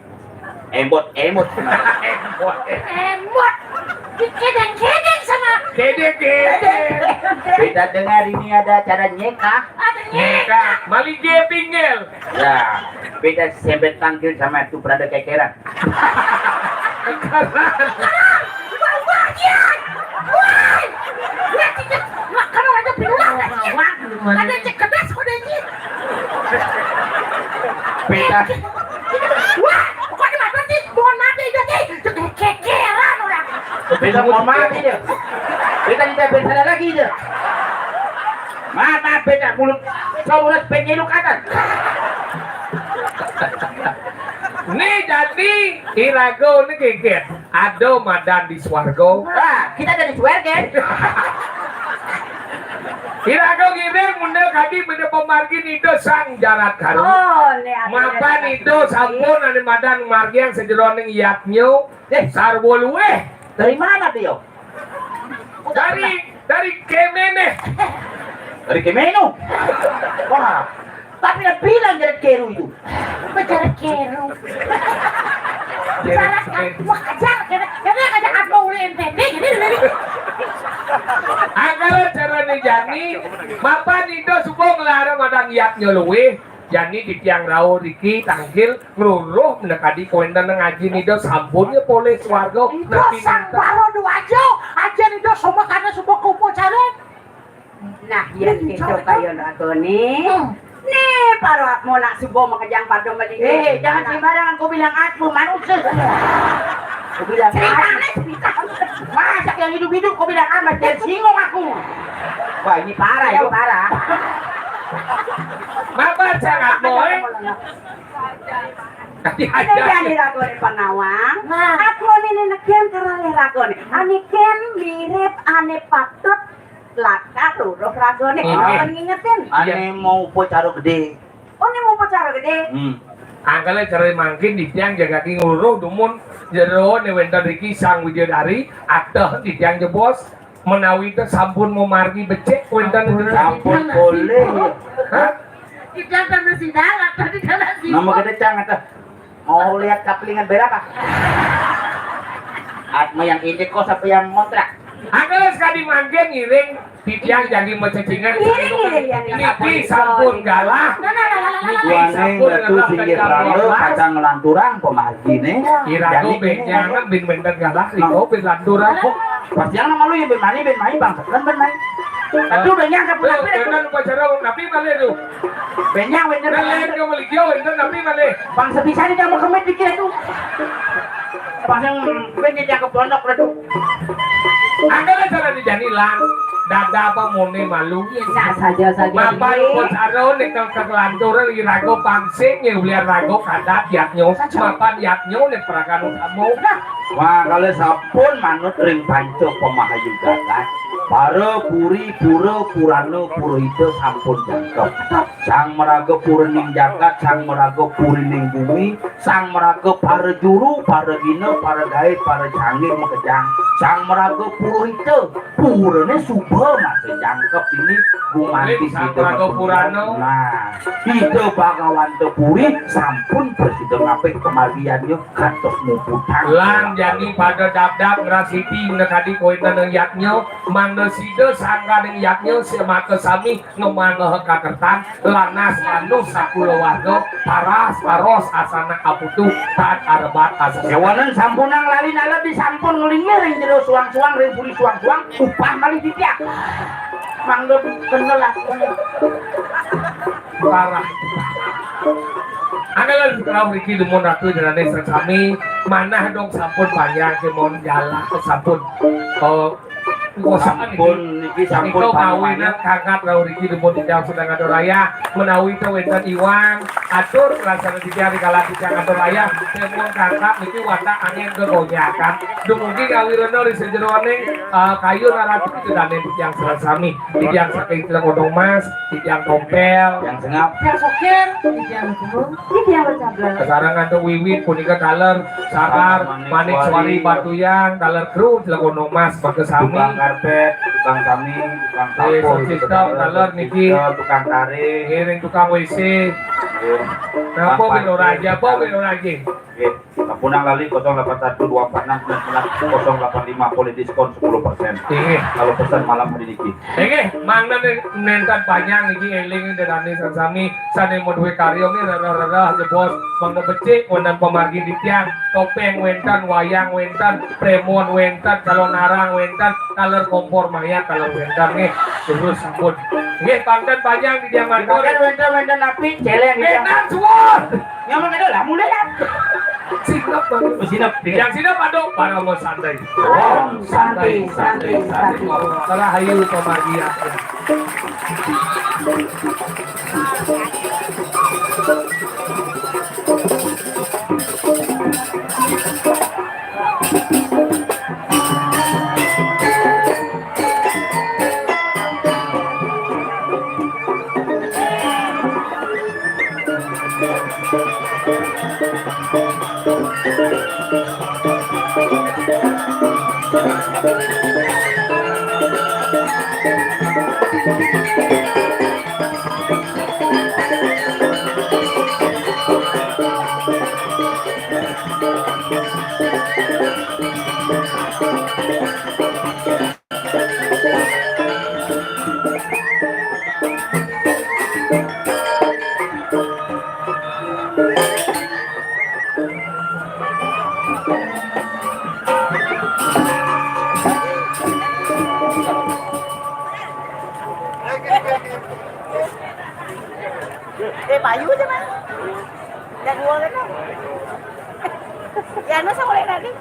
emot-emot. Emot. Dikedeng-kedeng sama. Kedeng-kedeng. Beta dengar ini ada acara nyeka. Ada nyeka. Nyeka. Mali gepinggel. Ya, beta sempet tangkil sama tu beranda kekeran. Wah, wah, iya. Wah. Wah, tidak. Wah, kalau ada pilulah, ada cek kedas kode ini. Beta. Wah, kok ada mata sih? Mohon maaf, itu sih. Kekeran orang. Beta mohon maaf, iya. Beta tidak bersalah lagi, iya. Maaf, maaf, beta mulut. Kau udah pengen lu kata. Nih, jadi irago nih geger. Ada madan di swargo. Ah, kita dari swargo. Irago ngiring munda kadi munda pemargi nido sang jarat karu. Oh, nih, aku Mapan dari nido sampun ane madan margiang sejeroning yatnyo. Eh, sarwo luweh. Dari mana dia? Dari, dari Kemene. Dari Kemenu. Wah, tapi dia bilang jarat keru itu. Apa jarat keru? Salah kan? Wah, ajar, kena, kena aja aku udah N T T, jadi dari Angkara carane jani, mapan nido suba nglara madan yatnyo luweh, jani titiang rauh riki tangkil ngruruh menda kadi kawéntenan ngaji nido sampun ya polih swarga. Ijo napi sang nenten. Paro duajo, aja nido somakana suba kupo caren. Nah, yén kéto kaya ragané. Hmm. Né, para atma nak suba makejang pada mali. Eh, jangan sembarangan kau bilang atma, manusia. Kau bilang atma. Masak yang hidup-hidup kau bilang atma, tersinggung aku. Wah, ini parah, ini parah. Mabar sangat, Boy. Ini jani ragané pangawang. Nah. Atmané né nekén karalih ragané. Ané kén mirip, ané patut. Lakar luruh ragané. Hmm. Kapan ngingetin? Ané mau upacara gedé. Oh, né mau upacara gedé. Hmm. Angkala cara mangkin titiang jagati ngluruh dumun jero né wénten riki Sang Widyadari, ateh titiang jebos, menawi té sampun mamargi becik wénten. Sampun polih. Hah? Tidak ada sida, ateh tidak ada sida. Nama gedé cang ateh. Mau lihat kaplingan berapa? Atma yang indekos apa yang ngontrak? Angkala sakadi mangkin ngiring titiang jagi macecingan. Ngiring, ngiring, ngiring. Niki sampun galah. Nah, nah, nah, nah, nah, nah. Niki sampun galah. Duaning Ratu Singgih Pranda kadang nglanturang pamarginé. Irago bénjang bin wénten galah, irago bin lanturang. Kok pasti yang nama lu ya bin mani, bin mani, bangsa kan bin mani. Aduh, bénjang. Tuh, wénten upacara napi malih tuh. Bénjang wénten. Nah, lain kamu lagi, wénten napi malih. Bangsa bisa nih kamu kemit dikit tuh. Pas yang bénjang ke pondok tuh. Angkala cara dijani lan. Dada apa mone malu. Iya, sah saja, saja. Mapan upacara né ke, ke kelanturan irago pangsing ya ulian rago kadat yatnyo. Mapan yatnyo né prakan utama. Wah, kalau sampun manut ring panca pamahayu jagat, para puri, pura, purana, purohita sampun jangkep. Sang maraga purining jagat, sang maraga purining bumi, sang maraga para juru, para gina, para gaé, para canggih makejang. Sang maraga purohita, purané suba masih jangkep ini gumanti. Sang maraga purana. Nah, Ida Bagawanta Puri sampun prasida ngapik pamargiannyo. Kantos muputang. Lan jani pada dapdap ngrasiti nekadi kawéntenan yatnya, mangda sida sangkaning yatnya semaka sami ngemanggaha kakertan, lanas lanus sakulawarga, paras paros asanak aputu, tan arebat asesat. Kéwanten sampunang lali naled disampun nglingir ring jero suang-suang, ring puri suang-suang, upah malih titiang. Mangda kenel lah. Parah. Anggalan rauh niki dumun ratu jerané sami, manah dong sampun panjang kémon galah sampun. Oh, sampun. Sampun kawinan kangkat rauh niki dumun titiang sedeng atur ayah, menawi to wénten iwang, atur laksana titiang rikala titiang atur ayah, sampun kangkat niki watak angin gegojakan. Dumugi ngawirena ring sajeroning, eh, kayun ratu kita dané titiang sareng sami. Titiang saking Tlekondo Mas, titiang Tompel. Titiang Sengap. Titiang Sokir. Titiang Gunung. Titiang Becabla. Sareng antuk Wiwit punika taler Sakar, Manik Suari, Batuyang, taler kru, Tlekondo Mas, mangda sami. Tukang karpet, tukang sami, tukang sampul, sistem taler niki. Tukang taring. Ngiring tukang W C. Nggih. Napa Winoraja, apa Winoraja? Nggih. Sampun lali kosong delapan satu dua empat enam sembilan sembilan kosong delapan lima, polih diskon sepuluh persen. Inggih. Kalau pesan malam hari niki. Inggih, mangda nénten panjang niki éling ida dané sareng sami sané madué karya nggih rereh-rereh jebos mangda becik wénten pamargi titiang, topéng wénten, wayang wénten, prémon wénten, calonarang wénten, taler kompor mayat taler wénten nggih. Terus sampun. Nggih, pangten panjang titiang matur. Wénten, wénten napi, céléng titiang. Wénten suwun. Nyaman ada lah, mulai lah. Sinep, Bang. Oh, sinep. Yang sinep, aduh, parama santai. Om santai, santai, santai. Rahayu pamargi. Eh, payu aja, Mas. Yang dua kan? Ya, anu sama lain lagi.